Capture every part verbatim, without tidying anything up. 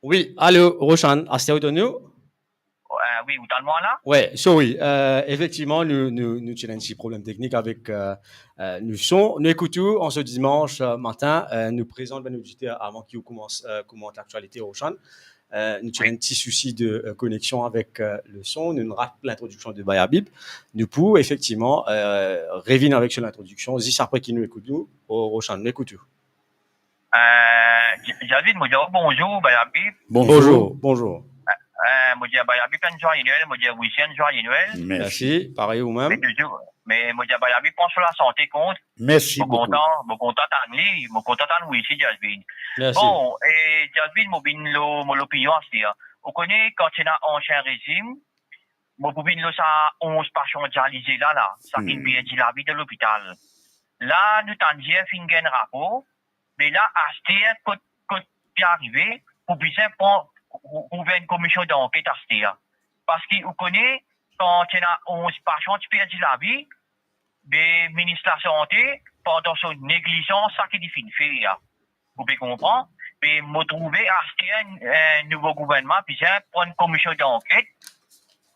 Wi, alo, Roshan, aster ou tann nou? Eh, wi, ou tann mwa la? Wi, sorry. Eh, efektivman, nou, nou, nou ti ena enn ti problem teknik avek, eh, eh, nou son. Nou ekout ou an se dimans, eh, matin. Eh, nou prezant bann oditer avan ki ou koumans, eh, koumans laktialite, Roshan. Eh, nou ti ena enn ti sousi de, eh, koneksion avek, eh, le son. Nou rat lintrodiksion de Bay Habib. Nou pou efektivman, eh, revinn avek so lintrodiksion zis apre ki nou ekout ou, Roshan, nou ekout ou. Eh, J-, Jasmine, mo dir bonzour, Bay Habib. Bonzour. Bonzour, bonzour. Eh, eh, mo dir Bay Habib enn zwaye Nwel, mo dir Wisi enn zwaye Nwel. Mersi. Mersi, parey ou mem. Me touzour, me mo dir Bay Habib, pran so lasante kont. Mersi boukou. Mo kontan, mo kontan tann li, mo kontan tann Wisi, Jasmine. Mersi. Bon, e Jasmine, mo vinn lo, mo lopinion aster. Ou kone, kan ti ena ansien rezim, mo pou vinn lo sa onz pasion dialize la, la, sa finn perdi lavi dan lopital. La, nou tann dir finn gagn rapor, me la, aster, kot, kot ki arive, pou bizin pran, pou, pou fer enn komision danket aster. Parski ou kone, kan ti ena onz pasion ti perdi lavi, be minis lasante, pandan so neglizans, sa ki li finn fer. Ou pe konpran? Me mo trouve aster, eh, nouvo gouvernman bizin pran komision danket,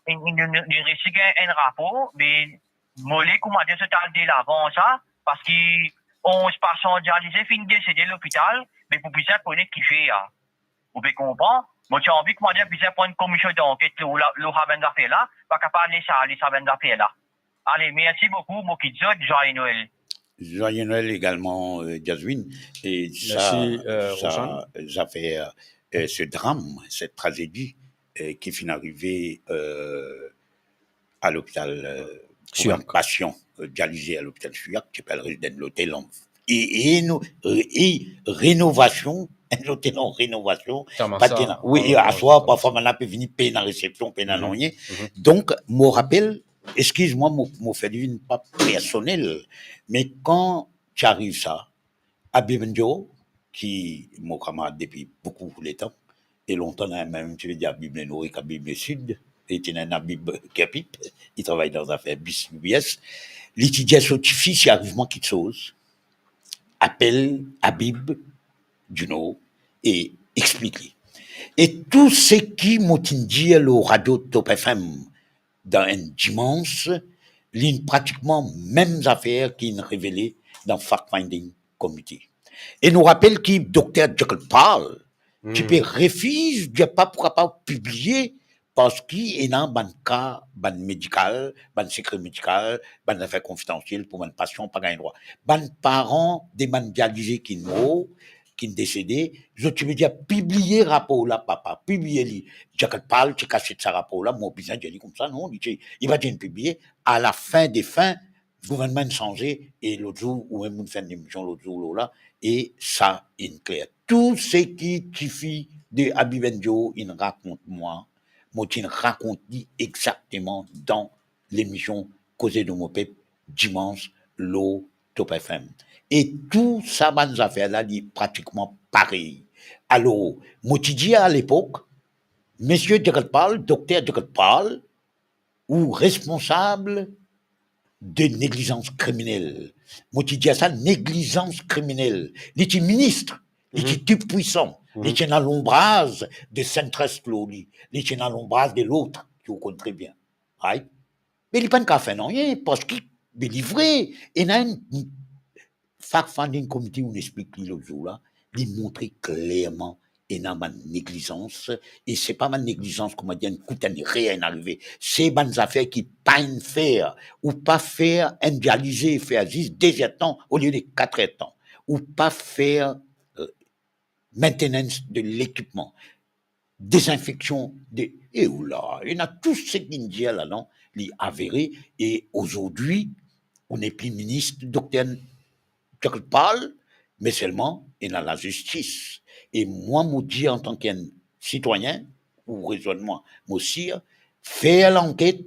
e, e, nou, nou, nou resi gagn enn rapor, me mo le kouma dir zot al delavan sa, parski onz pasion dialize finn desede lopital, me pou bizin kone kifer. Ou pe konpran? Mo ti anvi kouma dir bizin pran komision danket lo, lo, lo sa bann zafer la, pa kapav les ale sa bann zafer la. Ale, mersi boukou, mo kit zot, zwaye Nwel. Zwaye Nwel egalman, eh, Jasmine. E sa, mersi, eh, sa Roshan. Zafer, eh, se dram, set trazedi, eh, ki finn arive, eh, a lopital, eh, pou Souillac. Enn pasion, eh, dialize a lopital Souillac, ki pe al res dan enn lotel an, e, e nou, e renovasion, enn lotel an renovasion, pa ti ena. Wi, aswar, parfwa, bann la pe vini, pena resepsion, pena nanye. Donk, mo rapel, eskiz mwa, mo, mo fer li vinn pa personel, me kan ti ariv sa, Habib Njo, ki mo kamarad depi boukou letan, e lontan, ena mem ti pe dir Habib Lenor ek Habib Lesid, e ti ena enn Habib Kerpip, li travay dan zafer bis, B B S, li ti dir so tifi, si ariv mwa kiksoz, apel Habib Dunor e explik li. E tou seki mo ti dir lo radio Top F M dan enn dimans, li pratikman mem zafer ki inn revele dan fact-finding committee. E nou rapel ki Dokter Jekyll Parle ti pe refiz, dir pa pou kapav pibliye, parski ena bann ka, bann medikal, bann sekre medikal, bann zafer konfidansiel pou bann pasian pa gagn drwa. Bann paran de bann dialize ki mor, ki desede, zot ti pe dir pibliye rapor la, papa, pibliye li. Jekyll Parle ti kasiet sa rapor la, mo bizin dir li koumsa, non, li ti, li pa ti enn pibliye. A la fin de fin, gouvernman inn sanze, e lot zour, ou mem ou'nn fer enn emision lot zour lor la, e sa inn kler. Tou seki tifi de Habib Njo inn rakont mwa, mo ti inn rakont li exakteman dan lemision Koze dan Mo Pep, dimans, lor Top F M. E tou sa bann zafer la, li pratikman parey. Alor, mo ti dir alepok, Misie Jekyll Parle, Dokter Jekyll Parle, ou responsab de neglizans kriminel. Mo ti dir sa, neglizans kriminel. Li ti minis, li ti tou pwisan, li ti ena lonbraz de Centriste lor li, li ti ena lonbraz de lot, ki ou konn tre bien. Right? Me li pa'nn kapav fer nanye, parski, me li vre, ena enn fact-finding committee, ou'nn explik li lot zour la, li montre klerman ena bann neglizans, e se pa bann neglizans, kouma dir, enn kout, enn erer inn arive. Se bann zafer ki pa'nn fer, ou pa fer enn dialize, fer zis de zer tan olie de kat er tan. Ou pa fer, euh, maintenance de lekipman, dezinfeksion de, e oula, ena tou seki inn dir la, non, li avere, e azordi, ou nepli minis, Dokter Jekyll Parle, me selman ena lazistis. E mwa, mo dir antan ki enn sitwayin, ou rezwenn mwa, mo sir, fer lanket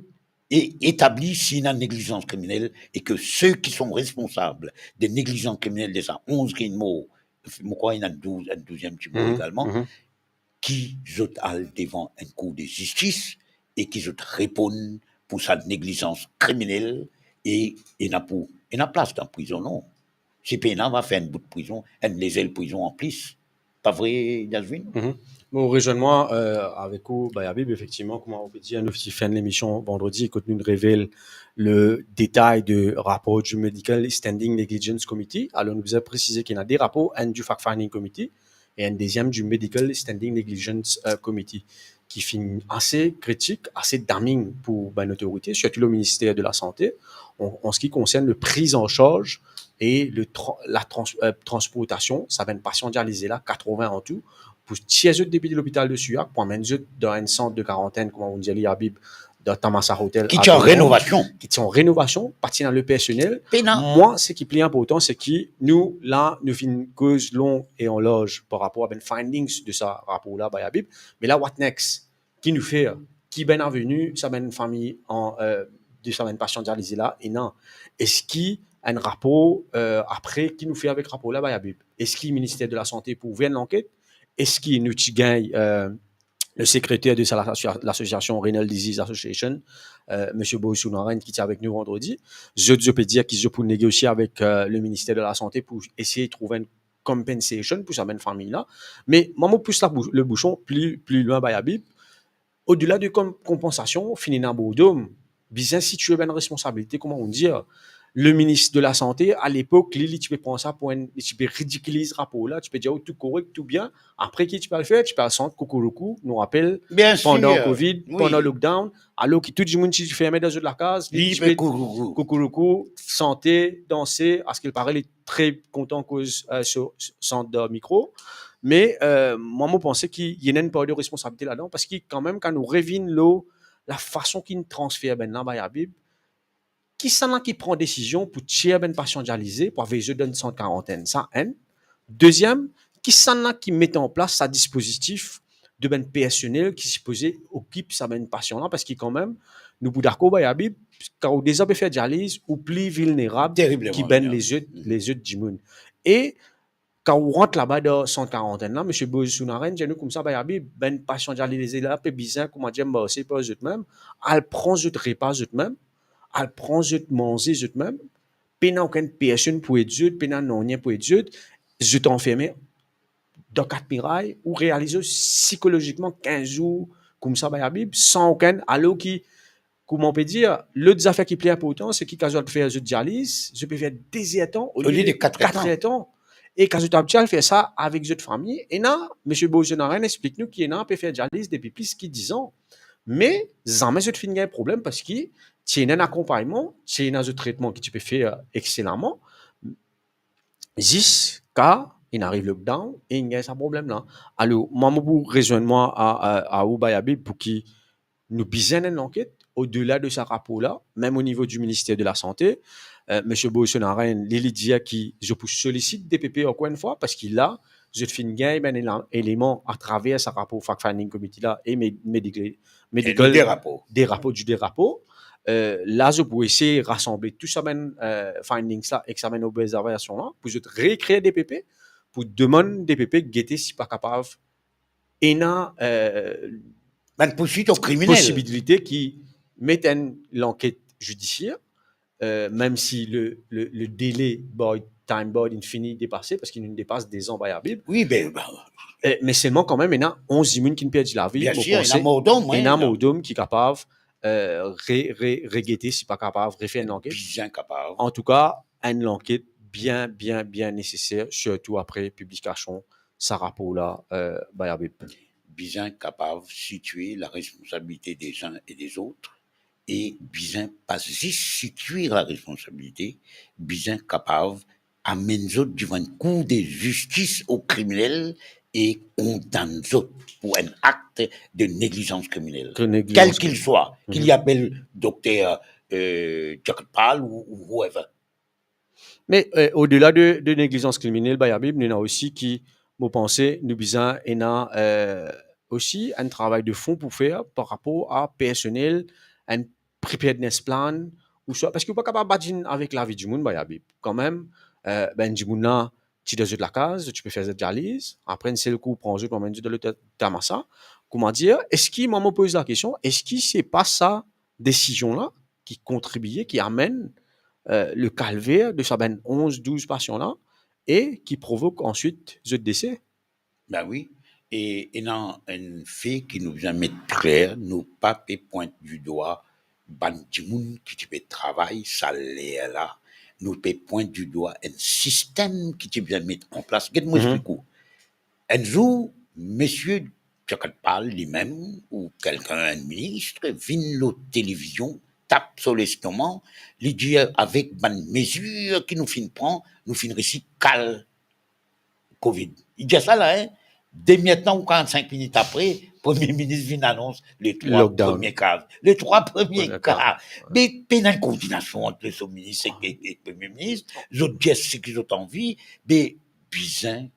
e etabli si ena neglizans kriminel e ki seki son responsab de neglizans kriminel de sa onz ki inn mor, mo krwar ena douz, enn douziem ti mor egalman, ki zot al devan enn kour de zistis e ki zot reponn pou sa neglizans kriminel e ena pou, ena plas dan prizon, non? Si pena, va fer enn bout prizon, enn lezel prizon anplis. Pa vre, Jasmine? Mhm. Mo rezwenn mwa, euh, avek ou, Bayabib, efektivman, kouma ou pe dir, nou ti finn lemision vandredi, kot nou revel le detay de rapor di Medical Standing Negligence Committee. Alor, nou bizin presize ki ena de rapor, enn di Fact Finding Committee e enn deziem di Medical Standing Negligence, euh, Committee, ki finn ase kritik, ase damning pou bann lotorite, sirtou le Minister de la Sante, an, an se ki konsern le priz an sarz e le tra-, la trans-, euh, transportasion sa bann pasian dialize la, katrovin an tou, pou tir zot depi lopital de Souillac, pou amenn zot dan enn sant de karantenn, kouma ou dir li, Habib, dan Tamasa Hotel, ki ti an renovasion. Ki ti an renovasion, pa ti ena le personel. Pena. Mwa, seki pli inportan, se ki nou, la, nou finn koz long e an larz par rapor a bann findings de sa rapor la, Bayabib. Me la, what next? Ki nou fer? Ki bann aveni sa bann fami an, euh, de sa bann pasian dialize la ena? Eski enn rapor, euh, apre, ki nou fer avek rapor la, Bayabib? Eski Minister de la Sante pou ouver enn lanket? Eski nou ti gagn, euh, le sekreter de sa lasosia-, lasosiasion Renal Disease Association, euh, Misie Boyce Sounarine, ki ti avek nou vandredi. Zot, zot pe dir ki zot pou negosie avek, euh, le Minister de la Sante pou esey trouv enn compensation pou sa bann fami la. Me mwa, mo pous la bou-, le bouchon pli, pli lwin, Bayabib. Odela de kom-, konpansasion, finn ena bordom, bizin sitie bann responsabilite, kouma ou dir. Le Minister de la Sante, alepok, li, li ti pe pran sa pou enn, li ti pe ridikiliz rapor la, ti pe dir, "Oh, tou korek, tou bien." Apre, ki ti pe al fer? Ti pe al sant koukouroukou, nou rapel, pandan Covid, pandan lockdown, alor ki tou dimoun ti ferme dan zot lakaz, li ti pe koukouroukou, sante, danse, aski li pare li tre kontan koz, euh, so, so, sant dan mikro. Me, euh, mwa, mo panse ki ena enn par de responsabilite ladan, parski kanmem, kan nou revinn lor lafason ki transfer bann la, Bayabib, kisannla ki pran desizion pou tir bann pasian dialize, pou amenn zot dan enn sant karantenn? Sa enn. Deziem, kisannla ki met an plas sa dispozitif de bann personel ki sipoze okip sa bann pasian la? Parski kanmem, nou pou dakor, Bayabib, kan ou deza pe fer dializ, ou pli vilnerab ki bann lezot, lezot dimoun. E kan ou rant laba dan sant karantenn la, Misie Boyce Sounarine dir nou koumsa, Bayabib, bann pasian dialize la pe bizin, kouma dir, marse par zot mem, al pran zot repa zot mem, al pran zot manze zot mem, pena okenn personn pou ed zot, pena nanye pou ed zot, zot anferme dan kat miray, ou realiz sikolozikman kinz zour koumsa, Bayabib, san okenn, alor ki, kouma ou pe dir, lot zafer ki pli inportan, se ki kan zot al fer zot dializ, zot pe fer dezertan olie de katrertan. E kan zot abitie al fer sa avek zot fami, ena, Misie Boyce Sounarine explik nou ki ena pe fer dializ depi plis ki diz an. Me zame zot finn gagn problem parski ti ena enn akonpagnman, ti ena zot tretman ki ti pe fer exelaman, ziska inn ariv lockdown e inn gagn sa problem la. Alor, mwa, mo pou rezwenn mwa a, a, a ou, Bayabib, pou ki nou bizin enn lanket, odela de sa rapor la, mem o nivo di Minister de la Sante, euh, Misie Boyce Sounarine, li, li dir ki zot pou solisit D P P ankor enn fwa, parski la, zot finn gagn bann ele-, eleman atraver sa rapor Fact Finding Committee la e me-, medical, medical, de rapor. De rapor, di de rapor. Euh, la, zot pou esey rasanble tou sa bann, euh, findings la ek sa bann obzervasion la, pou zot rekreer D P P, pou demann D P P gete si pa kapav ena, euh, bann pourswit kriminel, posibilite ki met enn lanket zidisier, euh, mem si le, le, le dele bar, time bar, inn fini depase, parski nou depas dezan, Bayabib. Wi, be, be. Euh, me selman kanmem, ena onz dimoun ki perdi lavi, mo panse, ena mordom, wi, ena mordom ki kapav, euh, re, re, regete si pa kapav refer enn lanket. Bizin kapav. Antouka, enn lanket bien, bien, bien neseser, sirtou apre piblikasion sa rapor la, euh, Bayabib. Bizin kapav sitie laresponsabilite des uns et des autres, e bizin pa zis sitie laresponsabilite, bizin kapav amenn zot devan enn kour de zistis o kriminel e kondann zot pou enn akt de negligence criminelle, quel qu'il soit, ki li apel dokter, euh, Jack Pal ou, ou whoever. Me, euh, odela de, de negligence criminelle, Bayabib, nou ena osi ki, mo panse, nou bizin ena, euh, osi enn travay de fon pou fer par rapor a personel, enn preparedness plan, ouswa, parski ou pa kapav badin avek lavi dimoun, Bayabib. Kanmem, euh, bann dimoun la ti dan zot lakaz, zot ti pe fer zot dializ, apre enn sel kou pran zot, amenn zot dan lotel Tamasa. Kouma dir, eski, mwa, mo poz lakestion, eski se pa sa desizion la ki kontribie, ki amenn, euh, le kalver de sa bann onz, douz pasian la e ki provok answit zot dese? Be wi. E ena enn fe ki nou bizin met kler, nou pa pe pwint didwa bann dimoun ki ti pe travay sa ler la, nou pe pwint didwa enn sistem ki ti bizin met an plas. Get mo, mhm, explik ou. Enn zour, misie Djakatpal limem ou kelkenn, enn minis, vinn lor televizion, tap so lestoma, li dir avek bann mezir ki nou finn pran, nou finn resi kal Covid. Li dir sa la, hein. Demi-er tan ou karant-sink minit apre, premie minis vinn anons le trwa, lockdown, premie ka. Le trwa premie, premie ka, ka. Me pena enn koordinasion ant so minis ek, ek, ek premie minis. Zot dir seki zot anvi, me bizin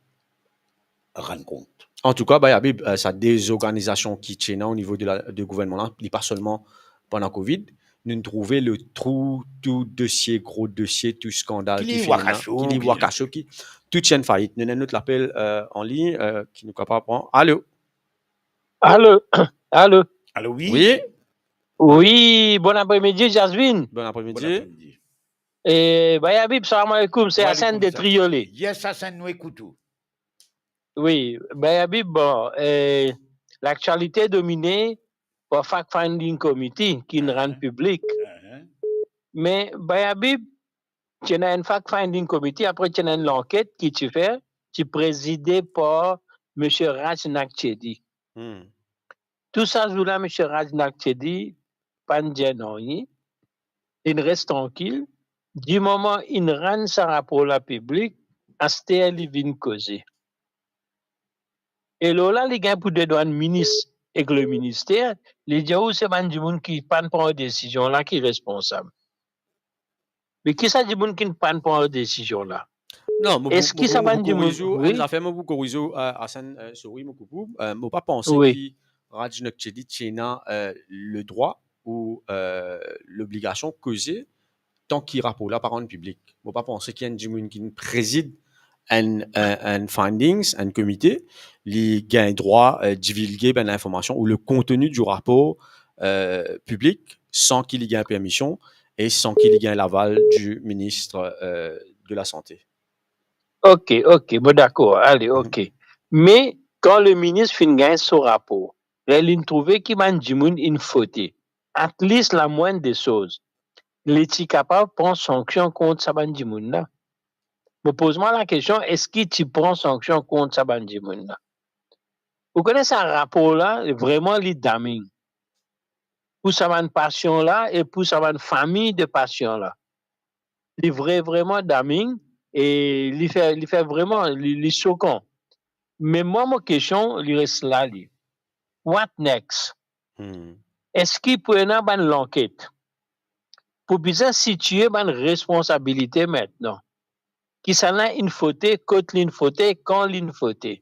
rann kont. Antouka, Bay Habib, eh, sa dezorganizasion ki ti ena o nivo de la, de gouvernman la, li pa selman pandan Covid, nou trouve le tou, tou dosie, gro dosie, tou skandal ki finn ena, ki li wakaso, ki li wakaso, ki tou ti enn fait. Nou ena enn lot lapel, eh, an lign, eh, ki nou kapav pran. Alo? Alo? Alo? Alo, wi? Wi? Wi, bon apremidi, Jasvin. Bon apremidi. Bon apremidi. E, Bay Habib, salam aleykoum, se Hassan de Triolet. Yes, Hassan, nou ekout ou. Wi, Bay Habib, bon, eh, laktialite domine par fact-finding committee ki rann piblik. Mhm. Me, Bay Habib, ti ena enn fact-finding committee, apre ti ena enn lanket ki ti fer, ti prezide par misie Raj Nagchedi. Hmm. Tou sa zour la, misie Raj Nagchedi pa'nn dir nanye, linn res trankil, dimoman inn rann sa rapor la piblik, aster li vinn koze. E lor la, li gagn pou dedann minis ek le minister, li dir ou se bann dimoun ki pa'nn pran desizion la ki responsab. Me ki sa dimoun ki pa'nn pran desizion la? Non, mo pou, eski mo pou, sa bann dimoun, mo pou koriz ou, wi, enn zafer, mo pou koriz ou, eh, Hassan, eh, sorry, mo koup ou, eh, mo pa panse, wi, ki Raj Nagchedi ti ena, eh, ledrwa ou, eh, lobligasion koze tan ki rapor la pa rann piblik. Mo pa panse ki enn dimoun ki prezid enn, eh, enn findings, enn komite, li gagn drwa, eh, divilge bann linformasion ou le konteni di rapor, eh, piblik san ki li gagn permision e san ki li gagn laval di minis, eh, de la sante. Ok, ok, mo dakor, ale, mhm, ok. Me kan le minis finn gagn so rapor, ler linn trouve ki bann dimoun inn fote, at least lamwinn de soz, li ti kapav pran sanksion kont sa bann dimoun la. Mo poz mwa lakestion, eski ti pran sanksion kont sa bann dimoun la? Ou kone sa rapor la, vreman li damning. Pou sa bann pasyan la e pou sa bann fami de pasyan la. Li vre, vreman damning e li fer, li fer vreman, li, li sokan. Me mwa, mo kestion, li res la, li. What next? Hmm. Eski pou ena bann lanket? Pou bizin sitie bann responsabilite mintnan. Kisannla inn fote, kot linn fote, kan linn fote.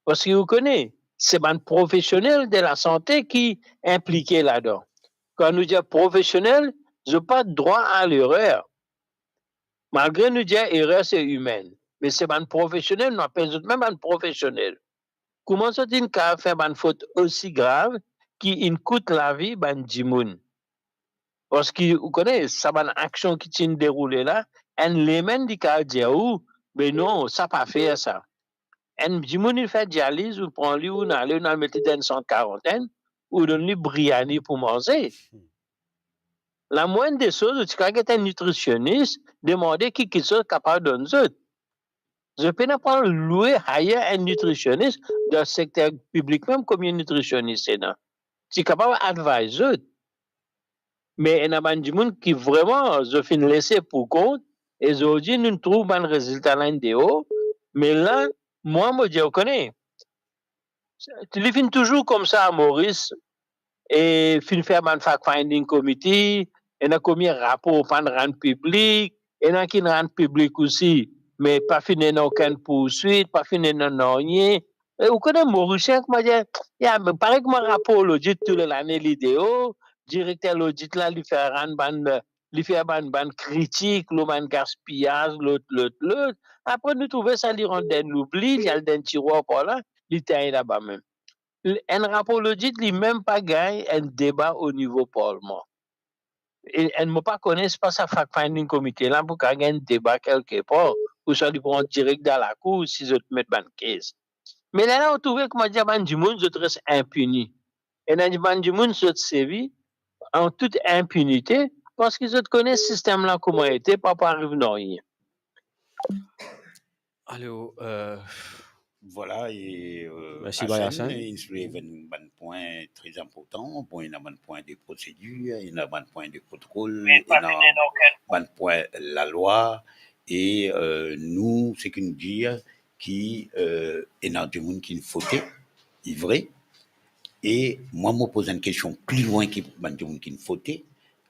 Parski ou kone, se bann profesionel de lasante ki inplike ladan. Kan nou dir profesionel, zot pa drwa a lerer. Malgre nou dir erer se imin, me se bann profesionel, nou apel zot mem bann profesionel. Kouma zot inn kapav fer bann fot osi grav ki inn kout lavi bann dimoun? Parski ou kone, sa bann aksion ki ti inn deroule la, enn layman li kapav dir ou, be non, sa pa fer sa. Enn dimoun inn fer dializ, ou pran li, ou ale, ou al met li dan enn sant karantenn, ou donn li briani pou manze. Lamwinn de soz, ou ti kapav get enn nitrisionis, demande ki, ki zot kapav donn zot. Zot pena pou al lwe, hire enn nitrisionis, dan sekter piblik mem, konbien nitrisionis ena? Ti kapav advise zot. Me ena bann dimoun ki vreman, zot finn lese pou kont, e zordi nou trouv bann rezilta la inn deor. Me la, mwa, mo dir, ou kone, li finn touzour koumsa a Moris, e finn fer bann fact-finding committee, ena konbien rapor pa'nn rann piblik, ena ki'nn rann piblik osi, me pa finn ena okenn pourswit, pa finn ena nanye. E ou kone Morisien, kouma dir, ya, me parey kouma rapor lodit tou le lane li deor, direkter lodit la, li fer rann bann, li fer bann, bann kritik lor bann gaspiyaz, lot, lot, lot. Apre nou trouve sa, li rant dan loubli, li al dan tirwar par la, li tegn laba mem. Enn rapor lodit, li mem pa gagn enn deba o nivo parlman. E enn, mo pa kone, se pa sa fact-finding committee la pou kapav gagn deba kelke par, ouswa li pou rant direk dan lakour si zot met bann kes. Me lerla ou trouve, kouma dir, bann dimoun zot res inpini. Ena bann dimoun zot servi an tout inpinite, parski zot kone sistem la kouma ete, pa pou ariv nanye. Alor, euh, Vwala, e euh, Mersi, Bayasen. Inn soulev enn bann pwin tre inportan. Bon, ena bann pwin de prosedir, ena bann pwin de protokol, ena bann pwin lalwa, e euh, nou, seki nou dir ki euh, ena dimoun ki finn fote, li vre. E mwa, mo poz enn kestion pli lwin ki bann dimoun ki finn fote,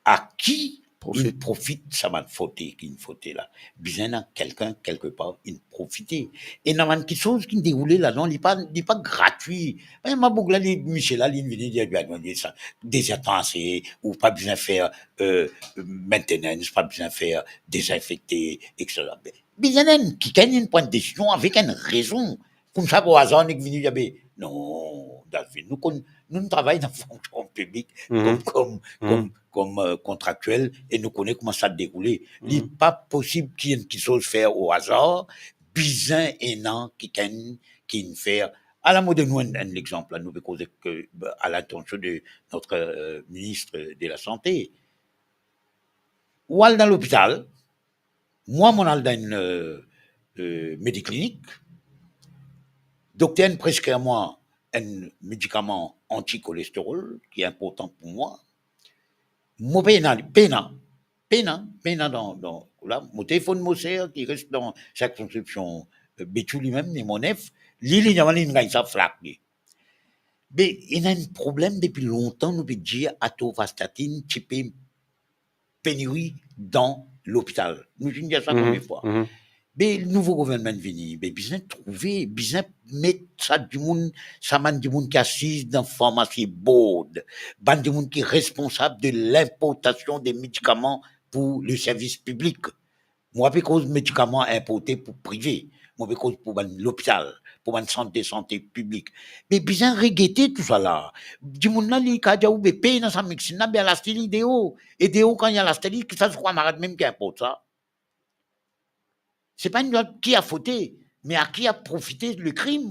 a ki inn profit sa bann fote ki inn fote la? Bizin ena kelkenn, kelkepar, inn profite. Ena bann kiksoz ki deroule ladan, li pa, li pa gratwi. Me ma boug la, li, misie la, li vini, li dir, "Bien, non, sa, dezertan ase, ou pa bizin fer euh, maintenance, pa bizin fer dezinfekte, et cetera." Bizin enn, kikenn inn pran desizion avek enn rezon. Koumsa, par azar, nek vini, li dir, "Be, non, David, nou konn, nou, nou travay dan fonksion piblik kom, kom, kom, kom euh, kontraktiel e nou kone kouma sa deroule." Li pa posib ki enn kiksoz fer o azar, bizin ena kikenn ki inn fer. Ala mo donn nou enn, enn lexanp la, nou pe koze ke, euh, à l'intention de notre euh, ministre de la Santé. Ou al dan lopital, mwa, mo'nn al dan enn euh, euh, mediklinik, dokter inn preskrir mwa enn medikaman antikolesteroul ki inportan pou mwa. Mo pena, pena, pena, pena dan, dan la, mo telefonn mo ser ki res dan sirkonskripsion euh, Betiou, limem, Limon Nef, li, li dimann, li gagn sa flak li. Be, ena enn problem depi lontan, nou pe dir atorvastatin ti pe peniri dan lopital. Nou finn dir sa konbien fwa? Be, nouvo gouvernman vini, be, bizin trouve, bizin met sa dimoun, sa bann dimoun ki asiz dan farmasi board, bann dimoun ki responsab de linportasion de medikaman pou le servis piblik. Mo pa pe koz medikaman inporte pou prive, mo pe koz pou bann lopital, pou bann sant de sante piblik. Me bizin regete tousala. Dimoun la, li kapav dir ou, be, pena sa medsin la, be, al aste li deor. E deor, kan li al aste li, ki sa zot kamarad mem ki inport sa? Se pa enn lwa ki a fote, me a ki a profite le krim.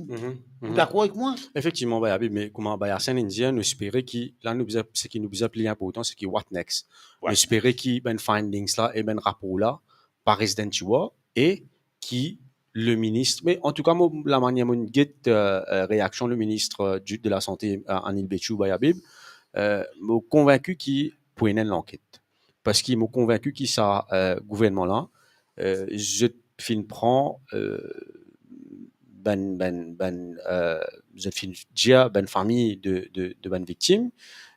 Ou dakor avek mwa? Efektivman, Bayabi, me kouma Bayasen inn dir, nou espere ki, la nou bizin, seki nou bizin pli inportan, seki what next. Nou espere ki bann findings la e bann rapor la pa res dan tiwar e ki le minis, me antouka, mo, lamanier mo get euh, euh, reaksion le minis euh, du, de la Sante, euh, Anil Betiou, Bayabi, euh, mo konvinki ki pou ena enn lanket. Parski mo konvinki ki sa euh, gouvernman la, euh, zot finn pran euh, bann, bann, bann, euh, zot finn dir bann fami de, de, de bann viktim,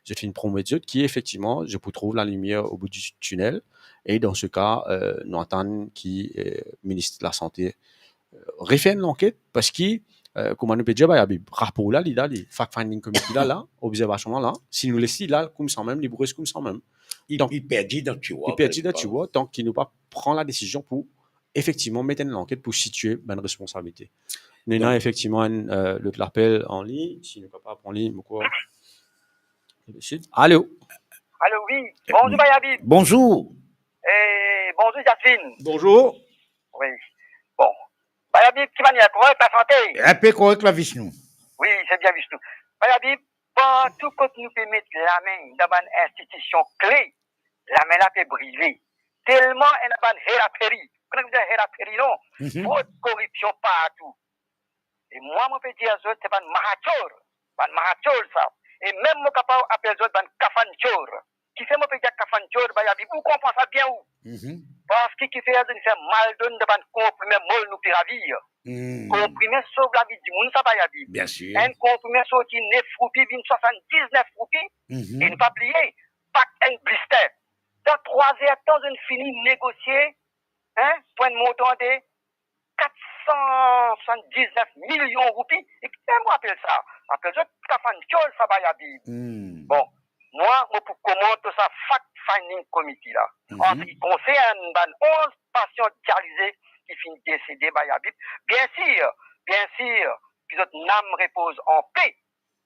zot finn promet zot ki efektivman zot pou trouv lalimier o bout di tinel. E dan se ka, euh, nou atann ki euh, minis lasante euh, refer enn lanket, parski euh, kouma nou pe dir, Bayabi, rapor la, li la, li, fact finding committee la, la, obzervasion la, la, si nou les li la, koumsa mem, li pou res koumsa mem. Li, li perdi dan tiwar. Li perdi dan tiwar, tank ki nou pa pran ladesizion pou efektivman met enn lanket pou sitie bann responsabilite. Nou ena efektivman enn euh, lot lapel an lign, si nou kapav pran li, mo krwar. Alo. Alo, wi. Bonzour, Bayabi. Bonzour. E bonzour, Jasmine. Bonzour. Wi. Bon. Bayabi, ki manier, korek, lasante? Enpe korek, lavi nou. Wi, se bien, Vishnu. Bayabi, partou kot nou pe met lame dan bann institision kle, lame la pe brile. Telman ena bann heraperi. Ou kone ki vedir heraperi, non? Frod, koripsion partou. E mwa, mo pe dir zot, se bann mahachour. Bann mahachour sa. E mem mo kapav apel zot bann kafanchour. Kifer mo pe dir kafanchour, Bayabi, ou konpran sa bien ou. Parski kifer zot fer mal donn dan bann konprime mol nou pe ravir. Konprime sov lavi dimoun sa, Bayabi. Biensir. Enn konprime sorti nef roupi, vinn swasann-diz-nef roupi. E nou pa bliye, pak enn blister. Dan trwa zer tan, zot fini negosie, hein, pou enn montan de kat san swasann-diz-nef milion roupi. E kifer mo apel sa? Apel zot kafanchour sa, Bayabi. Bon, mwa, mo pou komant sa fact finding committee la. An se ki konsern bann onz pasian dialize ki finn desede, Bayabi. Biensir, biensir, ki zot nam repoz anpe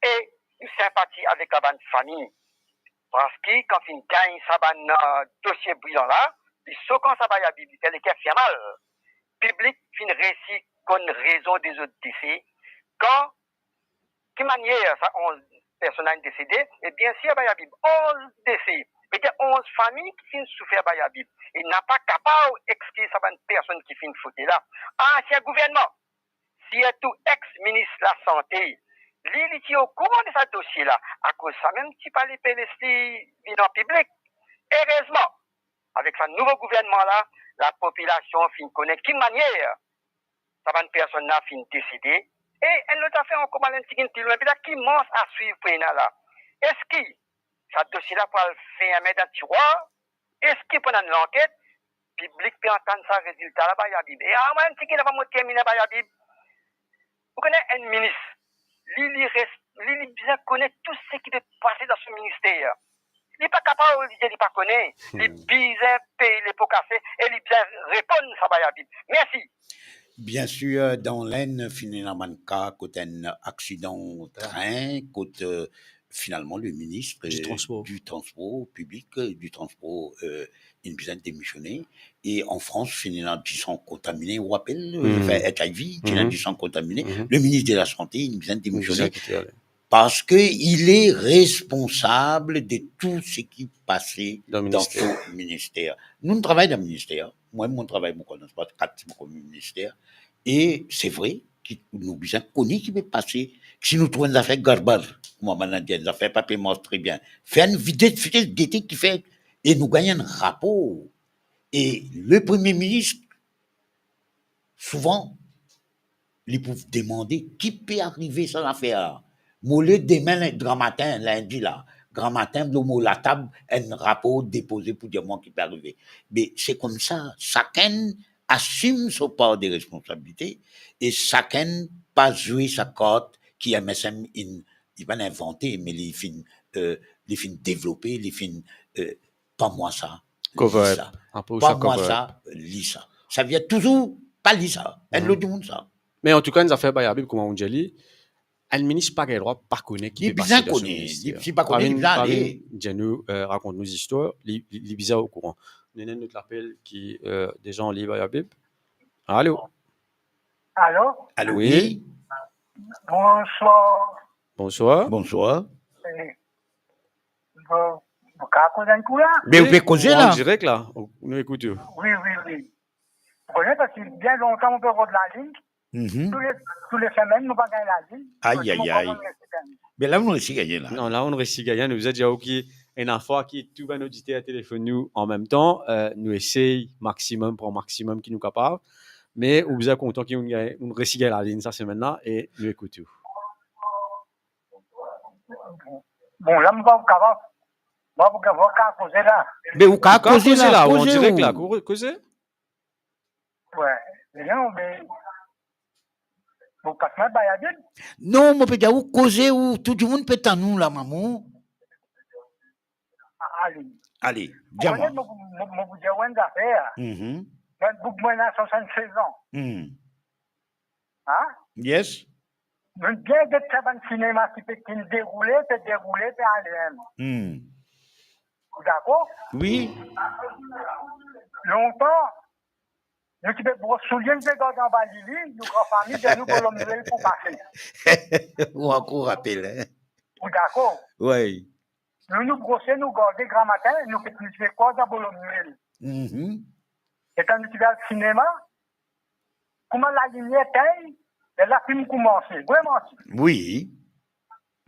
e nou sinpati avek sa bann fami. Parski kan finn gagn sa bann euh, dosie brilan la, li sokan sa, Bayabi, li fer leker finn mal. Piblik finn resi konn rezon de zot dese, kan, ki manier sa onz personn la inn desede? E biensir, Bayabib, onz dese, vedir onz fami ki finn soufer Bayabib. E napa kapav exkiz sa bann personn ki finn fote la. Ansien gouvernman, sirtou ex-minis lasante, li, li ti okouran de sa dosie la, akoz samem ti pale pe les li vinn an piblik. Erezman, avek sa nouvo gouvernman la, lapopilasion finn kone ki manier sa bann personn la finn desede. E enn lot zafer ankor, mo al enn tigit pli lwin, petet ki mars a swiv pou ena la. Eski sa dosie la pou al ferme dan tirwar? Eski pou ena lanket? Piblik pe atann sa rezilta la, Bayabib. E a, mo enn tigit avan mo termine, Bayabib. Ou kone enn minis, li, li res-, li, li bizin kone tou seki pe pase dan so minister. Li pa kapav dir li pa kone. Li bizin pey lepo kase e li bizin reponn sa Bayabib. Mersi. Biensir, dan Lenn, finn ena bann ka kot enn aksidan trin, kot, euh, finalman, le ministre, euh, du transport, du transport public, euh, du transport, euh, inn bizin demisione. E an Frans, finn ena disan kontamine, ou rapel, euh, enn HIV, ti ena disan kontamine. Le minis de lasante inn bizin demisione. Parski li responsab de tou seki pase dan so minister. Nou'nn travay dan minister. Mwa, mo travay, mo koumans par kat mo koumans minister. E se vre ki nou bizin kone ki pe pase. Si nou trouv enn zafer garbar, kouma bann la dir, enn zafer pa pe mars tre bien, fer enn vitet, vitet gete ki fer, e nou gagn enn rapor. E le Premie Minis, souvan, li pou demande ki pe arive sa zafer la. Mo le demin, lin-, gramatin, lindi la, gramatin, lor mo latab, enn rapor depoze pou dir mwa ki pe arive. Me se koumsa, sakenn asim so par de responsabilite e sakenn pa zwe sa kart ki MSM inn, li pa'nn invante, me li finn, euh, li finn devlope, li finn, euh, pa mwa sa, li sa. Pa mwa sa, li sa. Savedir touzour pa li sa, enn lot dimoun sa. Me antouka, enn zafer Bayabib, kouma ou dir li, enn minis pa gagn drwa pa kone ki pe pase dan so minister. Li bizin kone, li, si pa kone, li bizin ale. Dir nou, euh, rakont nou zistwar, li, li, li bizin okouran. Nou ena enn lot lapel ki, euh, deza an lir, Bayabib. Alo? Alo? Alo, wi. Bonswar. Bonswar. Bonswar. Eh, bon, bon, kapav koz enn kou la? Me ou pe koze la. An direk la, nou ekout ou. Wi, wi, wi. Ou kone, parski bien lontan mo pe rod lalinn. Tou le, tou le semenn, nou pa gagn lalinn. Ay, ay, ay. Me la, nou resi gagn la. Non, la, nou resi gagn. Nou bizin dir ou ki ena fwa ki tou bann oditer telefonn nou an mem tan, euh, nou esey maximum, pran maximum ki nou kapav. Me ou bizin kontan ki nou gagn, nou resi gagn lalinn sa semenn la e nou ekout ou. Bon, la, mo pa kapav, mo pa kapav koze la. Me ou kapav koze la, ou an direk la, koze. Wi, me non, me, bon, pas mwa Bayabib. Non, mo pe dir ou koze, ou tou dimoun pe tann ou la, maman. Ale. Ale, dir mwa. Mo, mo, mo pou dir ou enn zafer. Mhm. Mwa, boug mwa ena swasann-sez an. Hmm. Hein? Yes. Mwa, bien get sa bann sinema ki pe, ki deroule, pe deroule, pe ale, hein. Hmm. Ou dakor? Wi. Lontan, nou ti pe bros soulie, nou pe gard anba lili, nou gran fami, dir nou Bolo Nwel pou pase. Ou ankor rapel, hein? Ou dakor? Wi. Nou, nou brose, nou garde gramatin, nou pe, nou ti pe krwar dan Bolo Nwel. Mhm. E kan nou ti al sinema, kouma lalimier tegn, lerla fim koumanse. Vre, manti? Wi.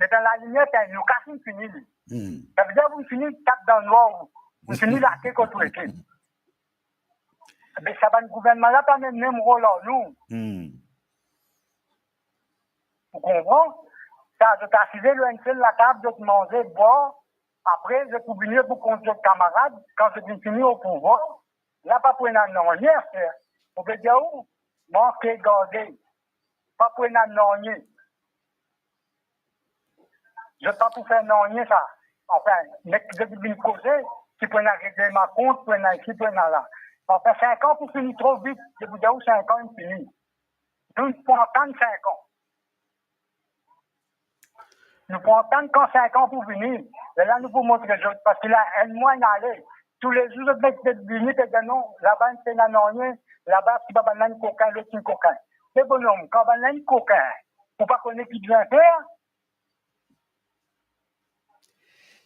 Me kan lalimier tegn, nou kas, nou fini li. Hmm. Savedir ou fini tap dan nwar, ou fini late kot ou ete. Me sa bann gouvernman la pa mem, mem rol ar nou. Hmm. Ou konpran? Sa, zot asize lor enn sel latab, zot manze, bwar, apre zot pou vini pou kont zot kamarad, kan zot vinn fini o pouvwar, la pa pou ena nanye a fer. Mo pe dir ou, mank garde, pa pou ena nanye. Zot pa pou fer nanye sa. Anfin, nek zot vinn koze, ki pou ena regleman kont, pou ena isi, pou ena la. Anfin, sink an pou fini tro vit, mo pou dir ou, sink an inn fini. Nou pou atann sink an. Nou pou atann kan sink an pou vini. Lerla nou pou montre zot, parski la, enn mwa inn ale. Toulezour zot met, met vini, pe dir non, laba inn pena nanye, laba ti pa bann la inn kokin, lot inn kokin. Me bonom, kan bann la inn kokin, Ou pa kone ki bizin fer.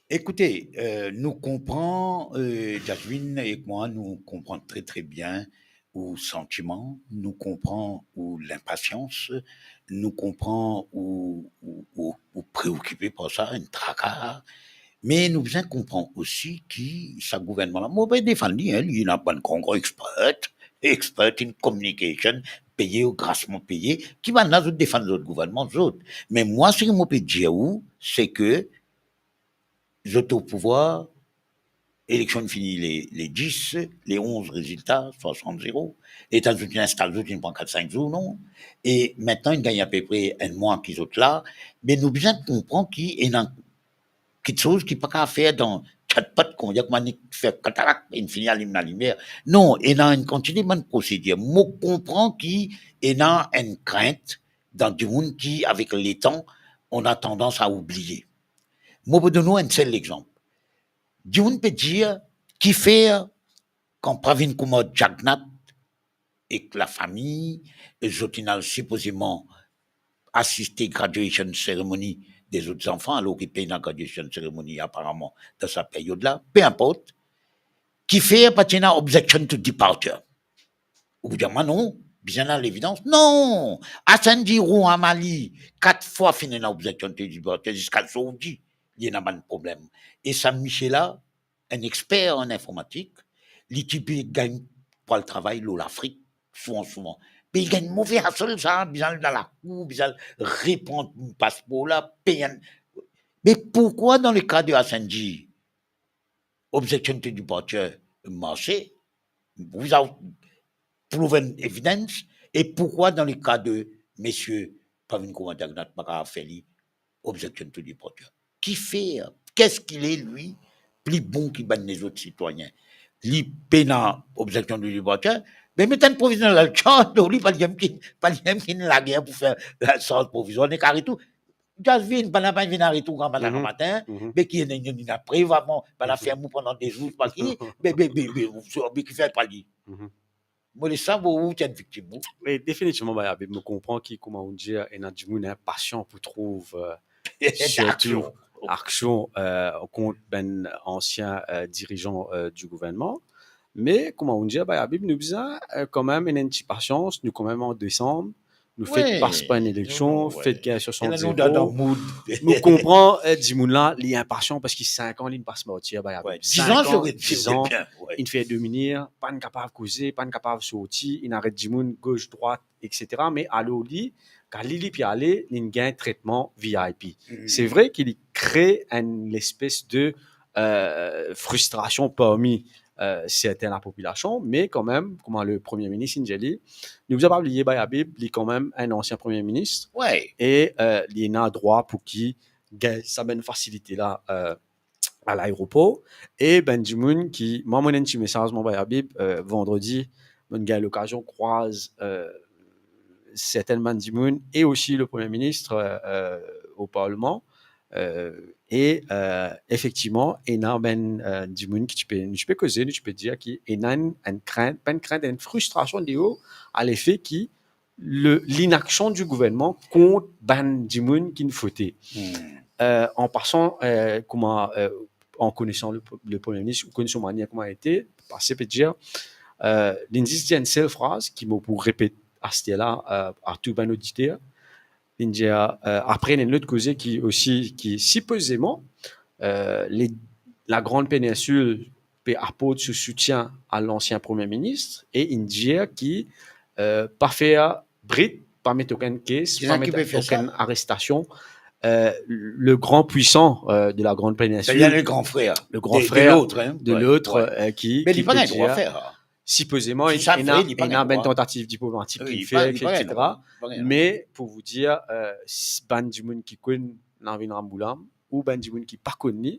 Ekoute, euh, nou konpran, euh, Jasmine ek mwa, nou konpran tre, tre bien ou santiman, nou konpran ou linpasians, nou konpran ou, ou, ou, ou preokipe par sa, enn traka. Me nou bizin konpran osi ki sa gouvernman la, mo pa defann li, hein, li ena bann gran, gran expert, expert in communication, peye ou grasman peye, ki bann la zot defann zot gouvernman, zot. Me mwa, seki mo pe dir ou, se ke zot o pouvwar, eleksion fini le, le dis, le onz rezilta, swasant zero. Letan zot inn instal, zot inn pran kat, sink zour, non? E mintnan, inn gagn apepre enn mwa ki zot la, me nou bizin konpran ki ena kiksoz ki pa kapav fer dan chatbot, kouma dir, kouma inn fer katarak, inn fini alim lalimier. Non, ena enn kantite bann prosedir. Mo konpran ki ena enn krint dan dimoun ki, avek letan, on a tandans a oubliye. Mo pou donn ou enn sel lexanp. Dimoun pe dir, kifer kan Pravin Kumar Jagannath ek lafami, e zot inn al sipozeman asiste graduation ceremony de zot zanfan, alor ki pena graduation ceremony aparaman dan sa period la, pe inport, kifer pa ti ena objection to departure? Ou pou dir mwa non, bizin ena levidans. Non! Asanji Rouhamali, kat fwa finn ena objection to departure, ziska zordi, li ena bann problem. E sa misie la, enn exper an informatik, li ti pe gagn pou al travay lor Lafrik, souvan, souvan. Me li gagn move hassle sa, bizin al dan lakour, bizin al repran paspor la, pey enn. Me pourkwa dan le ka de Asanji, objection to departure marse, without proven evidence, e pourkwa dan le ka de misie Pravin Kumar Jagannath pa kapav fer li objection to departure? Kifer? Qu'est-ce qu'il est, lui, pli bon ki bann lezot sitwayin? Li pena objection to departure, me met enn provisional charge lor li, pa li mem ki, pa li mem ki ena lager pou fer lasarz provizwar, nek aret ou. Just vinn, bann la pa vinn aret ou gramatin, gramatin, me ki ena, ena prev avan, bann la ferm ou pandan de zour, pa ki, me, me, me, me, me ki fer pa li. Mo le sav ou ti enn viktim ou. Me definitivman, Bhai Habib, mo konpran ki, kouma ou dir, ena dimoun inpasian pou trouv, euh, sirtou aksion, euh, kont bann ansien, euh, dirizan, euh, di gouvernman. Me, kouma ou dir, Bhai Habib, nou bizin, euh, kanmem ena enn ti pasians, nou kanmem an desam, nou fek pas par enn eleksion, fek gagn swasant zero. Nou konpran, euh, dimoun la, li inpasian parski sink an, li pas martir, Bhai Habib. Dizan, dizan, inn fer dominir, pa'nn kapav koze, pa'nn kapav sorti, inn aret dimoun gos, drwat, et cetera. Me alor li, kan li, li pe ale, li'nn gagn tretman V I P. Se vre ki li kre enn lespes de, euh, fristrasion parmi, euh, serten lapopilasion, me kanmem, kouma le Premie Minis inn dir li, nou bizin pa bliye, Bhai Habib, li kanmem enn ansien Premie Minis. E, euh, li ena drwa pou ki gagn sa bann fasilite la, euh, a laeropor. E bann dimoun ki, mwa, mo ena enn ti mesaz, mwa, Bhai Habib, euh, vandredi, mo gagn lokazion krwaz, euh, serten bann dimoun e osi le Premie Minis, euh, euh, o Parleman. Euh, e, euh, efektivman, ena bann, euh, dimoun ki ti pe, nou ti pe koze, nou ti pe dir ki ena enn, enn krint, pa enn krint, enn fristrasion deor, a lefe ki le, linaksion di gouvernman kont bann dimoun ki'nn vote. Euh, an pasan, euh, kouma, euh, an konesan le, le Premie Minis, ou konn so manier kouma li ete, pase pe dir, euh, li'nn zis dir enn sel fraz ki mo pou repet aster la, euh, a tou bann oditer. Li'nn dir, euh, apre, ena enn lot koze ki osi, ki sipozeman, euh, le, Lagrann Peninsil pe aport so soutien a lansien Premie Minis e inn dir ki, euh, pa fer bri, pa met okenn kes, pa met okenn arestasion. Euh, le grand puissant, euh, de la Grande Péninsule, le grand frère de l'autre, euh, ki, ki pe dir, sipozeman, ena, ena bann tantativ diplomatik ki'nn fer, et cetera. Me pou vou dir, euh, bann dimoun ki konn Navin Ramgoolam ou bann dimoun ki pa konn li,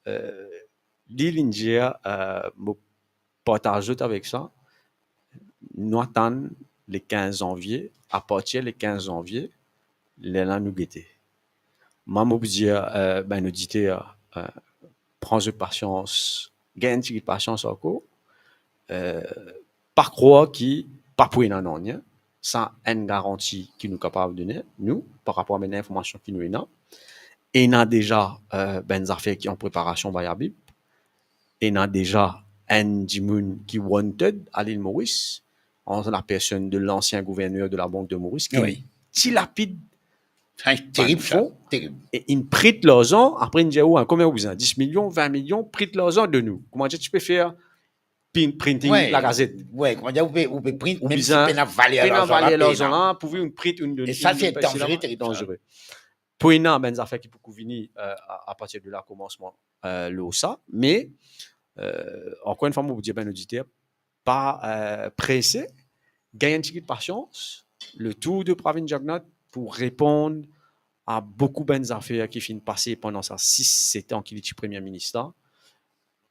euh, li, li'nn dir, euh, mo partaz zot avek sa, nou atann le kinz zanvie, apartir le kinz zanvie, lerla nou gete. Mwa, mo pou dir, euh, bann oditer, euh, pran zot pasians, gagn tigit pasians ankor, euh, pa krwar ki pa pou ena nanye, Sa enn garanti ki nou kapav done, nou, par rapor a bann informasion ki nou ena. Ena deza, eh, bann zafer ki an preparasion, Bayabib. Ena deza enn dimoun ki wanted a Lil Moris, an la personne de l'ancien gouverneur de la Banque de Maurice, ki inn dilapid bann fon, e inn prit larzan, apre inn dir, "Ou, konbien ou bizin? Dis milion, vin milion, prit larzan, donn nou." Kouma dir, ti pe fer pin-, printing lagazet. Wi, kouma dir, ou pe, ou pe print, mem si pena valer larzan la, pena. Pou inn print, inn donn, e sa, inn donn, se danzere, terib, sa. Pou ena bann zafer ki pou vini, eh, a, apartir de la, komansman, eh, lor sa, me, eh, ankor enn fwa, mo pou dir bann oditer, pa, eh, prese, gagn enn tigit pasians, le tour de Pravin Jugnauth pou reponn a boukou bann zafer ki finn pase pandan sa sis, set an ki li ti Premie Minis la,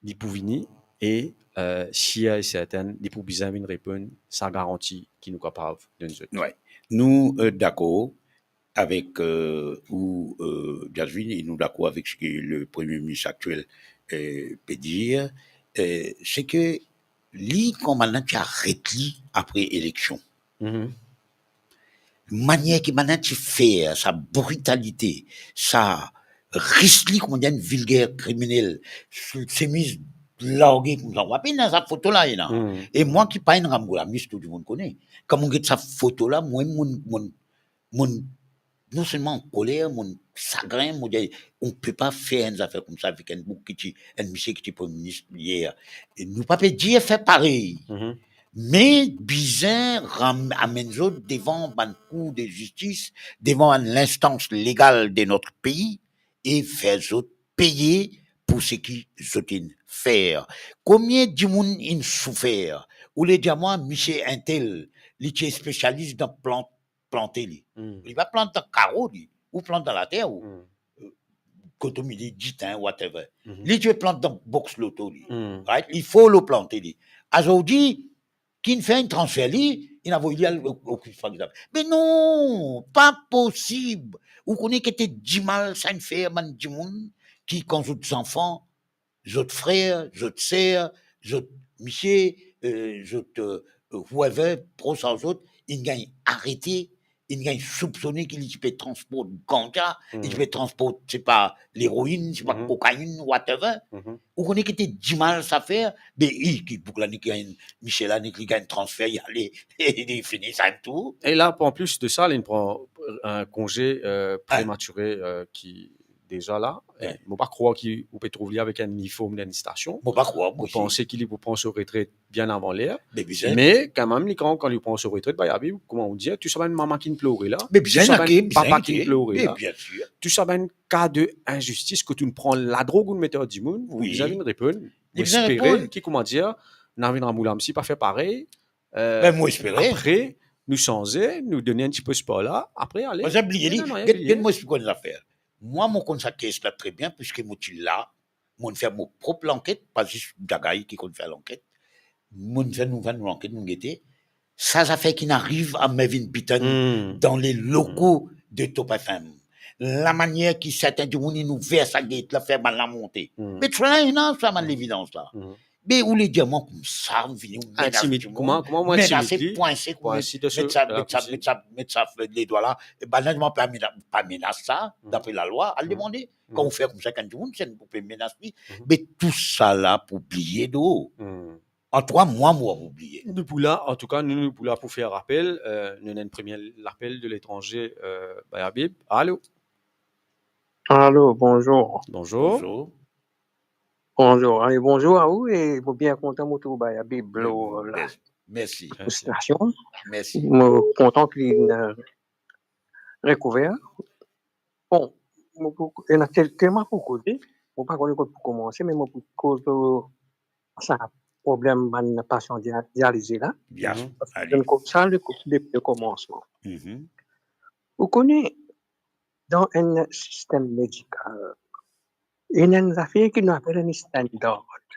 li pou vini e, eh, sir e serten, li pou bizin vinn reponn sa garanti ki nou kapav donn zot. Wi. Nou, eh, dakor avek, eh, ou, eh, Jasmine, e nou dakor avek seki le Premie Minis aktiel, eh, pe dir, eh, seki li, kouma li ti aret li apre eleksion. Mhm. Manier ki bann la ti fer, sa britalite, sa ris li, kouma dir, enn vilger kriminel, semiz large koumsa. Ou rapel sa foto la, ena. Hmm. E mwa ki pa enn Ramgoulamis, tou dimoun kone. Kan mo get sa foto la, mwa, mo, mo, mo non selman ankoler, mo sagrin, mo dir, on peut pas faire enn zafer koumsa avek enn boug ki ti, enn misie ki ti Premie Minis yer. E nou pa pe dir fer parey. Mhm. Me bizin ram-, amenn zot devan bann kour de zistis, devan bann linstans legal de notre pays, e fer zot peye pou seki zot inn fer. Konbien dimoun inn soufer? Ou le dir mwa, misie intel, li ti spesialis dan plant, plante li. Hmm. Li pa plant dan karo, li. Ou plant dan later, ou. Hmm. Eh, kotomili, diten, whatever. Mhm. Li ti plant dan box loto, li. Hmm. Right? Li folo plante li. Azordi, ki inn fer, inn transfer li, inn avoy li al o-, okip, par exanp. Me non, pa posib. Ou kone ki dimal sa inn fer bann dimoun ki, kan zot zanfan, zot frer, zot ser, zot misie, eh, zot, eh, whoever, pros ar zot, inn gagn arete, inn gagn soupsone ki li ti pe transport ganja, li ti pe transport, sepa, leroinn, sepa, kokainn, whatever. Mhm. Ou kone ki dimal sa fer? Be, i, ki boug la nek gagn, misie la nek li gagn transfer, li ale, li fini sa tou. E la, an plis de sa, li pran, eh, konze, eh, prematire, eh, ki deza la. Wi. Mo pa krwar ki ou pe trouv li avek enn iniform dan enn stasion. Mo pa krwar, mo osi. Mo panse ki li pou pran so retret bien avan ler. Be bizin. Me kanmem, li kan, kan li pran so retret, Bayabib, kouma ou dir, tou sa bann mama ki'nn plore la, tou sa bann papa ki'nn plore la, tou sa bann ka de inzistis kot ou'nn pran ladrog, ou'nn met ar dimoun, ou bizin vinn reponn. Wi. Mo espere ki, kouma dir, Navin Ramgoolamsi pa fer parey. Eh, be, mo espere. Apre, nou sanze, nou donn enn tipe spor la, apre, ale. Mo bliye li. Get, get, mo esplik enn zafer. Mwa, mo konn sa kes la tre bien, piski mo ti la, mo'nn fer mo prop lanket, pa zis Djagay ki konn fer lanket. Mo'nn fer, nou fer nou lanket, nou gete. Sa zafer ki'nn ariv a Mervin Beaton dan le loko de Top F M. Lamanier ki serten dimoun inn ouver sa gate la, fer bann la monte. Hmm. Be tousala ena sa bann levidans la. Hmm. Be ou le dir mwa koumsa, ou vini, ou menas dimoun, kouma, kouma mo intimid li, menase, pwinse, met sa, met sa, met sa, met sa ledwa la. E bann la, mwa pa mena-, pa menas sa, dapre lalwa, al demande. Kan ou fer koumsa, kan dimoun, se pou pe menas li. Be tousala pou bliye do. An trwa mwa, mo pou bliye. Nou pou la, antouka, nou, nou pou la pou fer rapel, eh, nou ena enn premie lapel de letranze, eh, Bayabib. Alo? Alo, bonzour. Bonzour. Bonzour. Bonzour, ale, bonzour a ou e mo bien kontan mo trouv Bayabib lor la. Mersi. Mersi. Felisitasyon. Mersi. Mo kontan ki li, eh, rekouver. Bon, mo pou, ena tel-, telman pou koze, mo pa kone kot pou koumanse, me mo pou koz, eh, sa problem bann pasian dia-, dialize la. Bien, ale. Donk koumsa, le, le, le koumansman. Mhm. Ou kone, dan enn sistem medikal, ena enn zafer ki nou apel enn standard.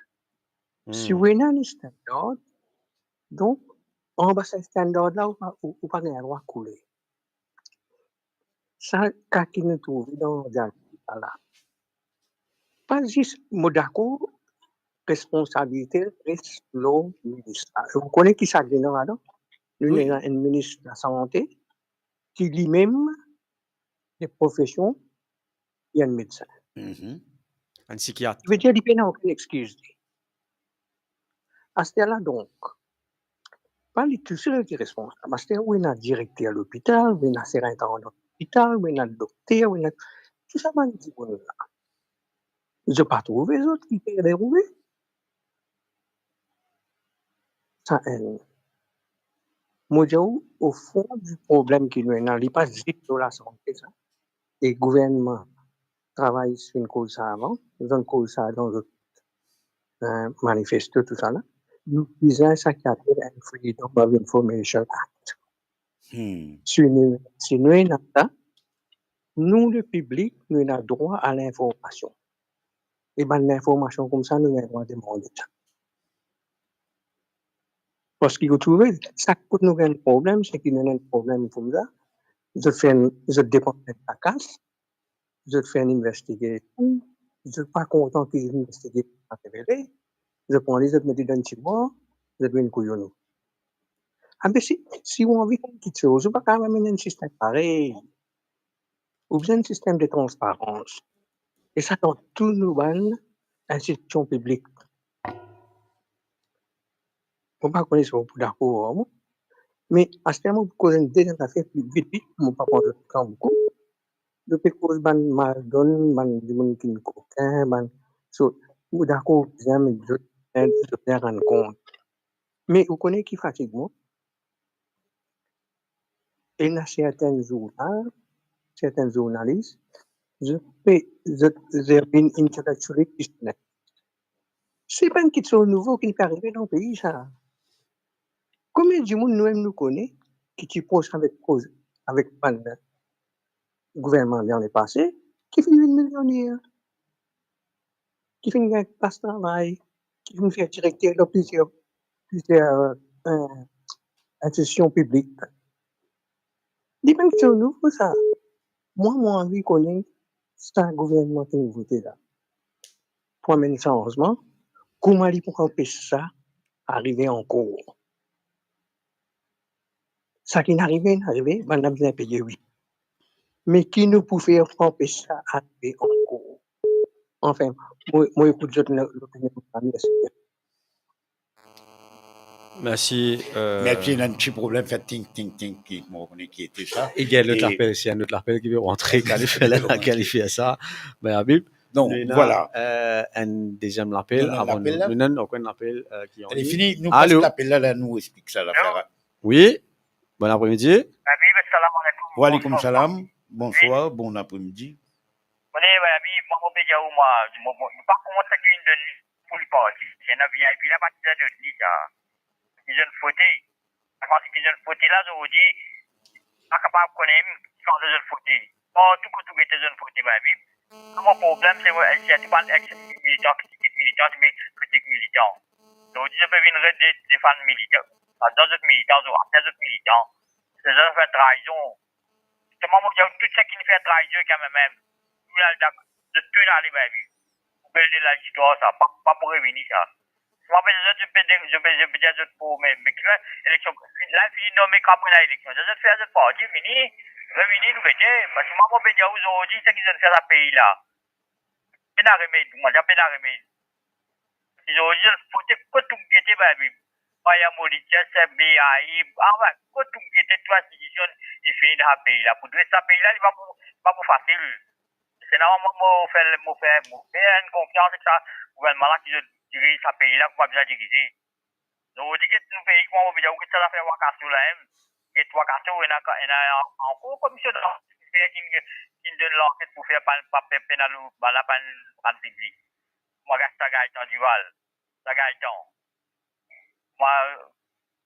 Hmm. Si ou ena enn standard, donk, anba sa standard la, ou pa, ou, ou pa gagn drwa koule. Sa ka ki nou trouve dan dializ la. Pa zis, mo dakor, responsabilite res lor minis la. Ou kone ki sa genan ladan? Nou ena enn minis lasante ki limem de profesion li enn medsin. Mhm. Enn psikiat. Savedir li pena okenn exkiz li. Aster la donk, pa li tousel ki responsab. Aster ou ena direkter lopital, ou ena sirintandan lopital, ou ena dokter, ou ena tou sa bann dimoun la. Zot pa trouve zot ki pe derouve? Sa enn. Mo dir ou, o fon di problem ki nou ena, li pa zis lor lasante sa. E gouvernman travay, zot finn koz sa avan, zot finn koz sa dan zot, eh, manifesto, tou sa la. Nou bizin sa ki apel enn Freedom of Information Act. Hmm. Si nou, si nou ena sa, nou, lepiblik, nou ena drwa a linformasion. E bann linformasion koumsa, nou ena drwa demande sa. Parski ou trouve, sak kot nou gagn problem, seki nou ena enn problem koumsa, zot fer enn, zot depann enn kakas, zot fer enn investigasion, zot pa kontan ki investigasion pa revele, zot pran li, zot met li dan enn timwar, zot vinn kouyoun ou. Abe si, si ou anvi fer kiksoz, ou pa kapav amenn enn sistem parey. Ou bizin enn sistem de transparans. E sa dan tou nou bann institision piblik. Mo pa kone si ou pou dakor ar mwa, me aster mo pou koz enn deziem zafer pli vit vit, mo pa pran zot letan boukou. Zot pe koz bann maldonn, bann dimoun ki kokin, bann, so, mo dakor bizin met zot, zot bizin rann kont. Me ou kone ki fatig mwa? Ena sertin zournal, sertin zournalis, zot pe, zot, zot vinn intellectually dishonest. Se pa enn kiksoz nouvo ki pe arive dan pei sa. Konbien dimoun nou mem nou kone ki ti pros avek koz, avek bann gouvernman dan lepase, ki finn vinn milioner, ki finn gagn plas travay, ki finn fer direkter dan plizier, plizier, eh, institision piblik. Li pa enn kiksoz nouvo sa. Mwa, mo anvi kone sa gouvernman ki nou vote la pou amenn sanzman, kouma li pou anpes sa arive ankor? Sa ki finn arive, finn arive, bann la bizin peye, wi. Me ki nou pou fer pou anpes sa arive ankor? Anfin, mo, mo ekout zot lopinion. Mersi. Mersi, eh. Mersi, ena enn ti problem, fer ting, ting, ting, ki mo kone ki ete sa. E gagn lot lapel, si enn lot lapel ki pe rantre, kalifie la, kalifie sa. Me Habib, donk, nou ena, vwala, eh, enn deziem lapel. Nou ena avan lapel nou, la? Nou ena ankor enn lapel, eh, ki... Ale, fini, nou pas lapel la, la, nou explik sa, lafer la. Alo? Wi, bon apremidi. Habib, salam aleykoum. Wa aleykoum salam. Bonswar, bon apremidi. Bon, eh, Habib, mwa, mo pe dir ou, mwa, mo, mo, mo pa kont seki inn donn pou li parti. Se ena VIP la, pa ti donn li sa. Ki zot fote. Parski ki zot fote la, zot di, pa kapav kone mem ki kote zot fote. Partou kot ou gete zot fote, Habib. Mwa, mo problem, se, se tou bann ex militan ki ti kit militan, ki pe kritik militan. Zot di, zot pe vinn red de, defann militan. Aster zot militan, zot, aster zot militan. Se zot fer traizon. Selman mo dir ou, tou seki finn fer traizon kan mem, nou al dak-, zot tou ale, Habib. Pou bel de listwar sa, pa, pa pou revini sa. Mwa, pe zot, zot pe de-, zot pe, zot pe dir zot pou, me, me ki fer eleksion, la fini, non, me kan pou ena eleksion, zot fer zot parti, fini, revini, nou gete, parski mwa, mo pe dir ou, zot di, seki zot fer sa pei la. Pena remed, mwa, pena remed. Zot di, zot fote kot ou gete, Habib. Paya Molitier, se B A I, ah, wi, kot ou gete, tou institision, li fini dan sa pei la. Pou dres sa pei la, li pa pou, pa pou fasil. Se normalman mo fer, mo fer, mo fer enn konfians ek sa gouvernman la ki zot diriz sa pei la, kouma bizin dirize. Zot di get nou pei, kouma mo pe dir ou, get sa zafer Wakaso la mem. Get Wakaso, ena, ena ankor komisioner ki, ki, ki donn lanket pou fer pa, pa, pe, pena lou, bann la, pa, pa piblik. Mwa, Gasta Gaëtan Duval, sa Gaëtan. Mwa,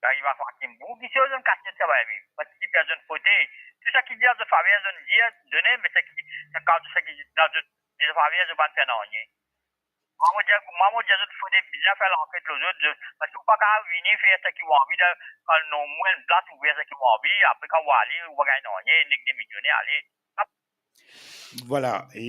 Gariba Fakim, bon, ki sir zot kasiet sa, Habib. Parski personn fote. Tou seki dir zot faver, zot dir, done, me seki, sa, kan tou seki dir zot, zot faver, zot pa fer nanye. Mwa, mo dir, mwa, mo dir zot fote bizin fer lanket lor zot, zot, parski ou pa kapav vini fer seki ou anvi, dan, kan non mwa, enn plas ou fer seki ou anvi, apre kan ou ale, ou pa gagn nanye, nek demizone, ale. Vwala, e,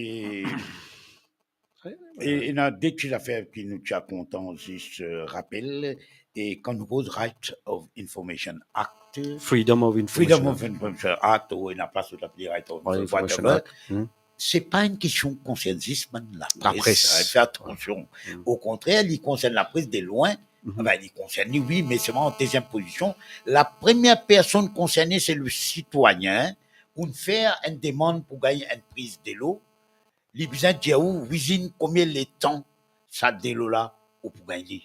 e ena de ti zafer ki nou ti a kontan zis, eh, rapel, e kan nou koz Right of Information Act, Act, Freedom of Information Act, ou ena plas ou apel Right of Information Act. Se pa enn kestion ki konsern zis bann lapres. Lapres. Fer atansion. Okontrer, li konsern lapres de lwin. Anfin, li konsern li, wi, me selman an deziem pozision. La premie personn konserne, se le sitwayin. Ou'nn fer enn demann pou gagn enn priz delo, li bizin dir ou within konbien letan sa delo la ou pou gagn li.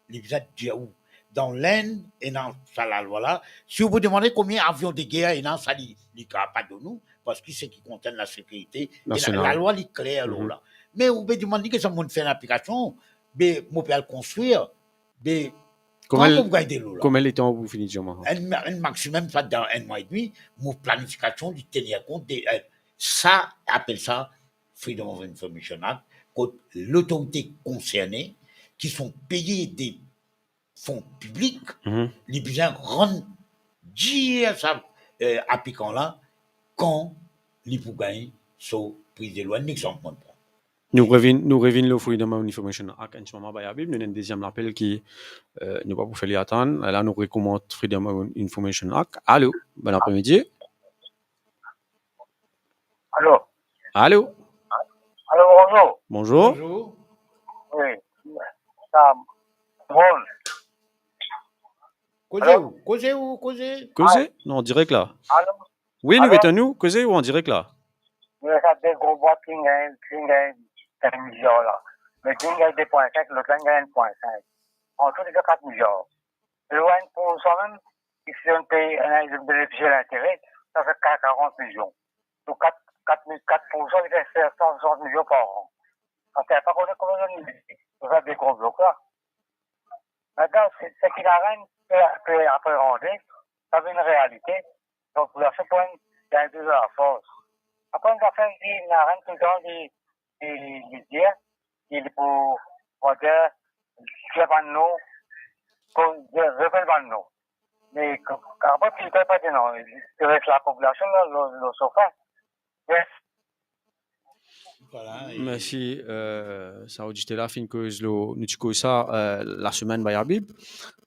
Li bizin dir ou. Dan Lenn, ena sa lalwa la, si ou pou demann li konbien avion de guerre ena, sa li, li kapav pa donn ou, parski seki konsern lasekirite, ena, nasional, lalwa li kler lor la. Me ou pe demann li ki sa mo'nn fer enn aplikasion, be mo pe al konstrir, be kouma mo pou gagn delo la? Konbien letan ou pou fini dir mwa? Enn, enn maximum, sa dan enn mwa edmi, mo planifikasion li tenir kont de, eh, sa apel sa Freedom of Information Act, kot lotorite konserne, ki finn peye de fon piblik, li bizin rann, dir sa, eh, aplikan la, kan li pou gagn so priz delo. Enn exanp, mo pran. Nou revinn, nou revinn lor Freedom of Information Act, enn ti moman, Bayabib, nou ena enn deziem lapel ki, eh, nou pa pou fer li atann. La, nou rekomans Freedom of Information Act. Alo, bon apremidi. Alo. Alo. Alo, bonzour. Bonzour. Bonzour. Wi. Sa, bon. Koze ou, koze ou, koze. Koze? Nou an direk la. Alo. Wi, nou pe tann ou, koze ou an direk la. Nou ena de gro bwat ki gagn, ki gagn enn miliar la. Me ki gagn de pwin sink, lot la gagn enn pwin sink. An tou, li fer kat miliar. Lwin pou sa mem, si enn pei, eh, li benefisie lintere, sa fer ka-, karant milion. Donk kat, kat mil, kat poursan, li fer senk san swasant milion par an. Sa fer pa kone konbien li, pou fer de gro blok la. Aster, se, seki larenn pe, pe apréande, sa vinn realite. Donk, pou lasenn pwin, gagn de lafors. Apre, enn zafer ki larenn toultan li, li, li dir, ki li pou, on va dir, dir bann non, pou revel bann non. Me k-, apre, ki pa dir non, li res lapopilasion lor, lor, lor so fin. Yes. Vwala, e mersi, eh, sa oditer la finn koz lor, nou ti koz sa, eh, lasemenn, Bayabib,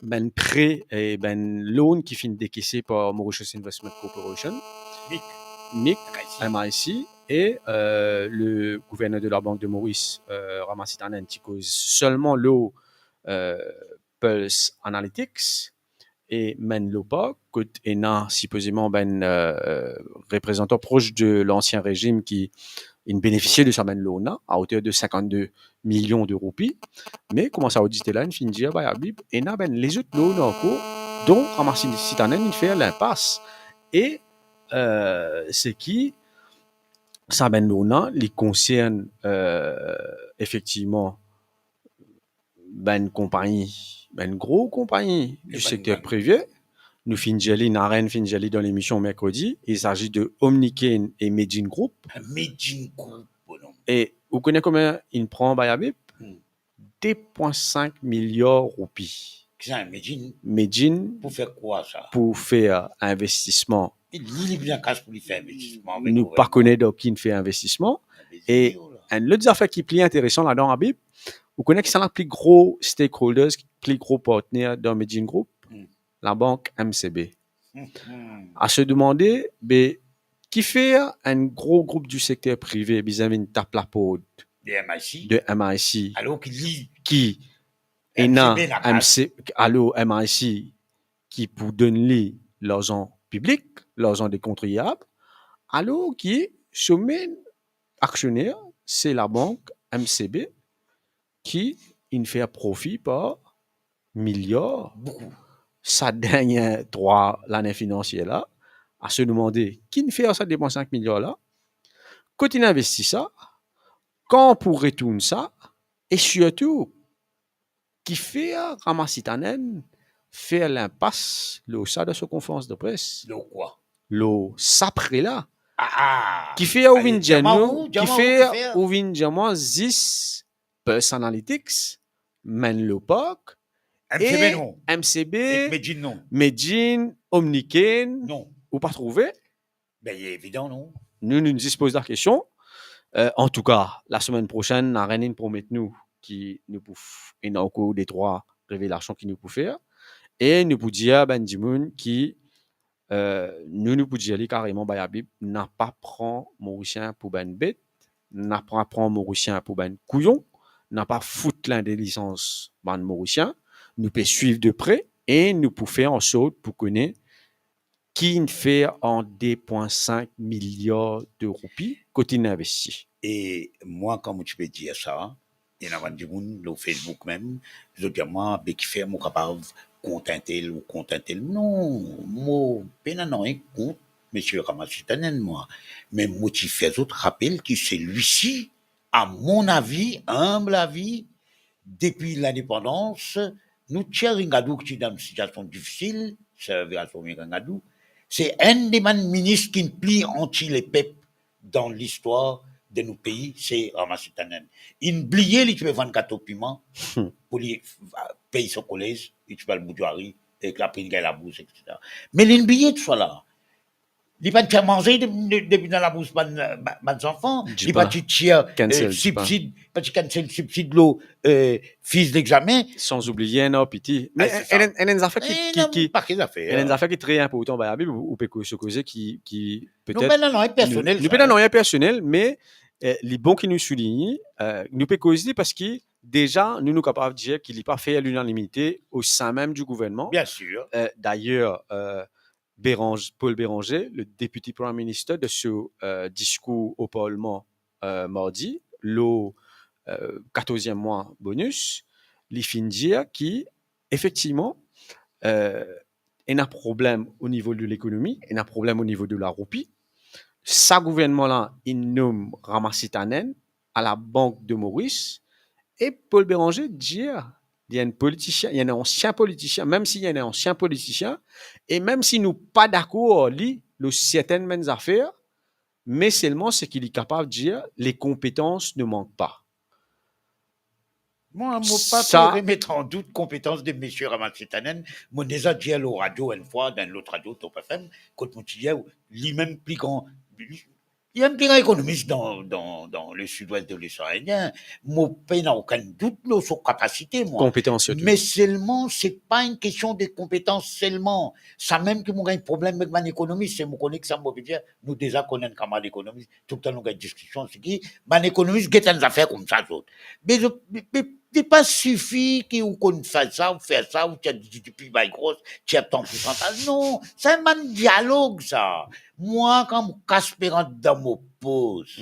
bann pre e bann loan ki finn dekese par Mauritius Investment Corporation, MIC. MIC, MIC. MIC, e, eh, le gouverner de la Banque de Maurice, eh, Ramasithanan, ti koz selman lor, eh, Pulse Analytics e Menlo Park, kot ena sipozeman bann, eh, reprezantan pros de lansien rezim ki inn benefisie de sa bann loan la, a oter de sinkant-de milion de roupi. Me kouma sa oditer la inn finn dir, Bayabib, ena bann lezot loan ankor, don Ramasithanan inn fer linpas. E, eh, seki sa bann loan la, li konsern, eh, efektivman bann konpagni, bann gro konpagni di sekter prive. Nou finn dir li, Naren finn dir li dan lemision merkredi, il s'agit de Omnicane e Medjin Group. Medjin Group, bonom. E ou kone konbien inn pran, Bayabib? Hmm. De pwin sink miliar roupi. Ki sa, Medjin? Medjin. Pou fer kwa sa? Pou fer investisman. E li, li bizin kas pou li fer investisman avek gouverneman. Nou pa kone dan ki inn fer investisman. E enn lot zafer ki pli interesan ladan, Abib, ou kone kisannla pli gro stakeholders, pli gro partner dan Medjin Group? Hmm. Labank M C B. Hmm, hmm. A se demande, be, kifer enn gro group di sekter prive bizin vinn tap laport de M I C, de M I C, alor ki li, ki ena M C B ena kas. M C, alor M I C ki pou donn li larzan piblik, larzan de kontribiab, alor ki so mem aksioner, se labank M C B ki inn fer profi par miliar. Boukou. Sa dernie trwa lane finansie la, a se demande, ki inn fer sa de pwin sink miliar la? Kot inn investi sa? Kan pou retourn sa? E sirtou, kifer Ramasithanan fer linpas lor sa dan so konferans de pres? Lor kwa? Lor sa pre la. Ah, ah. Kifer ou vinn dir nou, kifer ou vinn dir mwa zis Pulse Analytics, Menlo Park, M C B e non. M C B, ek Medjin non. Medjin, Omnicane, non. Ou pa trouve? Ben, li evidan, non? Nou, nou zis poz lakestion. Eh, antouka, lasemenn prosenn, Naren inn promet nou ki nou pou f-, ena ankor de trwa revelasion ki nou pou fer. E nou pou dir bann dimoun ki, eh, nou, nou pou dir li kareman, Bayabi, napa pran Morisien pou bann bet, napa pran Morisien pou bann kouyon, napa fout lintelizans bann Morisien, nou pe swiv de pre e nou pou fer ansort pou kone ki inn fer ar de pwin sink miliar de roupi, kot inn investi. E mwa, kan mo ti pe dir sa, ena bann dimoun lor Facebook mem, zot dir mwa, be kifer mo kapav kontant li ou kontant li. Non, mo pena nanye kont misie Ramachhitanen, mwa. Me mo ti fer zot rapel ki selwisi, a mon avi, inb avi, depi lindepandans, nou tir Ringadou ki ti dan enn sitiasion difisil, servi a Somi Ringadou, se enn de bann minis ki pli anti lepep dan listwar de nou pei, se Ramachhitanen. Inn bliye li ti pe vann gato piman pou li pey so kolez, li ti pe al Boudjwari, ek apre inn gagn labours, et cetera. Me linn bliye tousala. Li pa ti tir manze de, de, depi dan labours bann, bann zanfan. Li pa ti tir, eh, sibsid, pa ti cancel sibsid lor, eh, fiy legzame. San oubliye enn ar piti. Me enn, enn, enn zafer ki, ki, ki, enn zafer ki tre inportan, Bayabi, ou, ou pe koz, koze ki, ki petet... Non, me non, non, personel, nou pena nanye personel, me, eh, li bon ki nou souligne, eh, nou pe koz li parski deza, nou, nou kapav dir ki li pa fer linanimite o sein mem di gouvernman. Bien sir. Eh, dayer, eh, Bérange-, Paul Bérenger, le Deputy Prime Minister, dan so, eh, diskour o Parlman, eh, mardi, lor, eh, katorz mwa bonus, li finn dir ki, efektivman, eh, ena problem o nivo de lekonomi, ena problem o nivo de laroupi. Sa gouvernman la, inn nom Ramachhitanen a Labank de Moris, e Paul Bérenger dir, li enn politisien, li enn ansien politisien, mem si li enn ansien politisien, e mem si nou pa dakor ar li lor sertenn bann zafer, me selman seki li kapav dir, les compétences ne manquent pas. Mwa, mo pa pe remet an dout konpetans de misie Ramachhitanen. Mo deza dir lor radio enn fwa, dan enn lot radio, Top F M, kot mo ti dir, li mem pli gran, li, li enn pli gran ekonomis dan, dan, dan le Sud-Ouest de l'océan Indien. Mo pena okenn dout lor so kapasite, mwa. Konpetans sirtou. Me selman, se pa enn kestion de konpetans selman. Sa mem ki mo gagn problem ek bann ekonomis, se mo kone ki sa mo pe dir, nou deza konn enn kamarad ekonomis, toultan nou gagn diskision, se ki bann ekonomis get enn zafer koumsa zot. Me zot, me, me, li pa sifi ki ou konn fer sa, ou fer sa, ou tir GDP by gross, tir tan poursantaz. Non, sa enn bann dialog sa. Mwa, kan mo kas pe rant dan mo poz,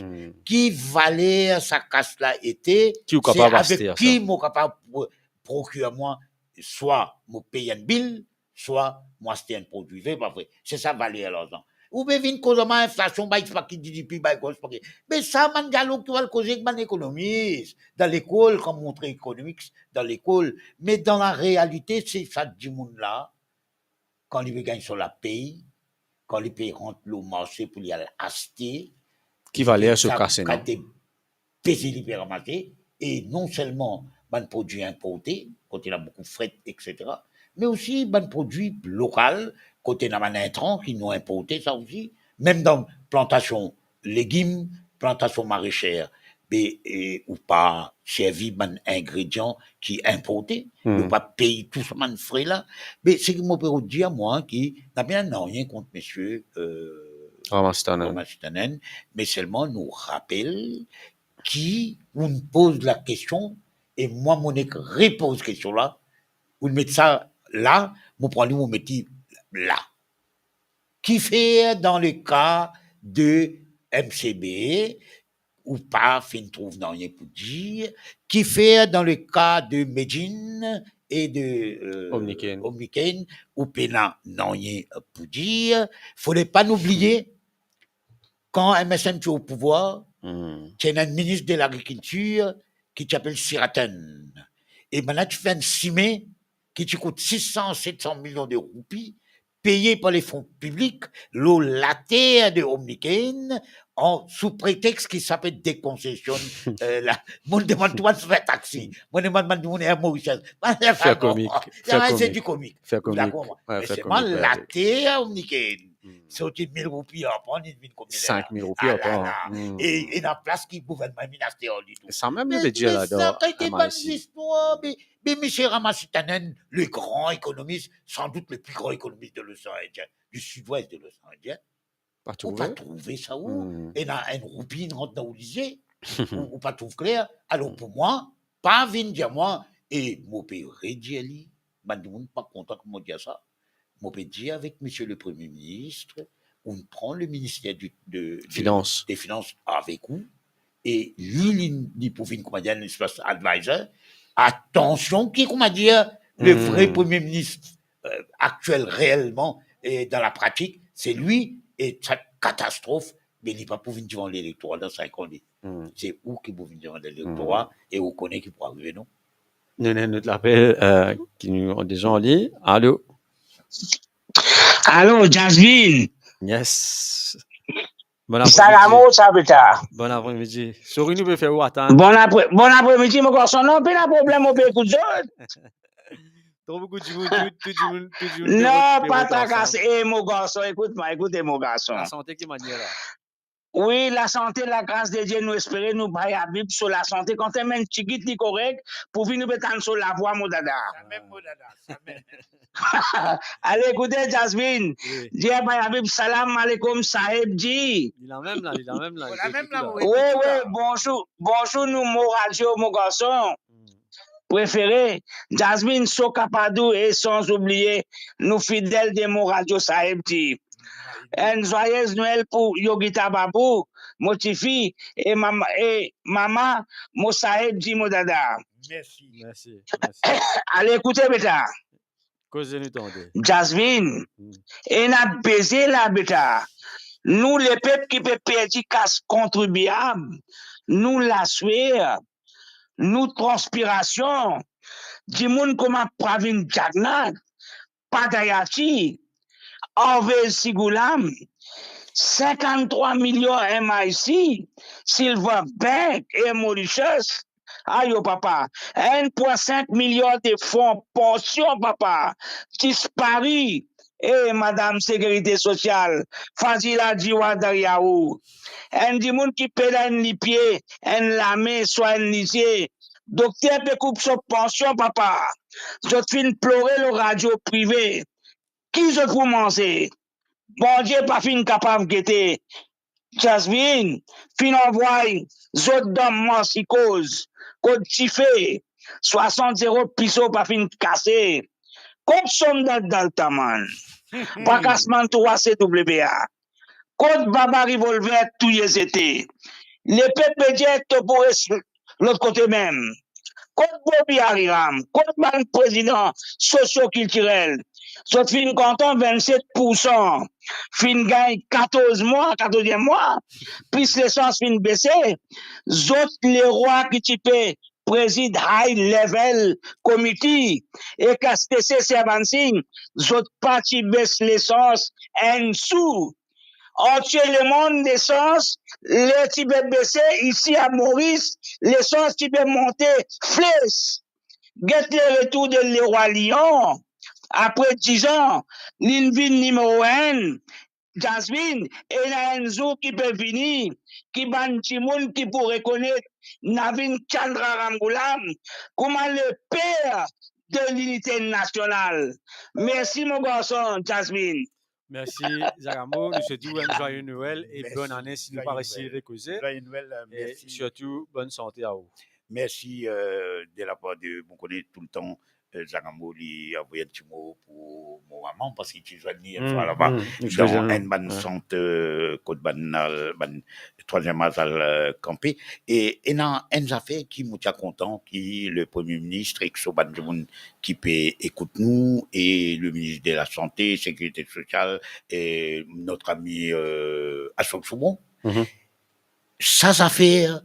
ki valer sa kas la ete, ki ou kapav aste ar sa. Se avek ki mo kapav pro-, prokir mwa, swa mo pey enn bil, swa mo aste enn prodwi, vre pa vre? Se sa valer larzan. Ou pe vinn koz ar mwa inflasion, bay pa ki GDP, bay gross pa ki. Me sa bann dialog ki ou al koze ek bann ekonomis dan lekol, kan montre economics dan lekol. Me dan larealite, se sa dimoun la, kan li pe gagn so lapey, kan li pe rant lor marse pou li al aste, ki valer so kas ena? Kalite peze li pe ramase, e non selman bann prodwi inporte, kot ena boukou fret, et cetera, me osi bann prodwi lokal, kot ena bann intran ki nou inporte, sa osi, mem dan plantasion legim, plantasion mareser, be, e, ou pa servi bann ingredian ki inporte, ou pa pey tou sa bann fre la. Be, seki mo pe dir, mwa, ki napa nanye kont misie, e, Ramachhitanen. Ramachhitanen, me selman nou rapel ki ou'nn poz lakestion, e mwa, mo nek repoz kestion la, ou'nn met sa la, mo pran li, mo met li la. Kifer dan le ka de M C B, ou pa finn trouv nanye pou dir? Kifer dan le ka de Medjin e de, e, Omnicane. Omnicane, ou pena nanye pou dir? Fode pa nou bliye, kan M S M ti o pouvwar, ti ena enn minis de lagrikiltir ki ti apel Siraten. E bannla ti fer enn sime ki ti kout sis san, set san milion de roupi, peye par le fon piblik, lor later de Omnicane, an, sou pretex ki sa pe dekonsesion, e, la. Mo demann twa fer taxi. Mo demann bann dimoun Air Mauritius. Fer komik, fer komik. Fer komik. Dakor, mwa. Me selman later Omnicane, Hmm. Sorti mil roupi ar pan, li vinn konbien la? Sink mil roupi ar pan. Ah la la. Hmm. E, e ena plas ki gouvernman inn aste ar li tou. Samem nou pe dir ladan, sa kalite bann zistwar, be, be misie Ramasithanan, le grand économiste, sans doute le plus grand économiste de l'océan Indien, du sud-ouest de l'océan Indien, ou pa trouve sa ou, ena enn roupi inn rant dan ou lizie, ou, ou pa trouv kler. Alor pou mwa, pa vinn dir mwa, e mo pe redir li, bann dimoun pa kontan ki mo dir sa, mo pe dir avek misie le Premie Minis, ou pran le minister de, de, de, de Finans avek ou, e li, li, li pou vinn, koumadir, enn espes advisor. Atansion ki, koumadir, le vre Premie Minis, euh, aktiel, reelman, e dan lapratik, se li, e sa katastrof, me li pa pou vinn divan lelektora dan sink an, li. Hmm. Se ou ki pou vinn divan lelektora, e ou kone ki pou arive, non? Nou ena enn lot lapel, euh, ki nou deza an lin. Alo? Alo, Jasmine. Yes. Bon apremidi. Salam, sa beta. Bon apremidi. Sorry nou pe fer ou atann. Bon apre-, bon apremidi, mo garson. Non, pena problem, mo pe ekout zot. Tro boukou dimoun, tou, tou dimoun, tou dimoun pe rod ansam. Non, pa trakase, e mo garson, ekout mwa, ekout, e mo garson. Lasante ki manier la? Wi, lasante, lagras de Die, nou espere, nou pray Labib so lasante. Kan enn tigit li korek, pou vinn nou pe tann so lavwa, mo dada. Samem, mo dada, samem. Ale, ekoute, Jasmine. Wi. Dir, pray Labib, salam aleikoum, Saheb ji. Li lamem la, li lamem la, li lamem la, li pe ekout ou la. Wi, wi, bonzour, bonzour nou mo radio, mo garson. Hmm. Prefere, Jasmine, so kapadour e san oubliye nou fidel de mo radio Saheb ji. Enn zwaye Nwel pou Yogita Babou, mo tifi, e mama, e mama, mo Saheb ji, mo dada. Mersi. Mersi, mersi. Ale, ekoute, beta. Koze nou tande. Jasmine, hmm, ena beze la, beta. Nou lepep ki pe perdi kas kontribiab, nou laswer, nou transpirasion, dimoun kouma Pravin Jagannath, Padayati, Arvez Sighulam, sinkanntrwa milion M I C, Silver Bank e Mauritius. Ayo papa, enn pwin sink miliar de fran pansion, papa, dispari. E madam sekirite sosial, Fazila Jiwa Dariaou. Enn dimoun ki ped enn lipie, enn lame, swa enn lizie. Dokter pe koup so pansion, papa. Zot finn plore lor radio prive. Ki zot pou manze? Bondie pa finn kapav gete. Jasmine finn anvway zot dan Mansikoz, kot dife, swasant zero piso pa finn kase. Kot Somnath Daltaman, Prakashman trwa C W A? Kot Baba Revolver touye zete? Lepep pe dir to pou res lot kote mem. Kot Bobby Hariram? Kot bann prezidan sosio-kiltirel? Zot finn kontan vennset poursan, finn gagn katorz mwa, katorziem mwa, plis lesans finn bese. Zot lerwa ki ti pe prezid High Level Committee ek S T C Servansing, zot pa ti bes lesans enn sou. Antie lemond lesans, ler ti pe bese, isi a Moris, lesans ti pe monte fles. Get le retour de Lerwa Lion. Apre diz an, linn vinn nimero enn. Jasmine, ena enn zour ki pe vini, ki bann dimoun ki pou rekonet Navin Chandra Ramgoolam kouma le per de linite nasional. Mersi, mo garson, Jasmine. Mersi, Zaramo. Nou swet ou enn zwaye Nwel e bonn ane si nou pa resi rekoze. Zwaye Nwel, euh, mersi. E sirtou, bonn sante a ou. Mersi, euh, de la par de, mo kone toultan, euh, Zaramo, li avoy enn ti mo pou mo mama, parski ti zwenn li enn fwa laba. Dan enn bann sant, euh, kot bann, bann trwaziem az al, euh, kanpe. E ena enn zafer ki mo ti a kontan ki le Premie Minis ek so bann dimoun ki pe ekout nou, e le Minis de la Sante, Sekirite Sosial, e notre ami, euh, Ashok Soubhon. Sa zafer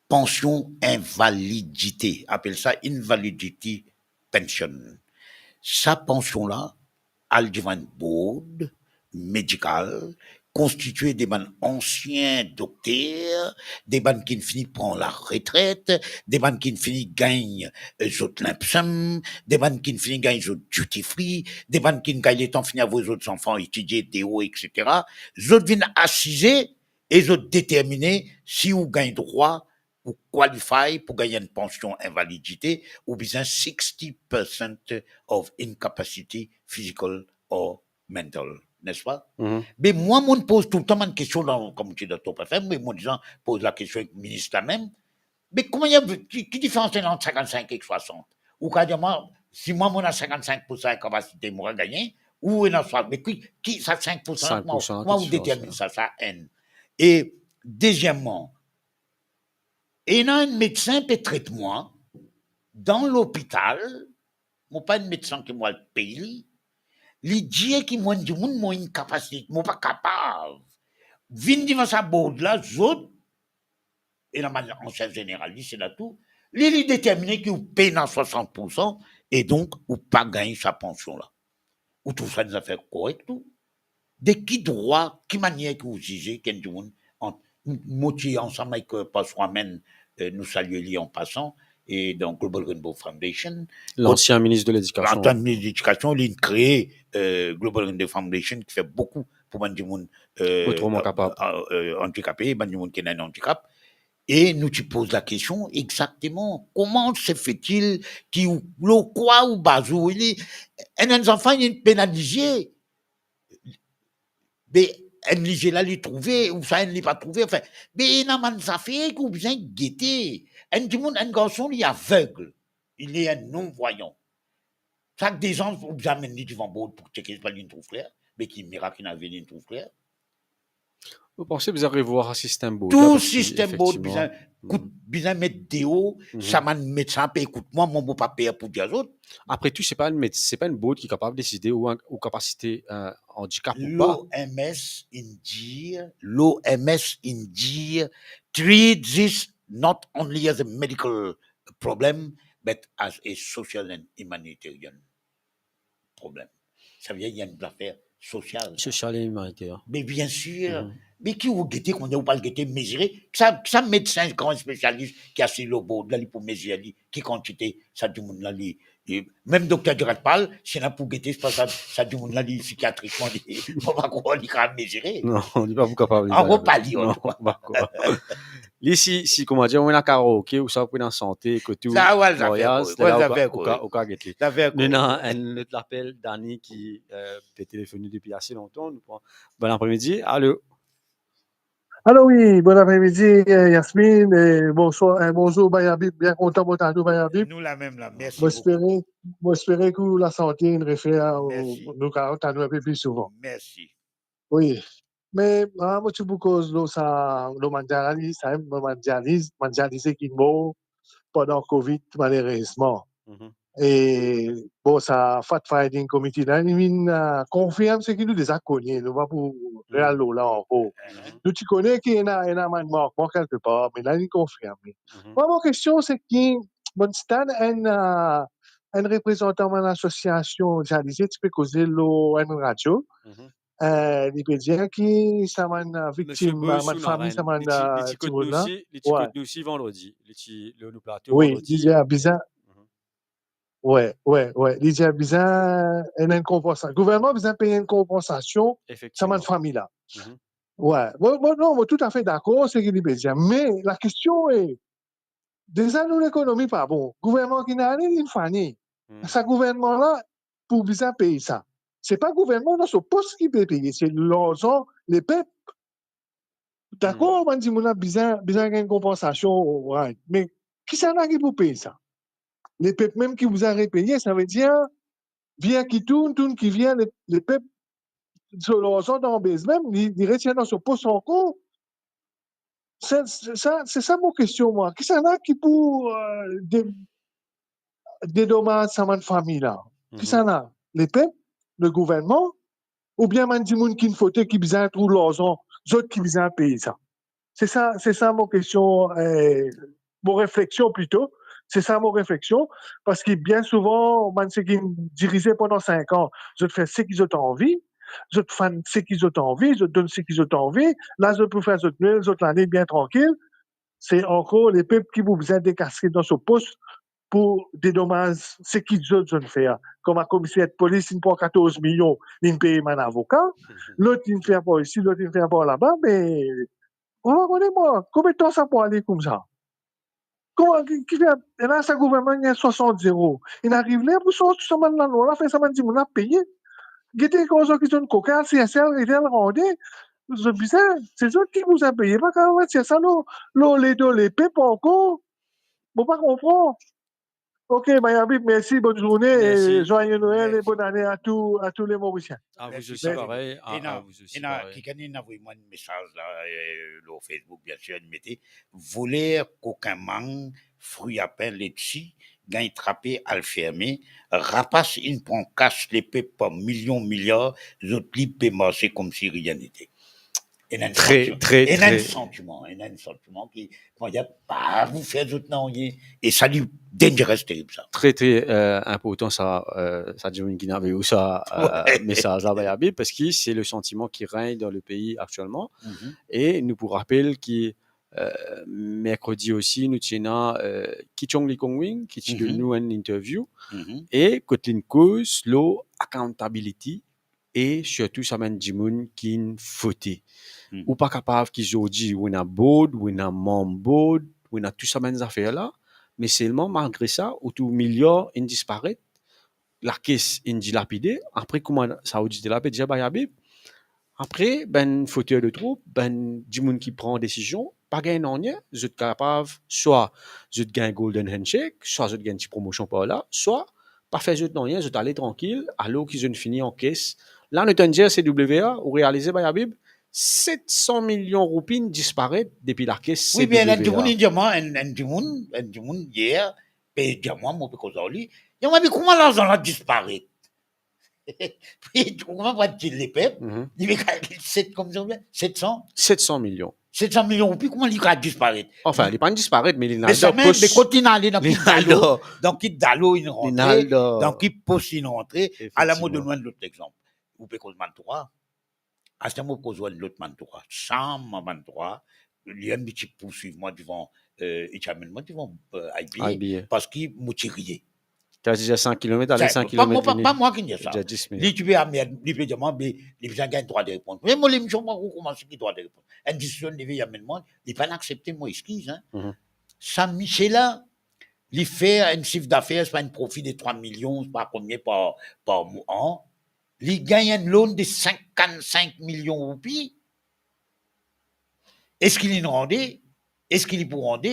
pansion invalidite, apel sa invalidity pension. Sa pansion la, al divan enn board medikal konstitie de bann ansien dokter, de bann ki finn fini pran laretret, de bann ki finn fini gagn, eh, zot lump sum, de bann ki finn fini gagn zot duty free, de bann ki gagn letan finn avoy zot zanfan etidie deor, et cetera. Zot vinn asize e zot determine si ou gagn drwa, ou qualify pou gagn enn pansion invalidite, ou bizin sixty percent of incapacity physical or mental, nespa? Mhm. Be mwa, mo poz toultan bann kestion dan, kouma ti dan Top F M, me mo deza poz lakestion ek minis la mem, be kouma, ki, ki diferans ena ant sinkant-sink ek swasant? Ou kapav dir mwa, si mwa mo ena sinkant-sink poursan kapasite, mo kapav gagne, ou ena swasant, be ki, ki sa sink poursan la, kouma, kouma ou determinn sa, sa enn? E dezieman, ena enn medsin pe tret mwa dan lopital, mo pa enn medsin ki mo al pey li, li dir ki mo enn dimoun, mo inkapasite, mo pa kapav. Vinn devan sa board la, zot, ena bann ansien zeneralis, ena tou, li, li determine ki ou pena swasant poursan, e donk ou pa gagn sa pansion la. Ou trouv sa enn zafer korek tou? De ki drwa, ki manier ki ou zize ki enn dimoun ant, mo ti ansam ek, eh, Pastor Amen, eh, nou salie li an pasan, e dan Global Rainbow Foundation, lansien minis de ledikasion. Lansien minis de ledikasion, li kree, eh, Global Rainbow Foundation ki fer boukou pou bann dimoun, eh, otreman kapab, eh, eh, andikape, bann dimoun ki ena enn andikap. E nou ti poz lakestion exakteman, comment se fait-il ki ou, lor kwa ou baze ou li, enn, enn zanfan inn penalize, be enn li zwe la li trouve, ou sa enn li pa trouve, anfin, be ena bann zafer ki ou bizin gete. Enn dimoun, enn garson, li aveg, il est un non-voyant. Sak dezan ou bizin amenn li devan board pou tcheke si li trouv kler, be ki mirak inn arive, li trouv kler. Mo panse bizin revwar sa sistem board la, tou parski sistem board efektivman, bizin kout, bizin met deor, mhm, sa bann medsin pe ekout mwa, mwa mo pa per pou dir zot. Apre tou, se pa enn med-, se pa enn board ki kapav deside ou, ou kapasite, eh, andikap ou pa. L'O M S inn dir, l'O M S inn dir, treat this not only as a medical problem, but as a social and humanitarian problem. Savedir, li enn zafer sosial. Sosial e imaniter. Me biensir, mhm, me ki ou gete, kouma ou pa al gete mezire, ki sa, ki sa medsin gran spesialis ki asiz lor board la, li pou mezir li, ki kantite sa dimoun la li, li, mem dokter Diratpal, si ena pou gete, se pa sa, sa dimoun la li sikiatrikman, li, mo pa krwar li kapav mezire. Non, li pa pou kapav, li pa pou kapav. Ankor pa li, non, antouka. Pa ankor. Li si, si, kouma dir, ou ena karaoke, ou sa pou ena sante, kot ou, sa, ouais, zafer, maryaz, ouais, la, ou ka, zafer, ou ka, ouais, ou ka gete. Zafer, nou ena enn lot lapel, Dani, ki, eh, pe telefone depi ase lontan, nou pran. Bon apremidi, alo? Alo, wi, bon apremidi, eh, Yasmine, e bonswar, eh, bonzour, Bayabib, bien kontan mo trouv ou, Bayabib. Nou lamem la, mersi boukou. Mo espere, mo espere ki lasante inn refer, eh, mersi, nou kapav tann ou enpe pli souvan. Mersi. Wi. Me, ah, mo ti pou koz lor sa, lor bann dializ, sa, bann dializ, bann dialize ki mor pandan Covid, malerezman. Mhm. E, bon, sa fact finding committee la, li vinn, ah, konfirm seki nou deza kone, nou pa pou, mhm, real lor la ankor. Mhm. Nou ti kone ki ena, ena bann mankman kelkepar, me la, li konfirme. Mhm. Mwa, mo kestion, se ki, bon, si tann enn, ah, enn reprezantan bann asosiasion dialize ti pe koze lor enn radio, mhm, eh, li pe dir ki sa bann, eh, viktim, bann fami, sa bann, eh, dimoun la. Li ti kot nou osi, li ti kot nou osi vandredi. Li ti lor nou plato vandredi. Wi, li dir bizin, mhm, wi, wi, wi. Li dir bizin enn, enn konpansa-, gouvernman bizin pey enn konpansasion sa bann fami la. Efektivman. Mhm. Wi, mo, mo, non, mo toutafe dakor seki li pe dir. Me lakestion e, deza nou lekonomi pa bon. Gouvernman ki ena ale, li fini. Hmm. Sa gouvernman la pou bizin pey sa. Se pa gouvernman dan so pos ki pe peye, se larzan lepep. Dakor, hmm, bann dimoun la bizin, bizin gagn konpansasion, right. Me kisannla ki pou pey sa? Lepep mem ki bizin repeye, savedir, vir ki tourn, tourn ki vir, le, lepep, so larzan dan bez mem, li, li retir dan so pos ankor. Se, se sa, se sa mo kestion, mwa. Kisannla ki pou, eh, de-, dedomaz sa bann fami la? Mhm. Kisannla? Lepep, legouvernman, oubien bann dimoun ki finn fote, ki bizin trouv larzan, zot ki bizin pey sa? Se sa, se sa mo kestion, eh, mo refleksion plito. Se sa mo refleksion, parski bien souvan, bann seki dirize pandan sink an, zot fer seki zot anvi, zot fann seki zot anvi, zot donn seki zot anvi, la zot pou fer zot Nwel, zot lane bien trankil. Se ankor lepep ki pou bizin dekasket dan so pos pou dedomaz seki zot, zot fer. Kouma komiser polis, inn pran katorz milion, linn pey bann avoka, lot inn fer par isi, lot inn fer par laba, me, ou pa kone mwa, konbien tan sa pou ale koumsa? Kouma, ki, ki fer, e la sa gouvernman gagn swasant zero. Inn ariv ler pou sorti sa bann lalwa la, fer sa bann dimoun la peye. Gete kouma zot ki zot kokin, al Sesel, gete al rande. Zot bizin, se zot ki pou bizin peye, pa kapav tir sa lor, lor ledo lepep ankor. Mo pa konpran. Ok, Bayabib, mersi, bonn zourne, e zwaye Nwel e bonn ane a tou, a tou le Morisien. Mersi. Mersi. Ena, ena, kikenn inn avoy mwa enn mesaz la, e, lor Facebook, biensir, inn mete, voler, kokin, mang, fri a pin, letsi, gagn trape, al ferme, rapas inn pran kas lepep par milion, miliar, zot lib pe marse koumsi rien n'était. Ena enn santiman, ena enn santiman, ena enn santiman ki, kouma dir, pa pou fer zot nanye, e sa li dangerous, terib sa. Tre, tre, e, inportan sa, e, sa dimoun ki inn avoy ou sa, e, mesaz la, Bayabib, parski se le santiman ki regn dan le pei aktielman. E nou pou rapel ki, e, merkredi osi, nou ti ena, e, Kichong Li Kong Wing, ki ti donn nou enn interview, e kot linn koz lor accountability, e sirtou sa bann dimoun ki'nn fote. Ou pa kapav ki zordi ou ena board, ou ena manm board, ou ena tou sa bann zafer la, me selman malgre sa, ou trouv miliar inn disparet, lakes inn dilapide, apre kouma Saoudite la pe dir, Bayabib, apre bann foter de trouble, bann dimoun ki pran desizion, pa gagn nanye, zot kapav, swa zot gagn golden handshake, swa zot gagn ti promosion par la, swa pa fer zot nanye, zot ale trankil, alor ki zot fini ankes. La nou tann dir C W A, ou realize, Bayabib, set san milion roupi inn disparet depi lakes C W A. Wi, bien, enn dimoun, enn dimoun, enn dimoun, enn dimoun, yer, pe dir mwa, mo pe koz ar li, dir mwa, me kouma larzan la disparet? Kouma pa dir lepep, li pe kalkil set, kouma sa, set san? Set san milion. Set san milion roupi, kouma li kapav disparet? Anfin, li pa'nn disparet, me li inn al dan pos. Me kot inn ale, dan ki dalo, dan ki dalo inn rantre, dan ki pos inn rantre. Ala mo donn ou enn lot lexanp. Ou pe koz Mantoura. Aster mo koz ou enn lot Mantoura. Sam Mantoura, li mem li ti pourswiv mwa divan, e, li ti amenn mwa divan, e, I B A, parski mo ti riye. Ti a dir sink kilomet ale, sink kilomet vini. Pa mwa ki dir sa. Li ti pe amerd, li pe dir mwa, be, li bizin gagn drwa de repons. Me mo lemision, mo koumans ki drwa de repons. Enn disizion li vinn amenn mwa, li pa'nn aksepte mo eskiz, en. Sa misie la, li fer enn sif dafer, se pa enn profi de trwa milion, se pa konbien par, par mwa, an. Li gagn enn loan de sinkant-sink milion roupi. Eski li rande? Eski li pou rande?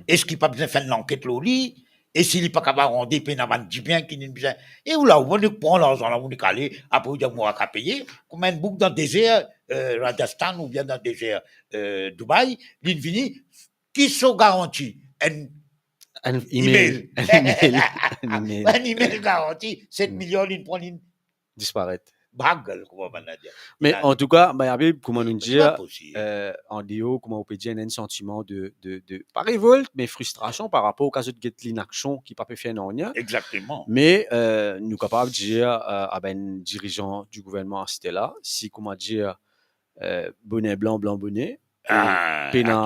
Eski pa bizin fer enn lanket lor li? E si li pa kapav rande, pena bann dibien ki li bizin. E ou la, ou nek pran larzan la, ou nek ale, apre ou dir, mo pa kapav peye. Kouma enn boug dan dezer, e, Rajasthan oubien dan dezer, e, Dubai, li vini, ki so garanti? Enn email. Enn email. Enn email. Enn email garanti, set milion li pran, li disparet. Bagal, kouma bann la dir. Me antouka, Bayabib, kouma nou dir, e, an deor, kouma ou pe dir, ena enn santiman de, de, de, pa revolt, me fristrasion par rapor a zot get linaksion ki pa pe fer nanye. Exakteman. Me, e, nou kapav dir, e, a bann dirizan di gouvernman aster la, si, kouma dir, e, bone blan, blan bone, e, pena,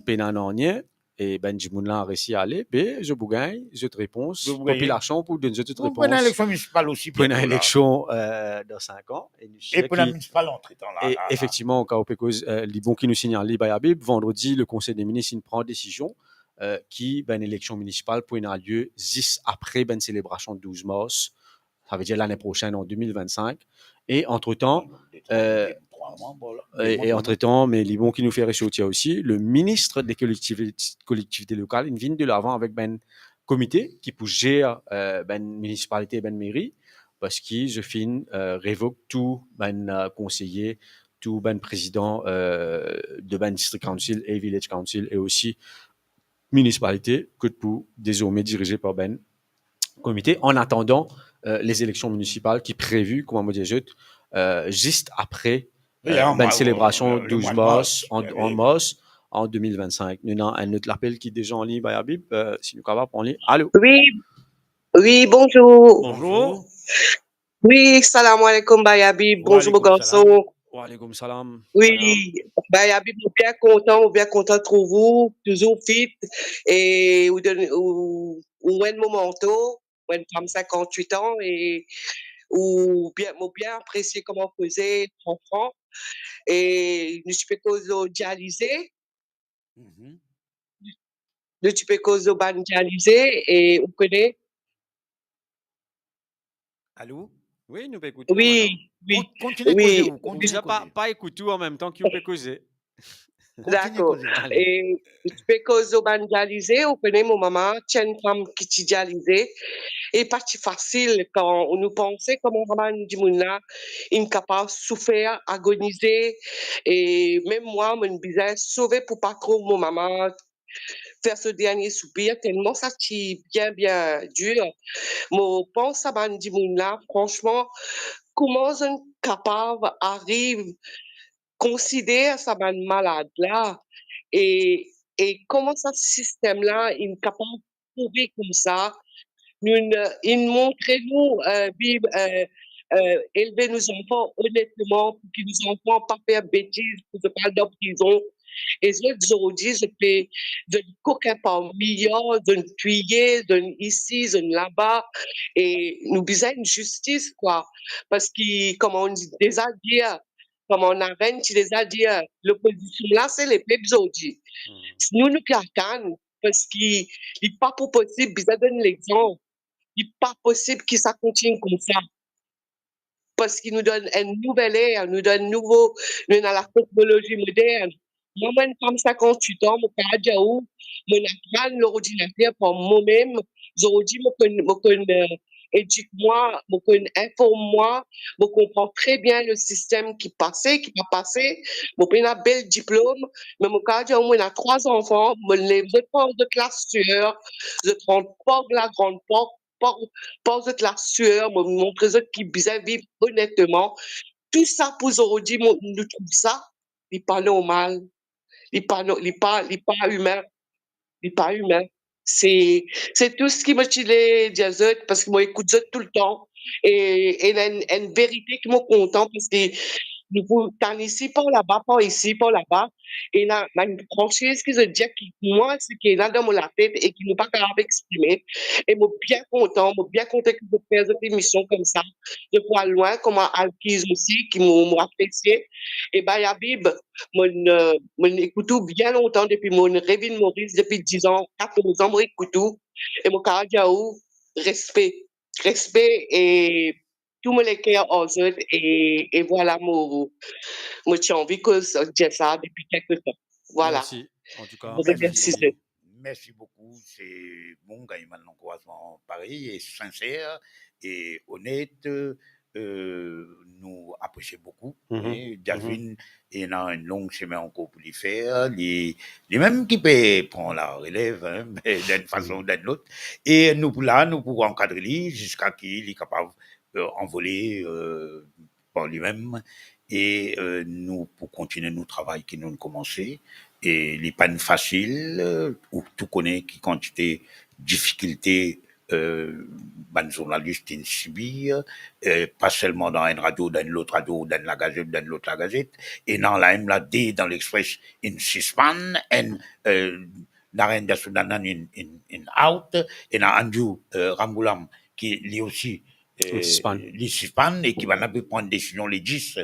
pena nanye, e bann dimoun la resi ale, be zot pou gagn zot repons, popilasion pou donn zot zot repons. Pou ena eleksion minisipal osi biento la. Pou ena eleksion, e, dan sink an, e nou sir ki pou ena minisipal antretan la, e la, la. Efektivman, kan ou pe koz, e, li bon ki nou signal li, Bayabib, vandredi, le Konsey de Minis inn pran desizion, e, ki bann eleksion minisipal pou ena lie zis apre bann selebrasion douz mars, savedir lane prosenn, an de mil vinn-sink. E antretan, e, e, e antretan, me li bon ki nou fer resortir osi, le minis de kolektivite, kolektivite lokal, li vinn delavan avek bann komite ki pou zer, e, bann minisipalite, bann meri, parski zot finn, e, revok tou bann, e, konseye, tou bann prezidan, e, de bann district council e village council e osi minisipalite, kot pou dezorme dirize par bann komite, an atandan, e, les eleksion minisipal ki previ, kouma mo dir zot, e, zis apre, e, bann selebrasion douz mars, an, an mars, an de mil vinn-sink. Nou ena enn lot lapel ki deza an liy, Bayabib, e, si nou kapav pran li. Alo? Wi, wi, bonzour. Bonzour. Wi, salam aleykoum, Bayabi. Bonzour, mo garson. Wi, Bayabi, mo bien kontan, mo bien kontan trouv ou, touzour fit, e ou donn, ou, ou enn mo manto, mo enn fam sinkant-wit an, e ou bien, mo bien apresie kouma ou koze, franchman. E nou ti pe koz lor dialize, Mhm. Nou ti pe koz lor bann dialize e ou kone. Alo? Wi, nou pe ekout ou, wi, wi. Kon-, kontinie koze ou, kontinie koze. Pa, pa ekout ou anmemtan ki ou pe koze. Dakor. Kontinie koze. Ale. E nou ti pe koz lor bann dialize, ou kone mo mama ti enn fam ki ti dialize. E pa ti fasil kan nou panse kouma bann dimoun la inn kapav soufer, agonize, e mem mwa, mo'nn bizin sove pou pa trouv mo mama fer so dernie soupir, telman sa ti bien, bien dir. Mo pans sa bann dimoun la, franchman, kouma zot kapav ariv konsider sa bann malad la, e, e kouma sa sistem la inn kapav prouve koumsa, nou, inn, inn montre nou, eh, viv, eh, eh, elve nou zanfan onetman, pou ki nou zanfan pa fer betiz, pou zot pa al dan prizon. E zot, zordi, zot pe, zot kokin par miliar, zot touye, zot isi, zot laba, e nou bizin enn zistis, kwa. Parski, kouma nou deza dir, kouma Naren ti deza dir, lopozision la, se lepep zordi. Hmm. Nou, nou pe atann, parski li pa pou posib, bizin donn lexanp. Li pa posib ki sa kontign koumsa. Parski nou dan enn nouvel er, nou dan enn nouvo, nou ena lateknolozi modern. Mwa, mo enn fam sinkant-wit an, mo kapav dir ou, mo'nn aprann lordinater par momem. Zordi, mo konn, mo konn, eh, edik mwa, mo konn inform mwa, mo konpran tre bien le sistem ki pase, ki pa pase. Mo pena bel diplom, me mo kapav dir ou, mo ena trwa zanfan, mo lev zot par zot lasier, zot rant par lagrand port, par, par zot lasier, mo montre zot ki bizin viv onetman. Tou sa pou zordi, mo, nou trouv sa, li pa normal, li pa no-, li pa, li pa imin, li pa imin. Se, se tou seki mo ti le dir zot, parski mo ekout zot toultan. E, e ena enn, enn verite ki mo kontan, parski nou pou tann isi, par laba, par isi, par laba. Ena bann fransiz ki zot dir ki mwa, seki ena dan mo latet e ki mo pa kapav exprime. E mo bien kontan, mo bien kontan ki zot fer zot emision koumsa. Zot pou al lwin, kouma Alkiz osi, ki mo, mo apresie. E Bayabi, mo'nn, eh, mo'nn ekout ou bien lontan, depi mo'nn revinn Moris, depi diz an, katorz an, mo ekout ou. E mo kapav dir ou, respe, respe, e tou mo leker ar zot, e, e vwala, mo, mo ti anvi koz, dir sa depi kelke tan. Vwala. Mersi. Antouka, mo remersi zot. Mersi boukou. Se bon, gagn bann lankourazman parey e sinser e onet. Eh, nou apresie boukou. Mhm. E Jasmine, ena enn long semin ankor pou li fer. Li, limem ki pe pran larelev, hein, dan enn fason ou dan enn lot. E nou pou la, nou pou ankadre li ziska ki li kapav, eh, anvole, eh, par limem. E, eh, nou pou kontinie nou travay ki nou'nn koumanse. E li pa'nn fasil, eh, ou tou kone ki kantite difikilte, eh, bann zournalis inn sibir, eh, pa selman dan enn radio, dan enn lot radio, dan enn lagazet, dan enn lot lagazet, e ena lamem la de dan L'Express inn sispann, enn, eh, Naren Jasoudana inn, inn, inn out, ena Andrew, eh, Ramgoolam ki li osi, eh, li sispann e ki bann la pe pran desizion le dis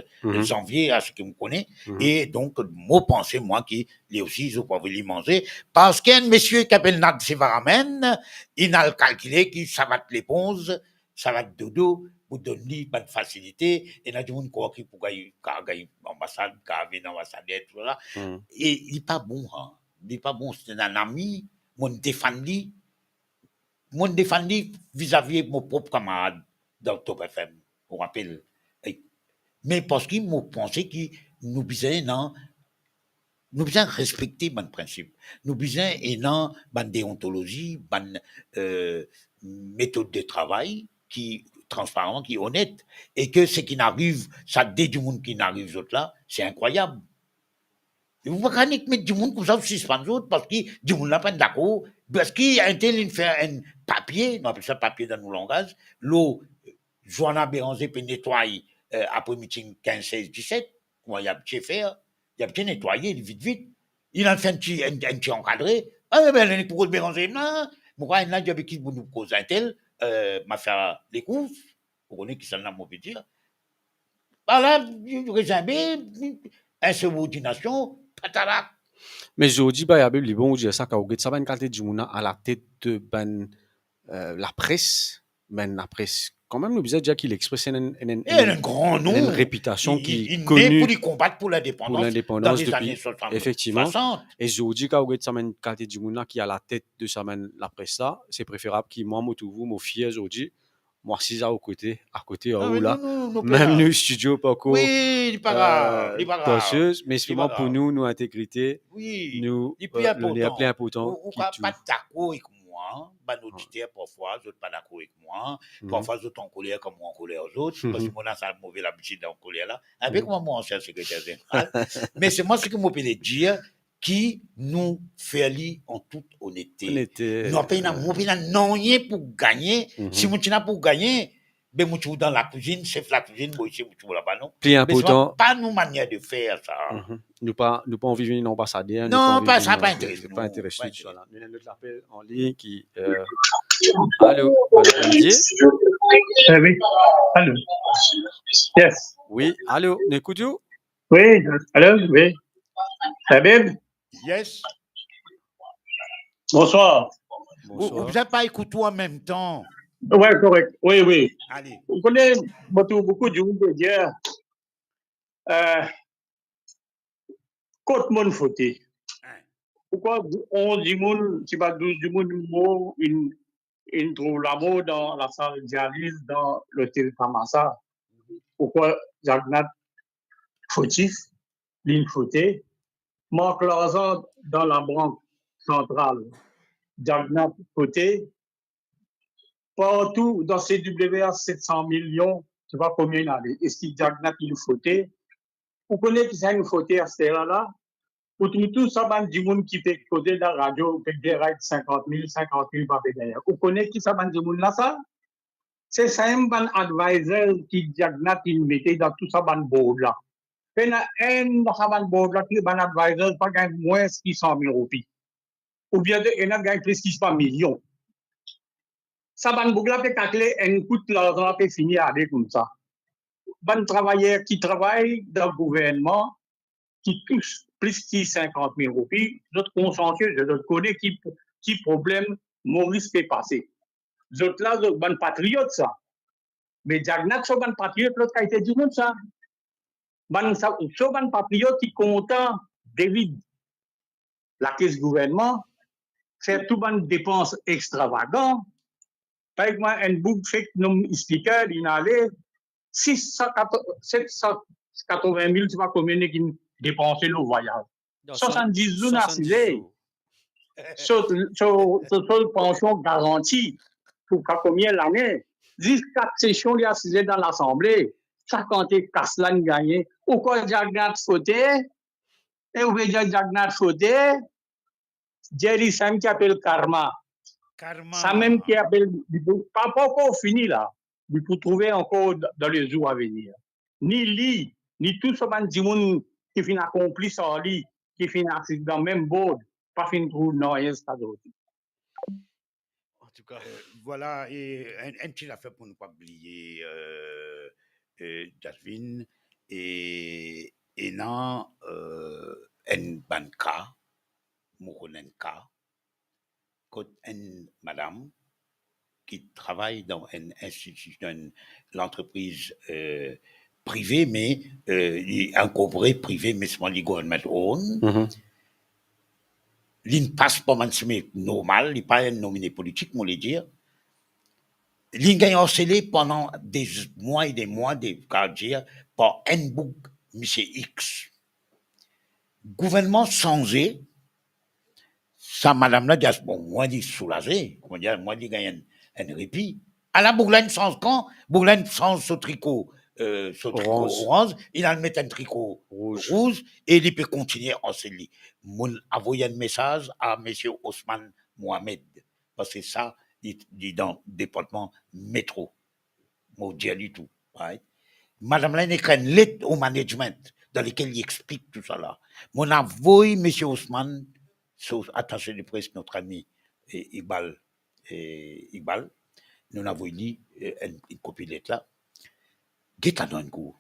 zanvie, a seki mo kone. Mhm. E donk, mo panse, mwa, ki li osi, zot pou avoy li manze, parski enn misie ki apel Nad Sevaramen, inn al kalkile ki savat leponz, savat dodo, pou donn li bann fasilite, ena dimoun krwar ki pou gagn, ka gagn anbasad, ka vinn anbasader, tousala. Hmm. E li pa bon, hein. Li pa bon, se enn ami, mo'nn defann li, mo'nn defann li vizavi mo prop kamarad dan Top F M, ou rapel. E, me parski mo panse ki nou bizin ena, nou bizin respekte bann prinsip, nou bizin ena bann deontolozi, bann, eh, metod de travay ki transparan, ki onet, e ke seki inn ariv, sa de dimoun ki inn ariv zot la, se inkrwayab. E ou pa kapav nek met dimoun koumsa, ou sispann zot, parski dimoun la pa'nn dakor, parski enn tel inn fer enn papie, nou apel sa papie dan nou langaz, lor Joana Béranger pe netway, eh, apre miting kinz, sez, diset, kouma li abitie fer, li abitie netwaye li vit vit. Li al fer enn ti, enn, enn ti ankadre. Ah, be, li pou kot Béranger la, mo krwar ena, li dir, be, ki pou nou koz entel, eh, mo al fer lekours. Ou kone kisannla mo pe dir. Ala, rezime, insubordination, patalak. Me zordi, be, Abib, li bon ou dir sa, kan ou get sa bann kalite dimoun la alatet de bann, eh, lapres, bann lapres, kanmem, nou bizin dir ki L'Express ena enn, enn, enn, eh, enn, enn gran nom, enn repitasion ki koni pou li konbat pou lindepandans, pou lindepandans dan lezane swasant. Efektivman. E zordi, kan ou get sa bann kalite dimoun la ki alatet de sa bann lapres la, se preferab ki mwa, mo trouv, mo fier zordi, mo asiz a ou kote, akote a ou la. Ah, me nou, nou, nou pe la. Mem nou studio pankor, wi, li pa grav, eh, li pa grav, dan sens, me selman pou nou, nou integrite, wi, nou, li pli, eh, loner pli inportan ki tou. Ou, ou pa, pa dakor ek mwa, bann oditer parfwa zot pa dakor ek mwa, parfwa zot ankoler kan mo ankoler zot, parski mo ena sa move labitid ankoler la, inpe kouma mo ansien sekreter zeneral. Me selman seki mo pe le dir, ki nou fer li an tout onete. Onete. Nou pena, eh, mo pena nanye pou gagne. Si mo ti ena pou gagne, be mo ti pou dan lakwizinn, sef lakwizinn, mo isi mo ti pou laba, non. Pli inportan, me se pa nou manier de fer sa. Nou pa, nou pa anvi vinn anbasader, non, nou pa anvi vinn, sa pa, eh, interes nou, pa interes nou, pa interes nou. Nou ena enn lot lapel an lign ki, eh, alo, bon apremidi. Eh wi, alo. Wi, alo, nou ekout ou? Wi, alo, wi. Abib? Yes. Bonswar. Bonswar. Ou, ou bizin pa ekout ou anmemtan. Wi, korek. Wi, wi. Ale. Ou kone, mo trouv boukou dimoun pe dir, eh, kot monn fote? Hein. Poukwa onz dimoun, sipa douz dimoun mor, inn, inn trouv lamor dan lasal dializ dan lotel Tamasa? Poukwa Jagannath fotif, linn fote? Mank larzan dan labank santral, Jagannath fote. Partou dan C W A set san milion, sipa konbien inn ale, eski Jagannath inn fote? Ou kone kisannla inn fote aster la la? Ou trouv tou sa bann dimoun ki pe koze dan radio, pe gagn sinkant mil, sinkant mil pa pe gagn. Ou kone ki sa bann dimoun la sa? Se samem bann advisor ki Jagannath inn mete dan tou sa bann board la. Pena enn dan sa bann board la ki bann advisor pa gagn mwins ki san mil roupi. Oubien de, ena gagn plis ki sa milion. Sa bann boug la pe kalkile enn kout larzan la pe fini ale koumsa. Bann travayer ki travay dan gouvernman, ki tous plis ki sinkant mil roupi, zot konsiansie, zot kone ki, ki problem Moris pe pase. Zot la, zot bann patriot sa. Me Jagannath so bann patriot, lot kalite dimoun sa. Bann sa, so bann patriot ki kontan devid lakes gouvernman, fer tou bann depans extravagan. Parey mwa, enn boug fek nom speaker, linn ale, sis san, set san katrovin mil, sipa konbien nek inn depanse lor vwayaz. Dan swasanndis zour, li asize. Swasanndis zour. So, so, so, so pansion garanti pou pa konbien lane. Zis kat sesion, li asize dan Lasanble. Sa kantite kas la li gagne. Ou krwar Jagannath fote? E ou pe dir Jagannath fote? Dir li samem ki apel karma. Karma. Samem ki apel, li pou, pa, pa ankor fini la. Li pou trouve ankor dan, dan lezour avenir. Ni li, ni tou sa bann dimoun ki finn akonpli sa li, ki finn asiz dan mem board, pa finn trouv nanye ziska zordi. Antouka, eh, vwala, e enn, enn ti zafer pou nou pa bliye, eh, eh, Jasvin, e, ena, eh, enn bann ka, mo konn enn ka, kot enn madam ki travay dan enn institi-, dan enn lantrepriz, eh, prive, me, eh, li inkorpore prive, me selman li government owned. Linn pas par bann sime normal, li pa enn nomine politik, mo le dir. Linn gagn arsele pandan de mwa e de mwa, de, kapav dir, par enn boug, misie X. Gouvernman sanze, sa madam la dir, bon, mwa li soulaze, kouma dir, mwa li gagn enn, enn repi. Ala boug la inn sanz kan, boug la inn sanz so triko, eh, so triko oranz, li al met enn triko rouz e li pe kontigne arsel li. Mo'nn avoy enn mesaz a misie Osman Mohamed, parski sa, li, li dan departman metro. mo dir li tou, right? Madam la inn ekrir enn let o management dan lekel li explik tou sa la. Mo'nn avoy misie Osman, so atache de pres, notre ami, eh, Iqbal, eh, Iqbal, nou'nn avoy li, eh, enn, enn kopi let la. Get ladan enn kou.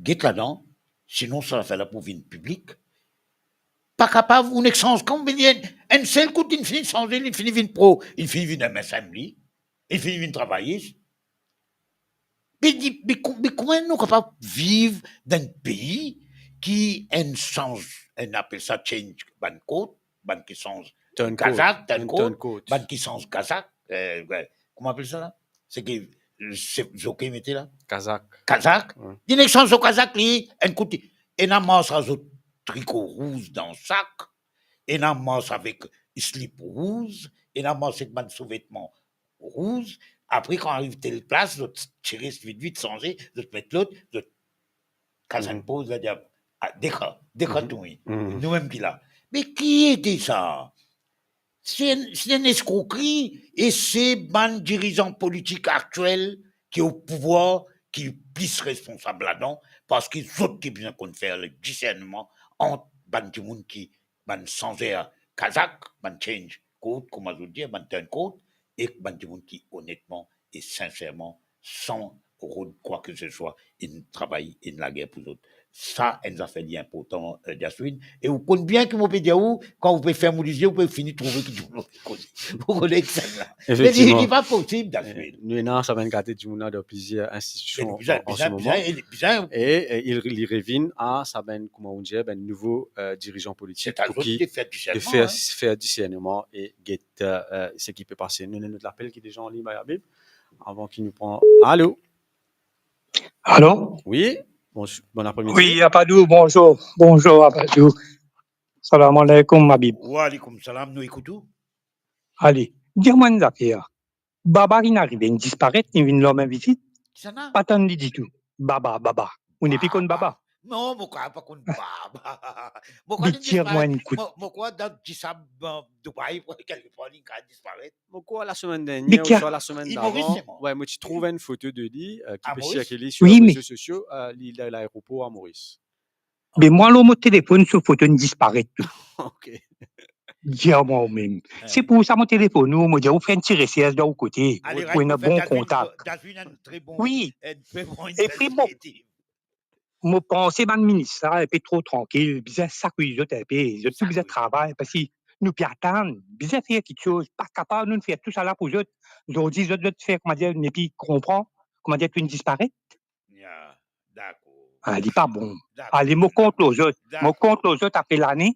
Get ladan, sinon sa zafer la pou vinn piblik. Pa kapav, ou nek sanz kan, vinn enn, enn sel kout, inn fini sanze, inn fini vinn pro, inn fini vinn M S M li, inn fini vinn travayis. Me di, me ko-, me kouma nou kapav viv dan enn pei ki inn sanz, inn apel sa change bann kot, bann ki sanz Turncoat, kazak, enn turncoat, turncoat. Bann ki sanz kazak, eh, eh, kouma apel sa la? Seki, se, zoki mete la? Kazak. Kazak. Wi. Li nek sanz so kazak, li, enn kout, ena mars ar zot triko rouz dan sak, ena mars avek slip rouz, ena mars ek bann souvetman rouz. Apre, kan ariv tel plas, zot tire vit vit, sanze, zot met lot, zot kas enn poz, la dir, ah, dekran, dekran tou, wi. Noumem ki la. Me ki ete sa? Se enn, se enn eskrokri e se bann dirizan politik aktiel ki o pouvwar ki plis responsab ladan, parski zot ki bizin konn fer le disernman ant bann dimoun ki, bann sanzer kazak, bann change coat, kouma zot dir, bann turncoat, ek bann dimoun ki onetman e sinserman, san rod kwa ke se swa, inn travay, inn lager pou zot. Sa enn zafer li inportan, eh, Jasmine. E ou konn bien ki mo pe dir ou, kan ou pe ferm ou lizie, ou pe fini trouve ki dimoun pe koze. Ou kone ki sa la. Me li, efektivman, li pa posib, Jasmine. Eh, nou ena sa bann kalite dimoun la dan plizier institision an, an se moman. Bizin, bizin, bizin, bizin. E, e li, li revinn a sa bann, kouma ou dir, bann nouvo, eh, dirizan politik pou ki de fer, de fer disernman e get, eh, eh, seki pe pase. Nou ena enn lot lapel ki deza an lign, Habib, avan ki nou pran. Alo? Alo? Wi, bon, bon apremidi. Wi, Apadou, bonzour. Bonzour, Apadou. Salam aleykoum, Habib. Wa aleykoum salam, nou ekout ou. Ale, dir mwa enn zafer. Baba inn arive, inn disparet, inn vinn lor mem vizit. Kisannla? Pa tann li ditou. Baba, Baba. Ou nepli konn Baba? Non, mo krwar pa konn Baba. Mo krwar li disparet. Mo, mo krwar dan disab, eh, Dubai, pou kelkepar li kav disparet. Mo krwar lasemenn dernie ouswa lasemenn davan, wi, mo ti trouv enn foto de li, eh, ki pe sirkile lor rezo sosio, eh, li dan laeropor a Moris. Me mwa lor mo telefonn, so foto inn disparet tou. Ok. Dir mwa ou mem. Se pou sa mo telefonn ou, mo dir ou fer enn ti resers dan ou kote, ou trouv enn bon kontak. Wi. Epi mo, mo panse bann minis la enpe tro trankil, bizin sakouy zot enpe, zot tou bizin travay, parski nou pe atann, bizin fer kiksoz, pa kapav nou fer tousala pou zot. Zordi zot, zot fer, koumadir, nepli konpran, koumadir, tou inn disparet. Ya, dakor. Ah, li pa bon. Dakor. Ale, mo kont lor zot. Mo kont lor zot apre lane.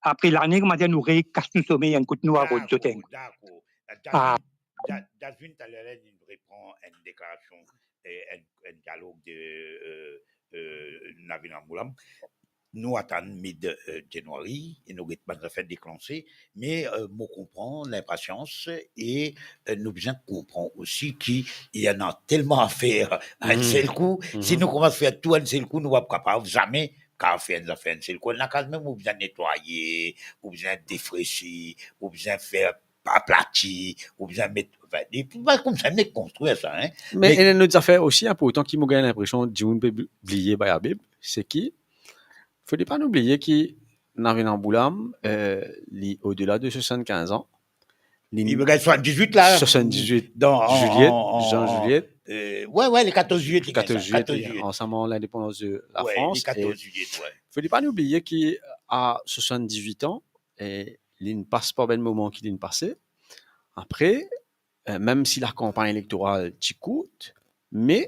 Apre lane, koumadir, nou rekas nou somey, enn kout nou arod zot enn kout. Dakor, dakor. Ah. Jasmine, taler la, nou repran enn deklarasion, eh, enn, enn dialog de, eh, eh, Navin Amwoolam. Nou atann mid, eh, January e nou get bann zafer deklanse, me, eh, mo konpran linpasians e, eh, nou bizin konpran osi ki ena telman zafer a enn sel kou. Si nou koumans fer tou enn sel kou, nou pa kapav, zame kapav fer enn zafer enn sel kou. Ena kaz mem ou bizin netwaye, ou bizin defresi, ou bizin fer aplati, ou bizin met, anfin, li pa koumsa, met konstrir sa, hein. Me, me ena enn lot zafer osi inportan ki mo gagn linpresion dimoun pe bli-, bliye, bay Habib, se ki, fode pa nou bliye ki Navin Amwoolam, eh, li odela de swasannkinz an. Li, li gagn swasanndiz-wit la. Swasanndiz-wit. Dan, an, Juliet, an, an, Juliet. Eh, wi, wi, le katorz Juliet, li gagn sa. Katorz Juliet, katorz Juliet. Ansanm ar lindepandans de Lafrans. Wi, le katorz Juliet, wi. Fode pa nou bliye ki a swasanndiz-wit an, eh, li'nn pas par bann moman ki li'nn pase. Apre, eh, mem si lakanpagn elektoral ti kourt, me,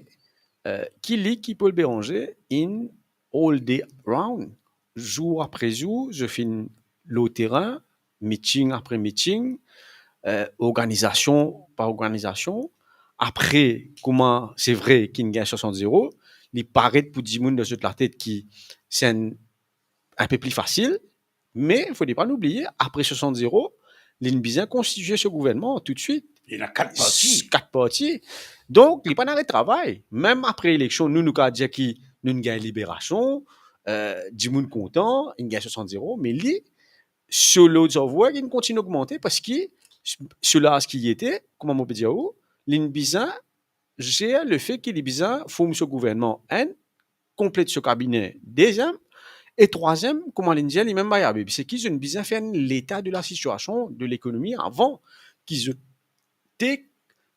eh, ki li ki Paul Bérenger inn all day round, zour apre zour, zot finn lor terin, meeting apre meeting, eh, organizasion par organizasion. Apre, kouma se vre ki'nn gagn swasant zero, li paret pou dimoun dan zot latet ki se enn, enn pe pli fasil, me fode pa nou bliye, apre swasant zero, li'nn bizin konstitie so gouvernman toutswit. Li ena kat parti. Kat parti. Donk, li pa'nn aret travay. Mem apre eleksion, nou, nou kav dir ki nou'nn gagn liberasion, eh, dimoun kontan, inn gagn swasant zero, me li, so load of work, inn kontign ogmante parski so laz ki li ete, kouma mo pe dir ou, li'nn bizin zer lefe ki li bizin form so gouvernman, enn, konplet so kabine, deziem, e trwaziem, kouma linn dir limem Bayahabib, se ki zot bizin fer enn leta de la sitiasion de lekonomi avan ki zot take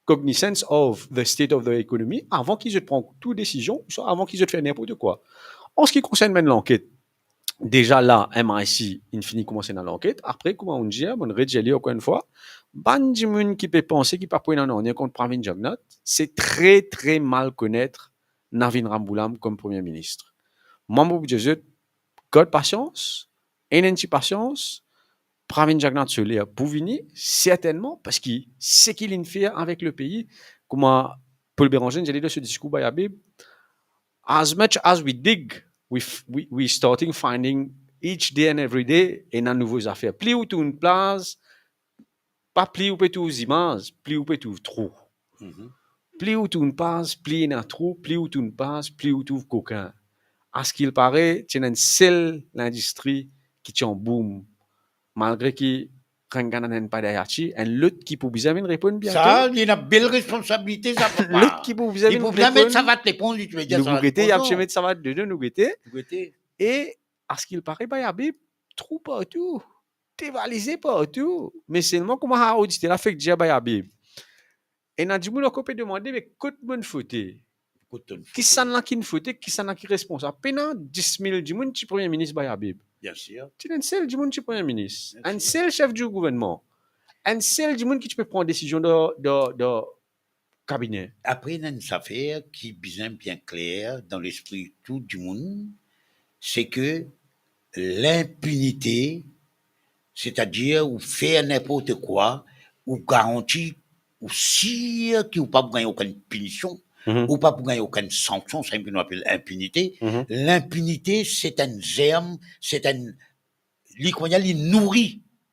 cognizance of the state of the economy, avan ki zot pran tou desizion, ouswa avan ki zot fer ninport kwa. An se ki konsern bann lanket, deza la, M I C inn fini koumans ena lanket. Apre, kouma ou'nn dir, mo'nn redir li ankor enn fwa, bann dimoun ki pe panse ki pa pou ena nanye kont Pravin Jugnauth, se tre, tre mal konet Navin Ramgoolam kom Premie Minis. Mwa, mo pou dir zot, gard pasians, ena enn ti pasians, Pravin Jugnauth so ler pou vini, sertennman, parski seki linn fer avek lepei, kouma Paul Bérenger dir li dan so diskour, Bayahabib, as much as we dig, we, f- we, we starting finding each day and every day, ena nouvo zafer. Pli ou tourn plaz, pa pli ou pe trouv zimaz, pli ou pe trouv trou. Mhm. Pli ou tourn plaz, pli ena trou, pli ou tourn plaz, pli ou trouv kokin. Askilpare, ti ena enn sel lindistri ki ti an boom, malgre ki Rengana enn pa deryer ti, enn lot ki pou bizin vinn reponn biento. Sa, li ena bel responsabilite, sa, papa. Lot ki pou bizin vinn reponn. Li pou bizin met savat leponz, li ti pe dir savat leponz, non? Nou gete, li ap met savat dedan, nou gete. Nou gete. E askilpare, Bayahabib, trou partou, devalize partou. Me selman, kouma Harold ti la fek dir Bayahabib, ena dimoun ankor pe demande, me kot mo'nn fote? Kot to'nn fote? Kisannla ki'nn fote? Kisannla ki responsab? Pena dis mil dimoun ti Premie Minis, Bayahabib. Biensir. Ti ena enn sel dimoun ti Premie Minis. Biensir. Enn sel sef di gouvernman. Enn sel dimoun ki ti pe pran desizion dan, dan, dan kabine. Apre, ena enn zafer ki bizin bien kler dan lespri tou dimoun, se ke linpinite, setadir ou fer ninport kwa, ou garanti, ou sir ki ou pa pou gagn okenn pinision, mhm, ou pa pou gagn okenn sanksion, samem ki nou apel inpinite. Mhm. Linpinite, se enn zerm, se enn, li kouma li nouri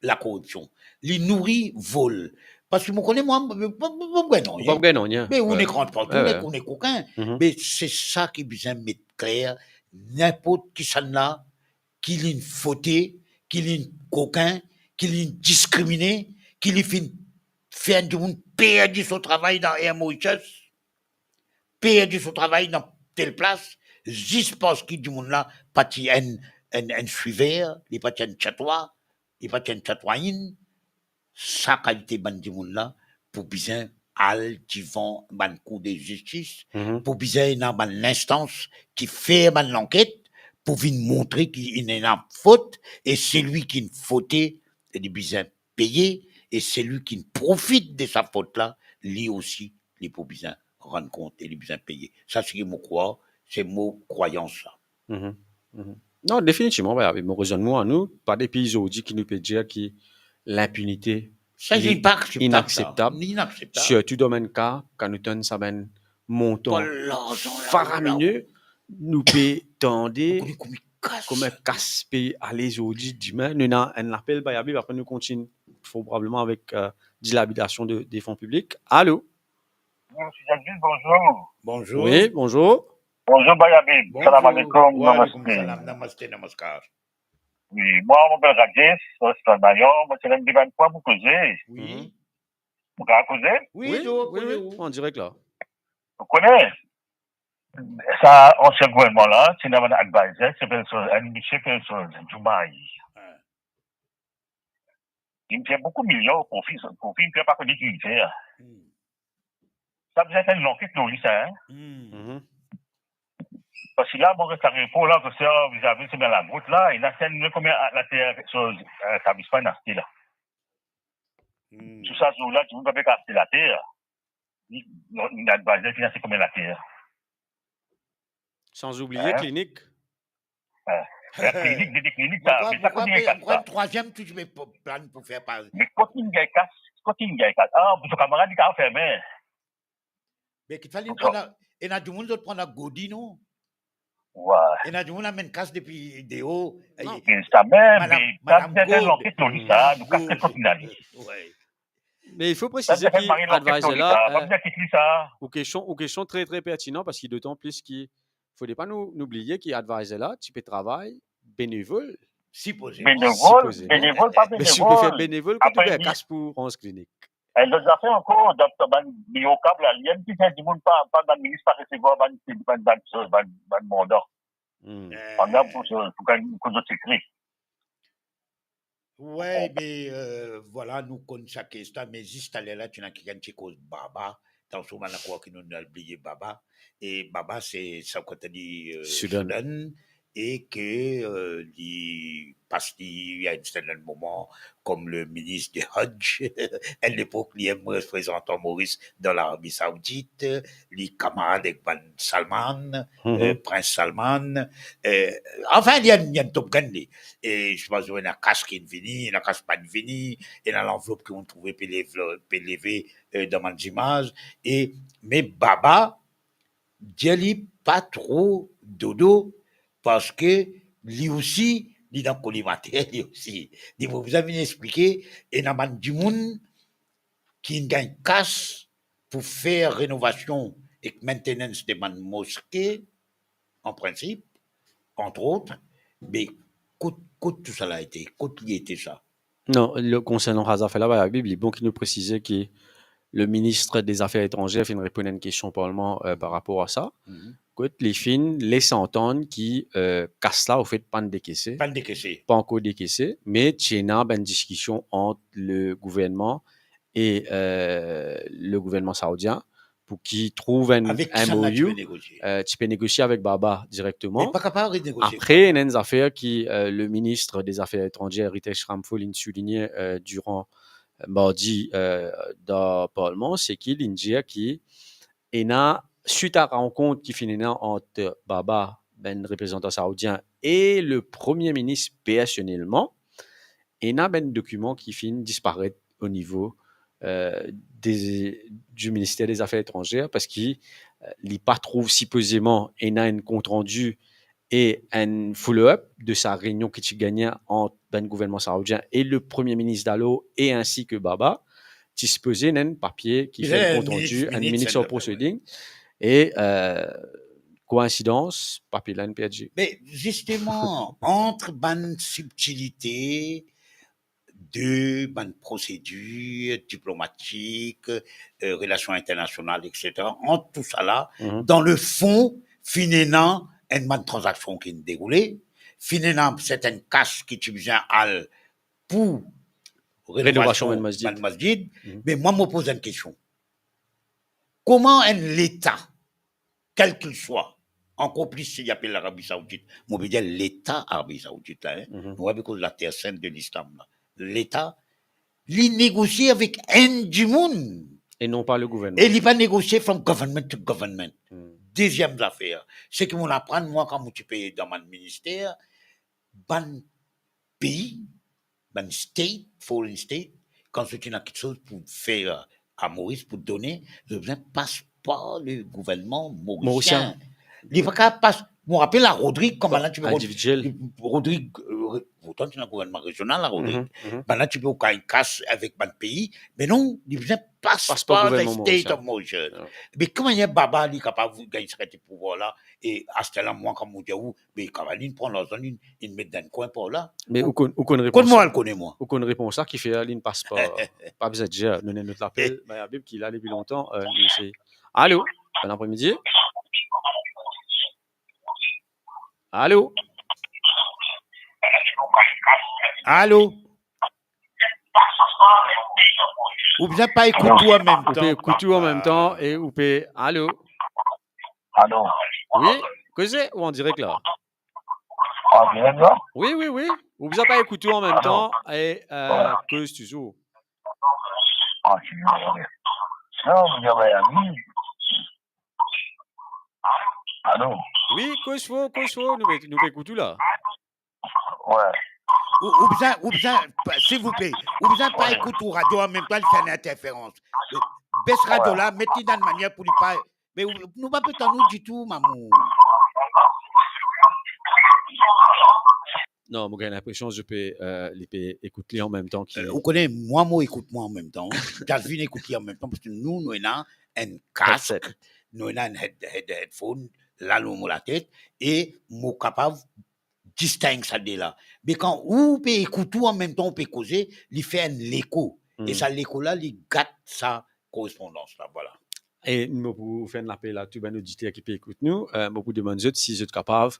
lakoripsion, li nouri vol. Parski mo kone mwa, mo, mo, mo, mo gagn nanye. Ou pa gagn nanye. Me ou nek rant partou, ou nek, ou nek kokin. Mhm. Me se sa ki bizin met kler, ninport kisannla ki linn fote, ki linn kokin, ki linn diskrimine, ki li finn fer dimoun perdi so travay dan Air Mauritius, perdi so travay dan tel plas, zis parski dimoun la pa ti enn, enn, enn swiver, li pa ti enn tatwa, li pa ti enn tatwayin, sa kalite bann dimoun la pou bizin al divan bann kou de zistis, mhm, pou bizin ena bann linstans ki fer bann lanket, pou vinn montre ki ena fot, e selwi ki fote, li bizin peye, e selwi ki profit de sa fot la, li osi, li pou bizin rann kont e li bizin peye. Sa, seki mo krwar, se mo krwayans sa. Mhm, mhm. Non, definitivman, wi, wi, mo rezonnman a nou, pa depi zordi ki nou pe dir ki linpinite, sa, li inakseptab. Inakseptab. Sirtou dan bann ka, kan nou tann sa bann montan faramine, nou pe tande kouma kas pe ale zordi, dimin. Nou ena enn lapel, Bayahabib, apre nou kontign probableman avek, euh, dilapidasion de, de fon piblik. Alo? Wi, Msye Jacques, bonzour. Bonzour. Wi, bonzour. Bonzour, Bayahabib. Bonzour. Salam alaikum. Wa alaikum salam. Namaste. Namaste, namaskar. Wi, mwa, mo apel Rajesh, mo reste Mayon, mo ti ena enn bann pwin pou koze. Wi. Mhm. Mo kapav koze? Wi, wi, wi, an direk la. Ou kone, sa ansien gouvernman la, ti ena bann advisor, ti apel so, enn misie ki apel so, Diomaye. Wi. Li fer boukou milion profi, profi, li pa kone ki li fer. Hmm. Sa bizin fer enn lanket lor li sa, hein? Hmm. Mhm. Parski la, mo res Larepo la, kote, vizavi semin Lagrotte la, ena sel nou konbien later, so, euh, etablisman inn aste la. Hmm. Sou sa zour la, dimoun pa pe kav aste later. Li, li, li advisor finn aste konbien later? San oubliye klinik. Hein. Klinik, de, de klinik, sa, me sa kot inn gagn kas sa? Trwaziem tou, ti pe plann pou fer par. Me kot inn gagn kas? Kot inn gagn kas? Ah, pou so kamarad, li kav ferme. Me ki fale pran, ena dimoun zot pran dan godi, non? Wi. Ena dimoun amenn kas depi deor. Non, e, me sa mem, madam, me sa madam bizin fer lanket lor li sa, nou kas kot inn ale. Wi. Me il faut préciser ki advisor la, pa bizin kit li sa. Ou kestion, ou kestion tre, tre pertinan, parski dotan plis ki, fode pa nou, nou bliye ki advisor la, ti pe travay benevol. Sipoze. Benevol, sipoze. Benevol, pa benevol. Me si ou pe fer benevol, kot ou gagn kas pou ranz klinik? Enn lot zafer ankor, dan, dan bann biro kab la, li enn ki fer dimoun pa, pa bann minis pa resevwar bann, bann, bann, bann, bann manda. Hmm. Pandan pou, pou gagn, pou zot sekre. Wi, me, euh, vwala, nou konn sa kes la, me zis taler la, ti ena kikenn ti koz Baba, dan so bann lakour ki nou, nou al bliye Baba. E Baba, se, sa kot li, euh, Sudan. Sudan, e ke, euh, li pas li, a enn serten moman, kom le minis de Hajj. A lepok, li enn reprezantan Moris dan Larabi Saoudit, li kamarad ek bann Salman, Mhm. euh, Prins Salman, euh, anfin, li enn, li enn top gang, li. E, je pense, ena kas ki vini, ena kas pa vini, ena lanvlop ki nou trouve pe leve, pe leve, euh, dan bann zimaz. E, me Baba, dir li pa tro dodo, parski li osi, li dan kolimater, li osi. Li pou bizin vinn explike, ena bann dimoun ki inn gagn kas pou fer renovasion ek maintenance de bann moske, an prinsip, entre autres, me kot, kot tousala ete, kot li ete sa? Non, le, konsernan sa zafer la, Bib, li bon ki nou presize ki le minis de zafer etranzer finn reponn enn kestion parlman, euh, par rapor a sa. Mhm. Kot li finn les antann ki, euh, kas la, anfet, pa'nn dekese. Pa'nn dekese. Pa ankor dekese, me ti ena bann diskision ant le gouvernman e, euh, le gouvernman saoudien pou ki trouv enn, avek enn sa la, ti M O U, pe negosie. Euh, ti pe negosie avek Baba direkteman. Me pa kapav renegosie. Apre, ena enn zafer ki, euh, le minis de zafer etranzer, Ritesh Ramphul, inn souligne, euh, diran, euh, mardi, euh, dan parlman, se ki li'nn dir ki ena, swit a rankont ki finn ena ant Baba, bann reprezantan saoudien, e le premie minis personelman, ena bann dokiman ki finn disparet o nivo, euh, de, du ministère des Affaires étrangères, parski, euh, li pa trouv sipozeman ena enn kontrandi e enn follow-up de sa reynion ki ti gagne ant bann gouvernman saoudien e le premie minis dalor e ainsi que Baba. Ti sipoze ena enn papie ki fer enn kontrandi, enn minutes of proceeding. E, euh, koinsidans, papie la inn perdi. Me zisteman, ant bann sibtilite de bann prosedir diplomatik, euh, relasion internasional, et cetera, ant tousala, mhm, dan le fon, finn ena enn bann tranzaksion ki finn deroule, finn ena sertenn kas ki ti bizin al pou renovasion bann masjid. Renovasion bann masjid. Mhm. Me mwa, mo poz enn kestion. Kouma enn Leta, kel ki swa, ankor plis si li apel Larabi Saoudit, mo pe dir Leta Arabi Saoudit la, hein, mhm, nou pa pe koz later sint de Lislam la. Leta, li negosie avek enn dimoun. E non pa le gouvernman. E li pa negosie from government to government. Hmm. Deziem zafer, seki mo aprann, mwa, kan mo ti pe dan bann minister, bann pei, bann state, foreign state, kan zot ena kiksoz pou fer a Moris, pou done, zot bizin pas par le gouvernman morisien. Morisien. Li pa kapav pas, mo rapel la Rodrig, kouma la ti pe Rod-, individiel. Rodrig, euh, pourtan ti ena gouvernman rezional la, Rodrig. Mhm, mhm. Bannla ti pe gagn kas avek bann pei, me non, li bizin pas par le state of Mauritius. Pas par gouvernman morisien. Ya. Me kouma Baba li kapav gagn sa kalite pouvwar la, e aster la, mwa, kan mo dir ou, me kapav li pran larzan, li, li met dan enn kwin par la. Me ou konn, ou konn repons. Kot mo al kone, mwa? Ou konn repons la ki fer li pas par, pa bizin dir, nou ena enn lot lapel, me Habib ki la depi lontan, euh, nou esey. Alo, bon apremidi. Alo? Alo? Ou bizin pa ekout ou an mem tan. Ou pe ekout ou an mem tan e ou pe, alo? Alo? Wi, koze ou an direk la? An direk la? Wi, wi, wi. Ou bizin pa ekout ou an mem tan e, euh, koz touzour. Ah, si, non, non, non. Alo? Wi, koz for, koz for, nou pe, nou pe ekout ou la. Wi. Ou, ou bizin, ou bizin, pa, silvouple, ou bizin pa ekout ou radio an mem tan, li fer enn interferans. Bes radio la, met li dan enn manier pou li pa, me ou, nou pa pe tann ou ditou, mamour. Non, mo gagn linpresion, zot pe, euh, li pe ekout li an mem tan ki... Euh, ou kone, mwa, mo ekout mwa an mem tan. Zot al vinn ekout li an mem tan, parski nou, nou ena enn kask, headset, nou ena enn head, head, headphone, la lor mo latet, e mo kapav disteng sa de la. Me kan ou pe ekout ou an mem tan, ou pe koze, li fer enn leko. E sa lekol la, li gat sa korespondans la, vwala. E mo pou fer enn lapel a tou bann oditer ki pe ekout nou, eh, mo pou demann zot si zot kapav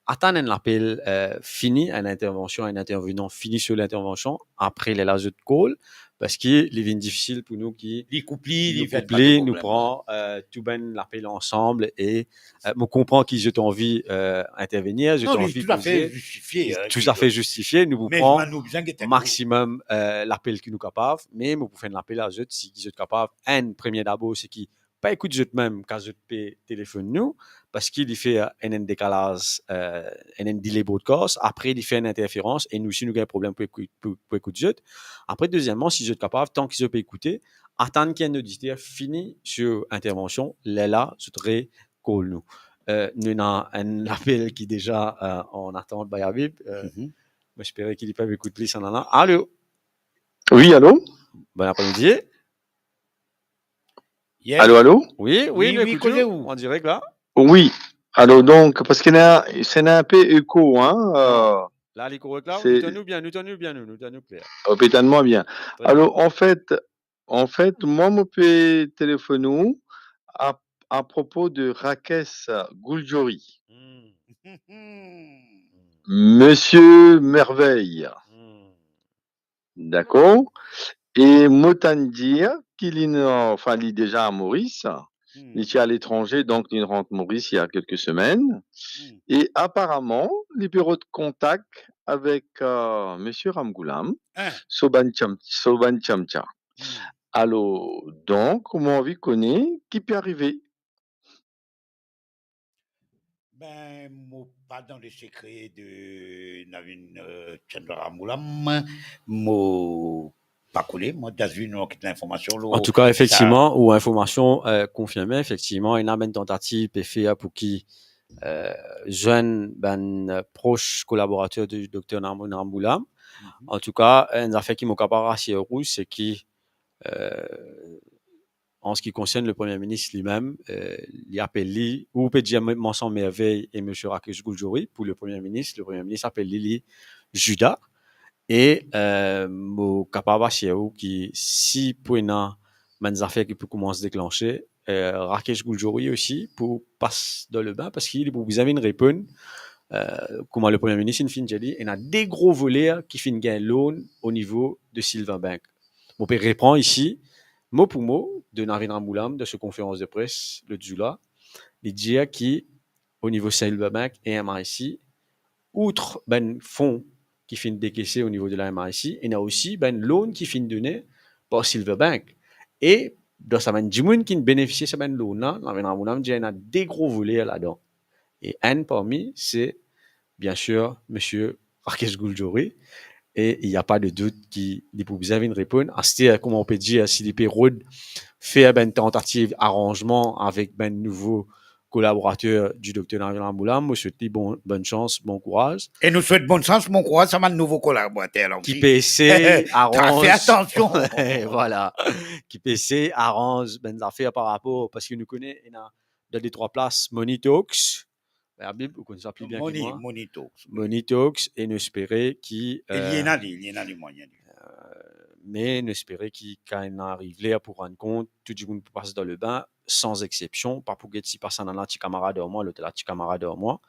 atann enn lapel, eh, fini, enn intervansion, enn intervenan fini so lintervansion, apre lerla zot call, parski li vinn difisil pou nou ki Li koup li, li nou fer koup li, nou problem, pran, eh, tou bann lapel ansam e, eh, mo konpran ki zot anvi, eh, intervenir, zot Non, li anvi toutafe koze. Zistifie, Li hein, toutafe zistifie, nou pou pran nou bizin get enn kou. Maximum, eh, lapel ki nou kapav, me mo pou fer enn lapel a zot, si zot kapav, enn, premie dabor, se ki pa ekout zot mem kan zot pe telefonn nou, parski li fer enn, enn dekalaz, eh, enn, enn delay broadcast, apre li fer enn interferans e nou osi nou gagn problem pou ekout, pou, pou ekout zot. Apre, dezieman, si zot kapav, tan ki zot pe ekoute, atann ki enn oditer fini so intervansion, lerla zot re call nou. Eh, nou ena enn lapel ki deza, eh, an atant, bay Habib. Eh, Mhm. Mo espere ki li pe ekout li, sa nana. Alo? Wi, alo? Bon apremidi. Yes. Alo, alo? Wi, wi, Wi, nou wi, ekout koze ou, ou? An direk la. Wi. Alor, donk, parski ena, se ena enn pe eko, hein, eh, La, li korek la? Se Nou tann ou bien, nou tann ou bien, nou, nou tann ou kler. Oh, pe tann mwa bien. Tre bien. Alor, anfet, anfet, mwa, mo pe telefonn ou a, apropo de Rakesh Gouljori. Hmm. Misie Merveille. Hmm. Dakor? E mo tann dir ki li, anfin, li deza a Moris. Hmm. Li ti aletranze, donk li rant Moris il y a quelques semaines. Hmm. E aparaman, li pe rod kontak avek, eh, Misie Ramgoolam, Hein. so bann tcham-, so bann tchamtcha. Hmm. Alor, donk, mo anvi kone ki pe arive. Ben, mo pa dan le sekre de Navin, eh, Chandra Ramgoolam, mo pa kone, mo dan zis nou kit linformasion, lo An tou ka, sa efektivman, ou informasion, eh, konfirme, efektivman, ena bann tantativ pe fer pou ki, eh, zwenn bann, eh, pros kolaborater de Dokter Navin Ramgoolam. Mhm. An tou ka, enn zafer ki mo kapav rasir ou, se ki, eh, an se ki konsern le Premie Minis limem, eh, li apel li, ou pe dir Mansan Merveille e Misie Rakesh Gouljori pou le Premie Minis, le Premie Minis apel li, li Zida. E, eh, mo kapav asir ou ki si pou ena bann zafer ki pou koumans deklanse, eh, Rakesh Gouljori osi pou pas dan lebin, parski li pou bizin vinn reponn, eh, kouma le Premie Minis inn finn dir li, ena de gro voler ki finn gagn loan o nivo de Silverbank. Mo pe repran isi, mo pou mo, de Navin Ramgoolam, dan so konferans de pres lot zour la, li dir ki o nivo Silverbank e M R I C, outre bann fon ki finn dekese o nivo de la M R I C, ena osi bann loan ki finn done par Silverbank. E dan sa bann dimoun ki benefisie sa bann loan la, Navin Ramgoolam dir ena de gro voler ladan. E enn parmi, se, bien sir, Misie Rakesh Gouljori. E il y a pas de doute ki li pou bizin vinn reponn. Aster, kouma ou pe dir, si li pe rod fer bann tantativ aranzman avek bann nouvo kolaborater di Dokter Navin Ramgoolam, mo swet li bon, bonn sans, bon kouraz. E nou swet bonn sans, bon kouraz sa bann nouvo kolaborater la osi. Ki pe esey aranz, vwala, ki pe esey aranz bann zafer par rapor, parski nou kone, ena dan de trwa plas, Money Talks. Habib, ou konn sa pli bien ki mwa. Money Talks. Money Talks, e nou espere ki, eh, li ena li, li ena li mwayin li. Eh, me nou espere ki kan inn ariv ler pou rann kont, tou dimoun pou pas dan lebin, san exsepsion, pa pou get si pa sa nana ti kamarad ar mwa, lot la ti kamarad ar mwa.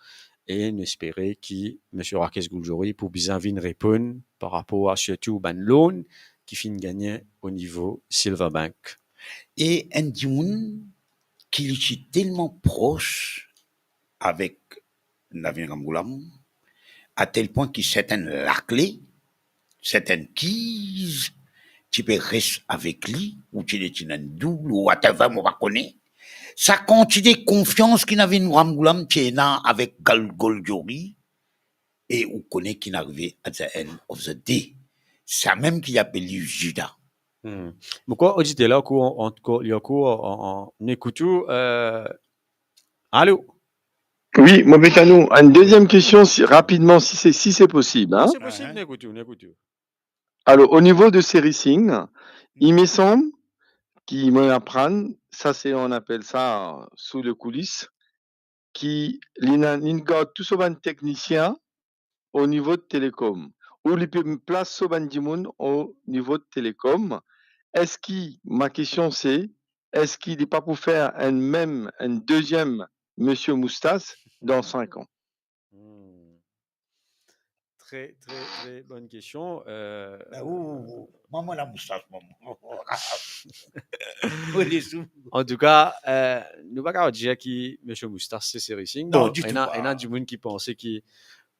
E nou espere ki Misie Rakesh Gouljori pou bizin vinn reponn par rapor a sirtou bann loan ki finn gagne o nivo Silverbank. E enn dimoun ki li ti telman pros avek Navin Ramgoolam, a tel pwin ki sertenn lakle, sertenn keys, ti pe res avek li, ou ti, li ti ena enn doub, ou whatever, mo pa kone. Sa kantite konfians ki Navin Ramgoolam ti ena avek Gal-, Gouljori, e ou kone ki inn arive at the end of the day. Samem ki apel li Zida. Hmm. Mo krwar oditer la ankor, ankor, li ankor an, an, an ekout ou, eh, alo? Wi, mo pe tann ou. Enn deziem kestion, si, rapidman, si se, si se posib, hein? Se posib, nou ekout ou, nou ekout ou. Alor, o nivo de Seri Singh, il me semble ki mo aprann, sa se, on appelle ça sous le coulisse, ki li ena, li gard tou so bann teknisien o nivo de Telecom, ou li pe plas so bann dimoun o nivo de Telecom, Eski, ma kestion se, eski li pa pou fer enn mem, enn deziem Misie Moustas dan sink an? Hmm. Tre, tre, tre bonn kestion. Euh, Ben, ou, ou, ou, mwa, mwa lamoustache, mwa, mwa. Ou li sou. Antouka, euh, nou pa kapav dir ki Misie Moustas se Seri Singh. Non, bon, ditou ena, pa. Ena dimoun ki panse ki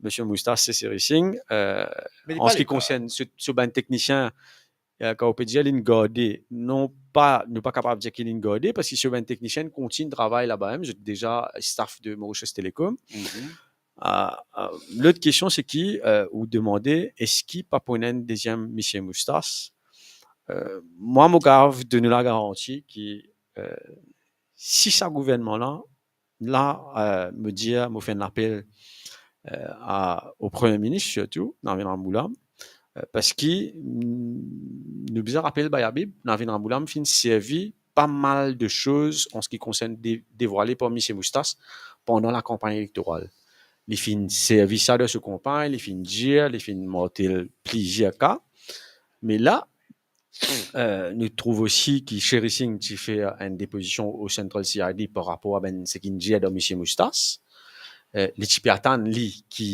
Misie Moustas se Seri Singh. Euh, Me li an pa seki le ka. Konsern so, so bann teknisien, euh, kan ou pe dir linn garde, non pa, nou pa kapav dir ki linn garde, parski so bann teknisien kontign travay laba mem, zot deza staff de Mauritius Telecom. Mhm. Euh, euh, lot kestion, se ki, euh, ou demande, eski pa pou ena enn deziem Misie Moustas? Euh, mwa, mo kapav donn ou lagaranti ki, euh, si sa gouvernman la, la, euh, mo dir, mo fer enn lapel, euh, a, o Premie Minis sirtou, Navin Ramgoolam, euh, parski, mm, nou bizin rapel, Bayabib, Navin Ramgoolam finn servi pa mal de soz an seki konsern de-, devwale par Misie Moustas pandan lakanpagn elektoral. Li finn servi sa dan so kanpagn, li finn dir, li finn martel plizier ka. Me la, euh, nou trouv osi ki Seri Singh ti fer enn depozision o Central C I D par rapor a bann seki inn dir dan Misie Moustas. Euh, li ti pe atann li ki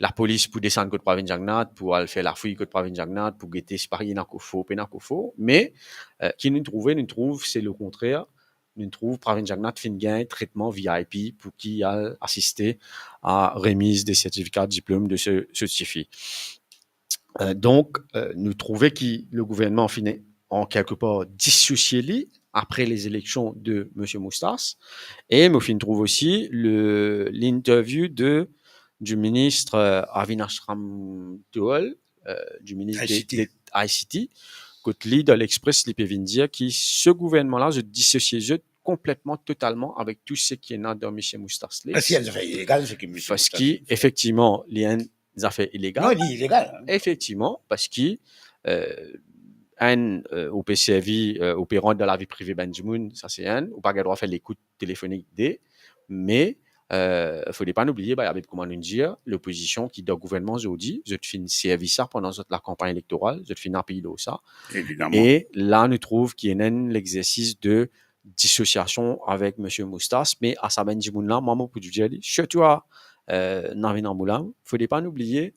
lapolis pou desann kot Pravind Jugnauth, pou al fer lafouy kot Pravind Jugnauth, pou gete si pa ena kofor, pena kofor. Me, euh, ki nou trouve, nou trouv se lekontrer, nou trouv Pravind Jugnauth finn gagn tretman V I P pou ki al asiste a remiz de sertifika, diplom de so, so tifi. Euh, donk, euh, nou trouve ki legouvernman finn an kelke par disosie li apre lezeleksion de Misie Moustas. E mo finn trouv osi le, l'interview de, du minis, euh, Avinash Ramdoohol, euh, du minis de, I C T. De I C T, kot li, dan L'Express, li pe vinn dir ki so gouvernman la, zot disosie zot konpletman, totalman avek tou seki ena dan Misie Moustas li. Parski enn zafer ilegal, seki Misie Moustas finn fer. Parski, efektivman, li enn zafer ilegal. Non, li ilegal. Efektivman, parski, euh, enn, euh, ou pe servi, euh, ou pe rant dan lavi prive bann dimoun, sa se enn, ou pa gagn drwa fer lekout telefonik, de, me, euh, fode pa nou bliye, Bayabib, kouma nou dir, lopozision ki dan gouvernman zordi, zot finn servi sa pandan zot lakanpagn elektoral, zot finn apiy lor sa. Evidaman. E la, nou trouv ki ena enn lexersis de disosiasion avek Misie Moustas, me a sa bann dimoun la, mwa, mo pou dir li, sirtou a, euh, Navin Ramgoolam, fode pa nou bliye,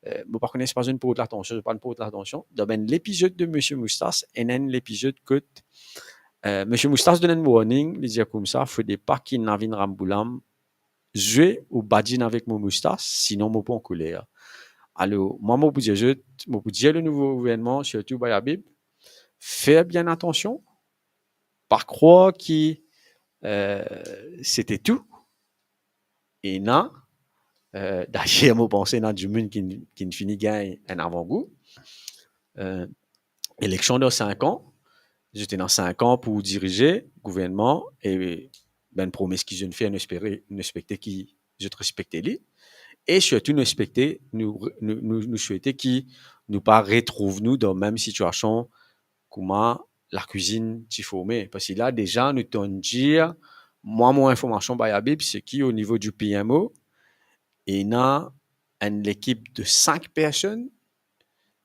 euh, mo pa kone si pa zot inn port latansion, zot pa'nn port latansion, dan bann lepizod de Misie Moustas, ena enn lepizod kot, euh, Misie Moustas donn enn warning, li dir koumsa, fode pa ki Navin Ramgoolam zwe ou badinn avek mo moustas, sinon mo pou ankoler. Alor, mwa, mo pou dir zot, mo pou dir le nouvo gouvernman, sirtou Bayabib, fer bien atansion, pa krwar ki, euh, sete tou. Ena, euh, dayer, mo panse ena dimoun ki, ki fini gagn enn avangou. Euh, eleksion dan sink an, zot ena sink an pou dirize gouvernman, e bann promes ki zot inn fer, nou espere, nou ekspekte ki zot respekte li. E sirtou, nou ekspekte, nou, nou, nou, nou swete ki nou pa retrouv nou dan mem sitiasion kouma Lakwizinn ti forme. Parski la, deza, nou tann dir, mwa, mo informasion, Bayabib, se ki o nivo di P M O, ena enn lekip de sink personn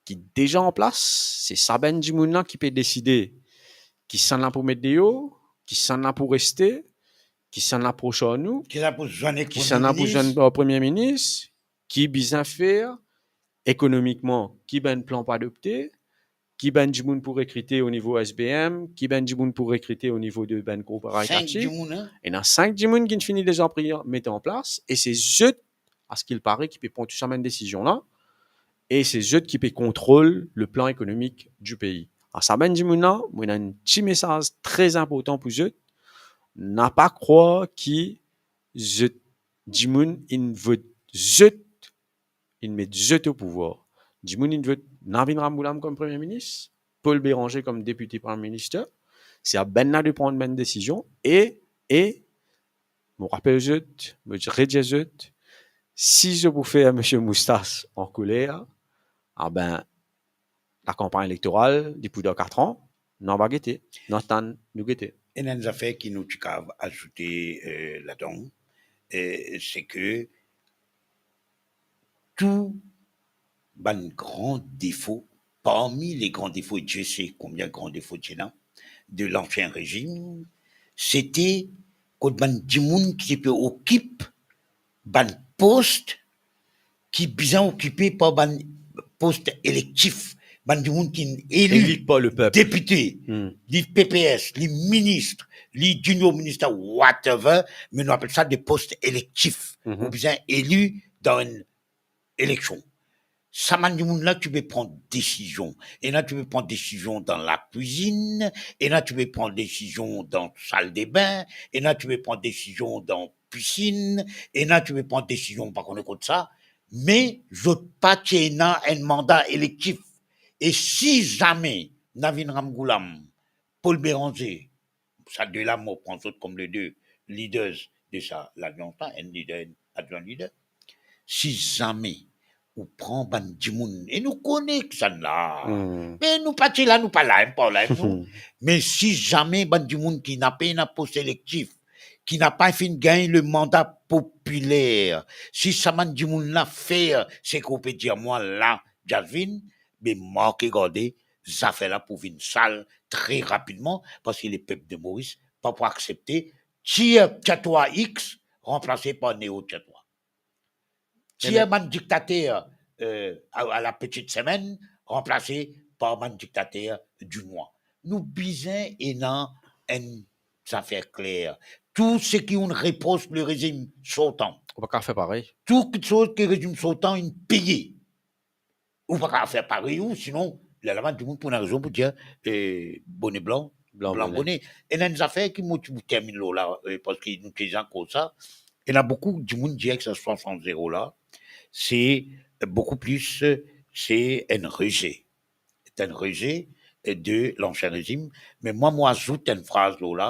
ki deza an plas. Se sa bann dimoun la ki pe deside kisannla pou met deor, kisannla pou reste, kisannla pros ar nou, kisannla pou zwenn ek kisannla pou Premie Minis, zwenn ar Premie Minis, ki bizin fer ekonomikman, ki bann plan pou adopte, ki bann dimoun pou rekrite o nivo S B M, ki bann dimoun pou rekrite o nivo de bann korporativ. Sink dimoun, hein? Ena sink dimoun ki fini deza pri-, met an plas, e se zot, askil pare, ki pe pran tou sa bann desizion la, e se zot ki pe kontrol le plan ekonomik di pei. A sa bann dimoun la, mo ena enn ti mesaz tre inportan pou zot. Na pa krwar ki zot, dimoun inn vot zot, inn met zot o pouvwar. Dimoun inn vot Navin Ramgoolam kom Premie Minis, Paul Bérenger kom Depite Premie Minister. Se a bannla de pran bann desizion e, e mo rapel zot, mo redir zot, si zot pou fer Misie Moustache ankoler, a ben, lakanpagn elektoral, li pou dan kat an, nou ava gete, nou atann, nou gete. Ena enn zafer ki nou ti kav azoute, eh, ladan, eh, se ke tou bann gran defo parmi les grands défauts, e Dieu sait combien de grands défauts ti ena, de l'ancien régime, sete kot bann dimoun ki ti pe okip bann post ki bizin okipe par bann post elektif, bann dimoun ki eli, eli par lepep, depite, hmm, li P P S, li minis, li junior minister, whatever, me nou apel sa de post elektif. Mhm. Ou bizin eli dan enn eleksion. Sa bann dimoun la, ti pe pran desizion. Ena ti pe pran desizion dan lakwizinn, ena ti pe pran desizion dan saldebin, ena ti pe pran desizion dan pisinn, ena ti pe pran desizion pa kone kot sa, me zot pa ti ena enn manda elektif. E si zame Navin Ramgoolam, Paul Bérenger, sa de la, mo pran zot kom le de leaders de sa lalians la, enn lider, enn advin lider. Si zame ou pran bann dimoun, e nou kone kisannla, hmm, me nou pa ti la, nou pa la, nou pa la, nou. Me si zame bann dimoun ki napa ena pos elektif, ki napa finn gagn le manda popiler, si sa bann dimoun la fer seki ou pe dir mwa la, Jasvin, be marke garde, zafer la pou vinn sal tre rapidman, parski lepep de Moris pa pou aksepte tir Tiatwa X ranplase par neo Tiatwa. Tir bann diktater, euh, à, à la petite semaine, ranplase par bann diktater du mois. Nou bizin ena enn zafer kler. Tou seki ou'nn repros le rezim sortan, ou pa kav fer parey. Tou kiksoz ki rezim sortan inn peye, ou pa kav fer parey ou, sinon, lerla bann dimoun pou ena rezon pou dir, eh, bone blan, blan bone. Ena enn zafer ki mo ti pou terminn lor la, eh, parski nou ti ankor sa, ena boukou dimoun dir ki sa swasant zero la, se boukou plis, se enn reze. Se enn reze de lansien rezim. Me mwa, mo azout enn fraz lor la,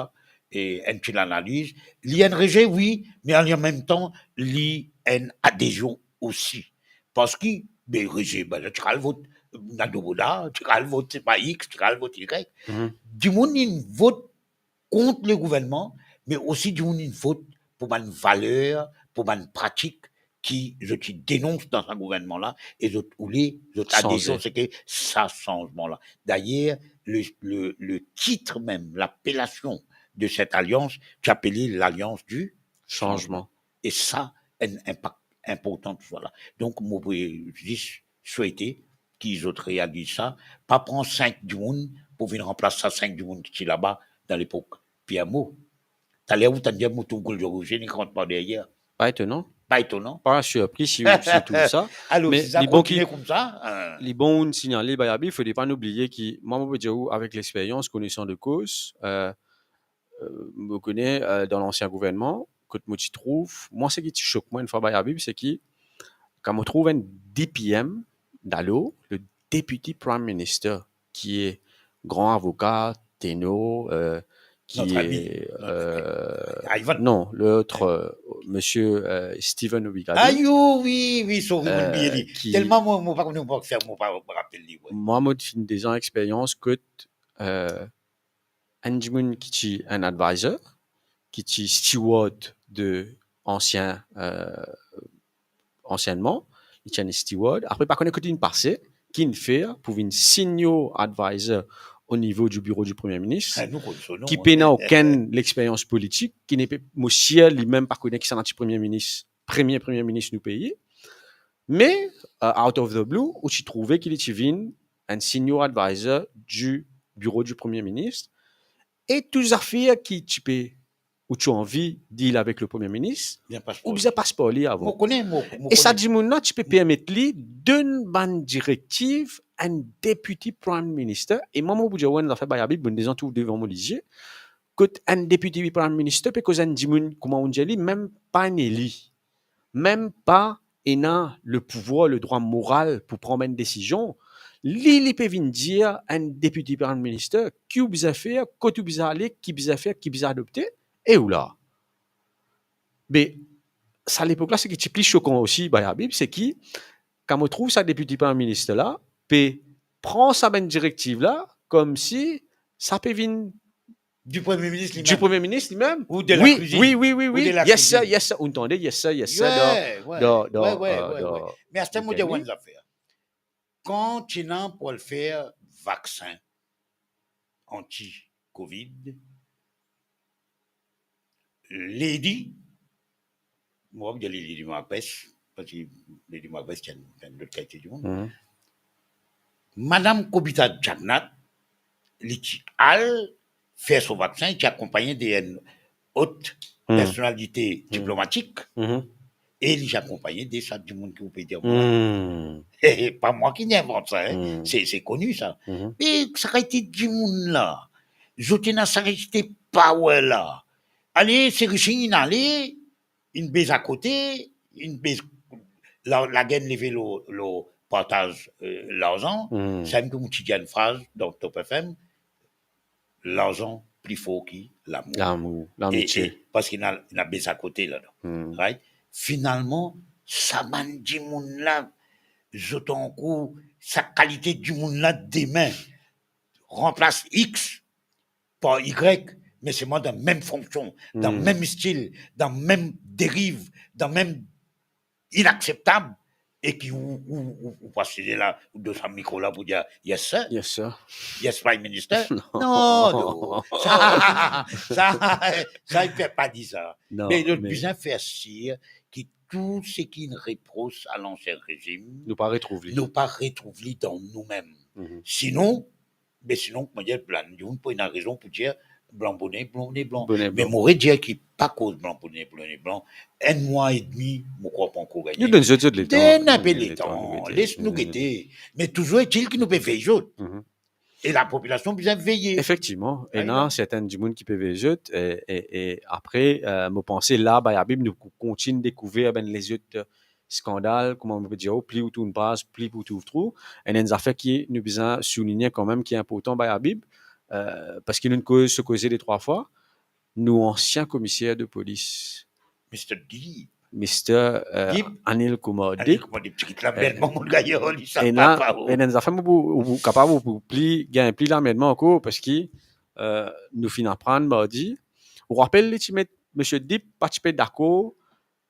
e enn ti lanaliz. Li enn reze, wi, me an mem tan, li enn adezion osi. Parski, be, reze, be, ti al vot Nadeau-Bodard, ti al vot, sepa, X, ti al vot Y. Mhm. Dimoun inn vot kont le gouvernman, me osi dimoun inn vot pou bann valer, pou bann pratik ki zot ti denons dan sa gouvernman la, e zot oule, zot adezion, sanze, seki sa sanzman la. Dayer, le, le, le tit mem, lapelasion de set alians, ti apele l'Alliance du Changement. E sa, enn inpak inportan tousala. Donk, mo pou zis swete ki zot realiz sa, pa pran sink dimoun pou vinn ranplas sa sink dimoun ki ti laba dan lepok Pierre Moreau. Taler ou tann dir mo trouv Goldie Roger inn rant par deryer. Pa etonan. Pa etonan. Pa sirpriz si, si ou trouv sa. Alor, me si sa li bon ki, kontinie koumsa, hein, li bon ou'nn signale, Bayabi, fode pa nou bliye ki, mwa, mo pe dir ou, avek lexperyans, konesan de koz, euh, euh, mo kone, euh, dan lansien gouvernman, kot mo ti trouv, mwa, seki ti sok mwa enn fwa, Bayabi, seki, kan mo trouv enn D P M, dalor, le Deputy Prime Minister, ki e gran avoka, Tenor, euh, ki e, notre ami, notre ami, euh, Ivan. Non, lot, euh, monsieur, euh, Stephen Obigado. Ayo, wi, wi, sorry, mo bliye li. Euh, ki, telman mo, mo pa kone, mo pa fer, mo pa, mo pa rapel li, wi. Mwa, mo finn deza lexperyans kot, euh, enn dimoun ki ti enn advisor, ki ti steward de ansien, euh, ansienneman, li ti enn steward, apre pa kone kot linn pase, ki'nn fer pou vinn senior advisor o nivo di biro di Premie Minis, ah, nou konn so non, ki pena okenn lexperyans politik, ki nepe, mo sir, li mem pa kone kisannla ti Premie Minis, premie Premie Minis nou pei. Me, euh, out of the blue, ou ti trouve ki li ti vinn enn senior advisor di biro di Premie Minis, e tou zafer ki ti pe, ou ti anvi deal avek le Premie Minis, ou bizin pas par li avan. Mo kone, mo, mo kone. E sa dimoun la ti pe permet li donn bann direktiv enn Deputy Prime Minister. E mwa, mo pou dir ou enn zafer, Bayabi, bon, deza trouv devan mo lizie, kot enn Deputy Prime Minister pe koz enn dimoun, kouma ou dir li, mem pa enn eli, mem pa ena le pouvwar, le drwa moral pou pran bann desizion. Li, li pe vinn dir enn Deputy Prime Minister ki ou bizin fer, kot ou bizin ale, ki bizin fer, ki bizin adopte, e ou la. Be, sa lepok la, seki ti pli sokan osi, Bayabi, seki, kan mo trouv sa Deputy Prime Minister la pe pran sa bann direktiv la, koumsi sa pe vinn di Premie Minis limem. Di Premie Minis limem. Ou de la kwizinn. Wi, wi, wi, wi, wi. Ou de la kwizinn. Yes, sir, yes, sir. Ou tande, yes, sir, yes, sir. Wi, wi, wi, wi. Me aster mo dir ou enn zafer. kan ti ena pou al fer vaksin anti-Covid, Lady, mo pa pou dir Lady Marpes, parski Lady Marpes ti enn, ti enn lot kalite dimoun. Mhm. Madam Kobita Jagannath, li ti al fer so vaksin, li ti akonpagne de enn ot Hmm. personalite Hmm. diplomatik, Mhm. e li ti akonpagne de sa dimoun ki ou pe dir mwa. Hmm. Pa mwa ki invant sa, hein. Hmm. Se, se koni sa. Mhm. Me sa kalite dimoun la, zot ena sa kalite power la. Ale, se risi inn ale, inn bez akote, inn bez la, lager inn leve lor, lor partaz, euh, larzan. Hmm. Samem ki mo ti dir enn fraz dan Top F M, larzan pli for ki lamour. Lamour, e, lamitie. E, parski ena, ena bez akote ladan. Hmm. Right? Finalman, sa bann dimoun la, zot ankor, sa kalite dimoun la, demin, ranplas X par Y, me selman dan mem fonksion, dan Hmm. mem stil, dan mem deriv, dan mem inakseptab, e ki ou, ou, ou, ou pa size la, ou dan sa mikro la pou dir, "Yes, sir." Yes, sir. "Yes, Prime Minister." Non. Non, non. Sa, sa, sa, i pe pa dir sa. Non, me nou me bizin fer sir ki tou seki inn repros a lansien rezim, nou pa retrouv li. Nou pa retrouv li dan noumem. Mhm. Sinon, Me sinon, kouma dir, bann dimoun pou ena rezon pou dir blan bone, blan bone, blan. Bone, blan. Me mo redir ki pa koz blan bone, blan bone, blan. Enn mwa edmi, mo krwar pa ankor gagne. Nou donn zot, zot letan. Donn enpe letan, nou gete, les nou gete. Me touzour etil ki nou pe vey zot. Mhm. E lapopilasion bizin veye. Efektivman, ena sertin dimoun ki pe vey zot, e, e, e apre, euh, mo panse la, Bay Habib, nou pou kontign dekouver bann lezot, euh, skandal, kouma mo pe dir, pli ou tourn paz, pli pou trouv trou. Enn, enn zafer ki nou bizin souligne kanmem ki inportan, Bay Habib, euh, parski nou koz, so koze de trwa fwa, nou ansien komiser de polis, Mister Deep. Mister, euh, Deep. Anil Kumar Deep. Anil Kumar Deep, ti kit la, euh, bel bann gayar, li sa ena, papa, oh. Ena enn zafer, ou pou, ou pou kapav, ou pou pli, gagn pli lamernman ankor, parski, euh, nou finn aprann mardi. Ou rapel, li ti met, Mister Deep pa ti pe dakor,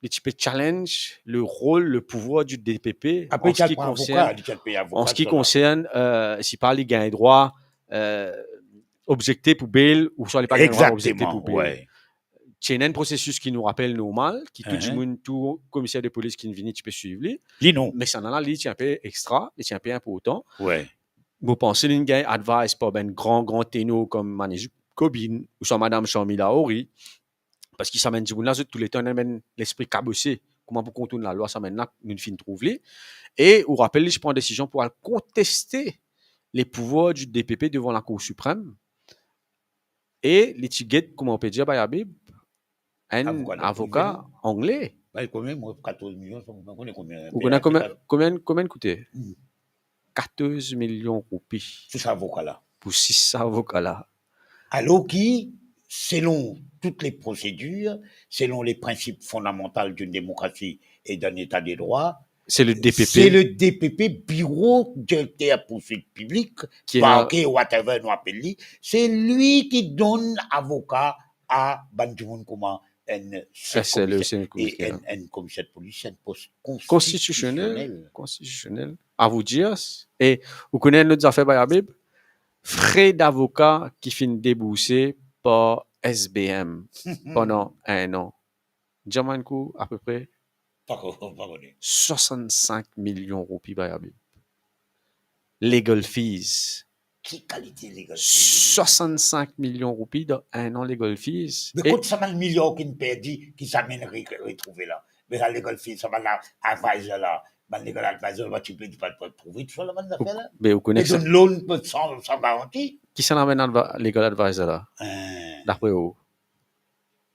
li ti pe challenge le rol, le pouvwar du D P P. Apre, an seki konsern, li ti al pey avoka, an seki konsern, euh, si pa li gagn drwa, euh, objekte pou bail, ouswa li pa gagn drwa objekte pou bail. Egzakteman, wi. Ti ena enn prosesis ki nou rapel normal, ki tou dimoun, tou komiser de polis ki vini ti pe swiv li. Li non. Me sa la, li ti inpe extra, li ti inpe inportan. Wi. Mo panse li gagn advice par bann gran, gran tenor kouma Manesh Gobin, ouswa Madam Sharmila Ohri, parski sa bann dimoun la, zot touletan ena bann lespri kabose, kouma pou kontourn lalwa, sa bann la, nou finn trouv li. E ou rapel, li ti pran desizion pou al konteste le pouvwar du D P P devan Lakour Siprem. E li ti get, kouma ou pe dir, Bay Habib, enn avoka angle. Ba, li konbien, mwa, katorz milion, sa, mo pa kone konbien. Ou kone konbien, konbien, konbien li koute? Hmm. Katorz milion roupi. Pou sa avoka la. Pou sis avoka la. Alor ki, selon tout le prosedir, selon le prinsip fondamantal d'une démocratie et d'un état de droit, c'est le D P P. C'est le D P P, Bureau Directeur Poursuite Publique, parquet, whatever nou apel li, se li ki donn avoka a bann dimoun kouma enn sef komiser, e enn, enn komiser de polis, enn pos konstitisionel. Konstitisionel. Konstitisionel. A vous dire, e ou kone enn lot zafer, Bay Habib? Fre davoka ki finn debourse par S B M pandan enn an. Dir mwa enn kou, apepre. Pa ko-, pa kone. Swasannsink milion roupi, Bay Habib. Legal fees. Ki kalite legal fees? Swasannsink milion roupi dan enn an legal fees. Me kot sa bann miliar ki'nn perdi, ki zame re-, retrouve la? Me sa legal fees, sa bann la, advisor la, bann legal advisor la, ti pe, pa, pa trouve tou sa la, bann zafer la? Ou, me ou kone sa, donn loan san, san garanti. Kisannla bann adva-, legal advisor la? Hein. Dapre ou?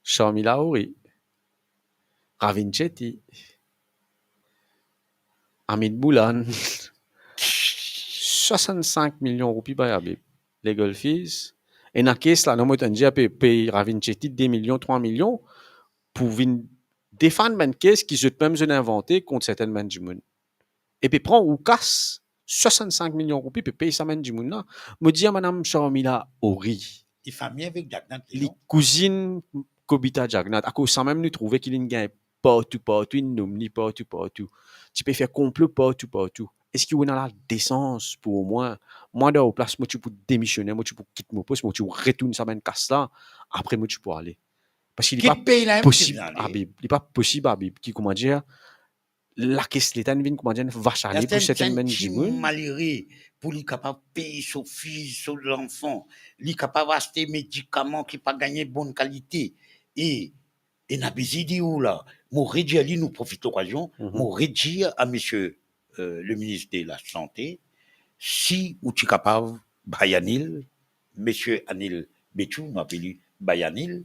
Sharmila Ohri, Ravin Chetty, Amit Bhulan, swasannsink milion roupi, Bay Habib, legal fees. Ena kes la, non, mo tann dir, pe, pey Ravin Chetty de milion, trwa milion pou vinn defann bann kes ki zot mem zot invante kont sertin bann dimoun. E pe pran ou kas swasannsink milion roupi, pe pey sa bann dimoun la. Mo dir a Madam Sharmila Ohri, li fami avek Jagannath, li non? Kouzinn Kobita Jagannath. Akoz sa mem nou trouve ki li'nn gagn partou, partou, inn nom li partou, partou. Ti pe fer konplo partou, partou. eski ou ena ladesans pou omwin, mwa dan ou plas, mo ti pou demisione, mo ti pou kit mo pos, mo ti pou retourn sa bann kas la, apre mo ti pou ale. Parski li pa posib, Abib, li pa posib, Abib, ki, koumadir, lakes Leta inn vinn, koumadir, vas ale pou sertenn bann dimoun. Malere, pou li kapav pey so fi, so lanfan, li kapav aste medikaman ki pa gagn bonn kalite. E, e ena bizin dir ou la, mo redir li, nou profit lokazion, mo redir a misie, euh, le minis de la Sante, si ou ti kapav bay Anil, misie Anil Bechou, nou apel li bay Anil,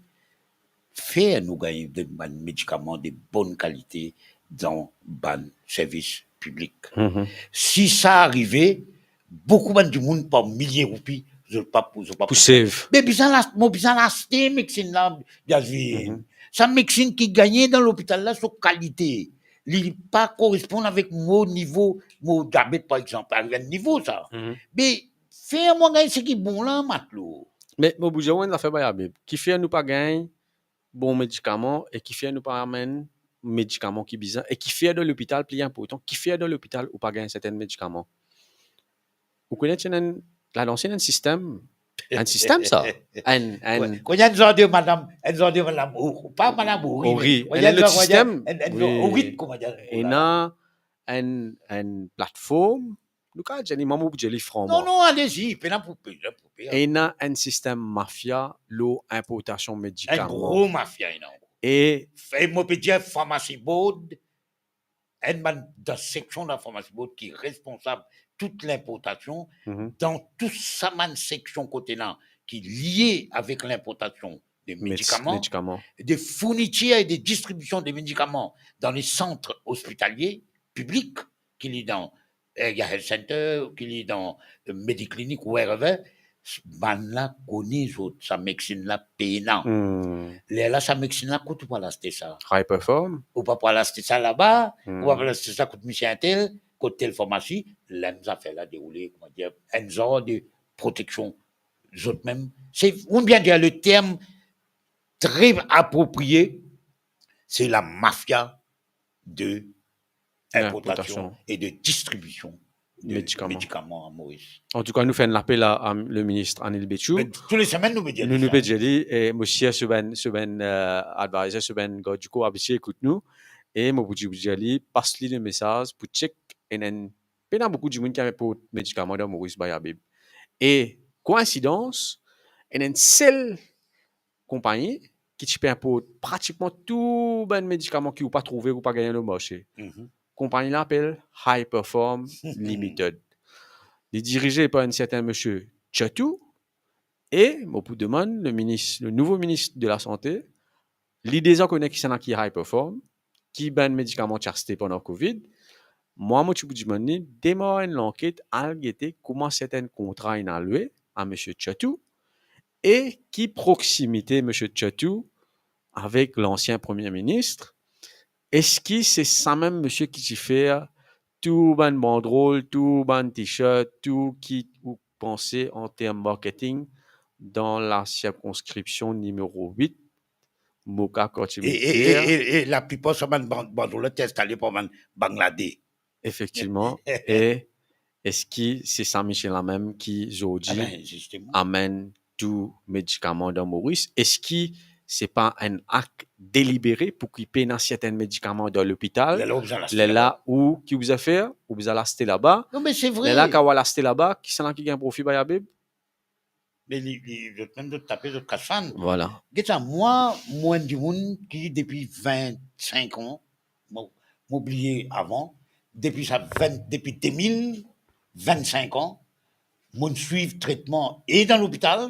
fer nou gagn de bann medikaman de bonn kalite dan bann servis piblik. Si sa arive, boukou bann dimoun par milie roupi, zot pa pou, zot pa pou save. Me bizin la, mo bizin aste medsin la, Biazvin. Sa medsin ki gagne dan lopital la, so kalite, li pa koresponn avek mo nivo, mo diabet, par exanp, ariv enn nivo sa. Me fer mwa gagn seki bon la, matlo. Me mo pou dir ou enn zafer, bay Abib, kifer nou pa gagn bon medikaman e kifer nou pa amenn medikaman ki bizin, e kifer dan lopital, pli inportan, kifer dan lopital ou pa gagn sertenn medikaman? Ou kone ti ena enn, ladan ti ena enn sistem, enn sistem sa, enn, enn... Kouma dir enn zar de madam, enn zar de madam, o, pa madam Ori, Ori, me kouma dir enn lot sistem, enn, enn, wi, Ori, koumadir, ena enn, enn platform, nou kapav dir li, mwa mo pou dir li franman. Non, non, alezi, pena pou, pena pou per. Ena enn sistem mafia lor inportasion medikaman. Enn gro mafia, ena. E mo pe dir Pharmacy Board, enn bann dan seksion la Pharmacy Board ki responsab tout linportasion, dan tou sa bann seksion kot ena ki lie avek linportasion de medikaman, de fournitir e de distribision de medikaman dan le sant ospitalie piblik, ki li dan, eh, Health Center, ki li dan, eh, Mediclinic, wherever, bann la kone zot, sa medsin la pena. Lerla sa medsin la, kot ou pou al aste sa? High Perform. Ou pa pou al aste sa laba, ou pa pou al aste sa kot misie intel, kot tel farmasi, la zafer la deroule, koumadir, enn zar de proteksion zot mem. Se, ou bien dir le term tre aproprie, se la mafia de inportasion e de distribision de medikaman a Moris. Antouka, nou fer enn lapel a, a le minis Anil Bechou. Me tou le semenn nou pe dir li, e mo sir so bann, so bann, eh, advisor, so bann gard dikor, abitie ekout nou, e mo pou dir, pou dir li, pas li le mesaz pou chek, ena enn, pena boukou dimoun ki amenn medikaman dan Moris, bay Abib. E koinsidans, ena enn sel konpagni ki ti pe inport pratikman tou bann medikaman ki ou pa trouve, ou pa gagn lor marse. Konpagni la apel High Perform Limited. Li dirize par enn serten misie Chatou, e mo pou demann le minis, le nouvo minis de la Sante, li deza kone kisannla ki High Perform, ki bann medikaman ti aste pandan Covid. Mwa, mo ti pou dimann li demar enn lanket, al gete kouma sertenn kontra inn al lwe a misie Chatou, e ki proksimite misie Chatou avek lansien premie minis. Eski se sa mem misie ki ti fer tou bann bandrol, tou bann t-shirt, tou ki ou panse an term marketing dan la sirkonskripsion nimero wit, Moka, Kartie Militer. E, e, e, e laplipar sa bann ban-, bandrol la ti instale par bann Bangladesh. Efektivman. E eski se sa misie la mem ki zordi amenn tou medikaman dan Moris? Eski se pa enn ak delibere pou ki pena sertenn medikaman dan lopital? Lerla ou bizin al aste laba. Lerla ou, ki ou bizin fer? Ou bizin al aste laba. Non, me se vre. Lerla kan ou al aste laba, kisannla ki gagn profi, bay Abib? Me li, li, zot mem zot tape zot kas fann. Vwala. Get sa, mwa, mo enn dimoun ki depi vinn-sink an, mo, mo bliye avan, depi sa vinn, depi de mil, vinn-sink an, mo'nn swiv tretman e dan lopital,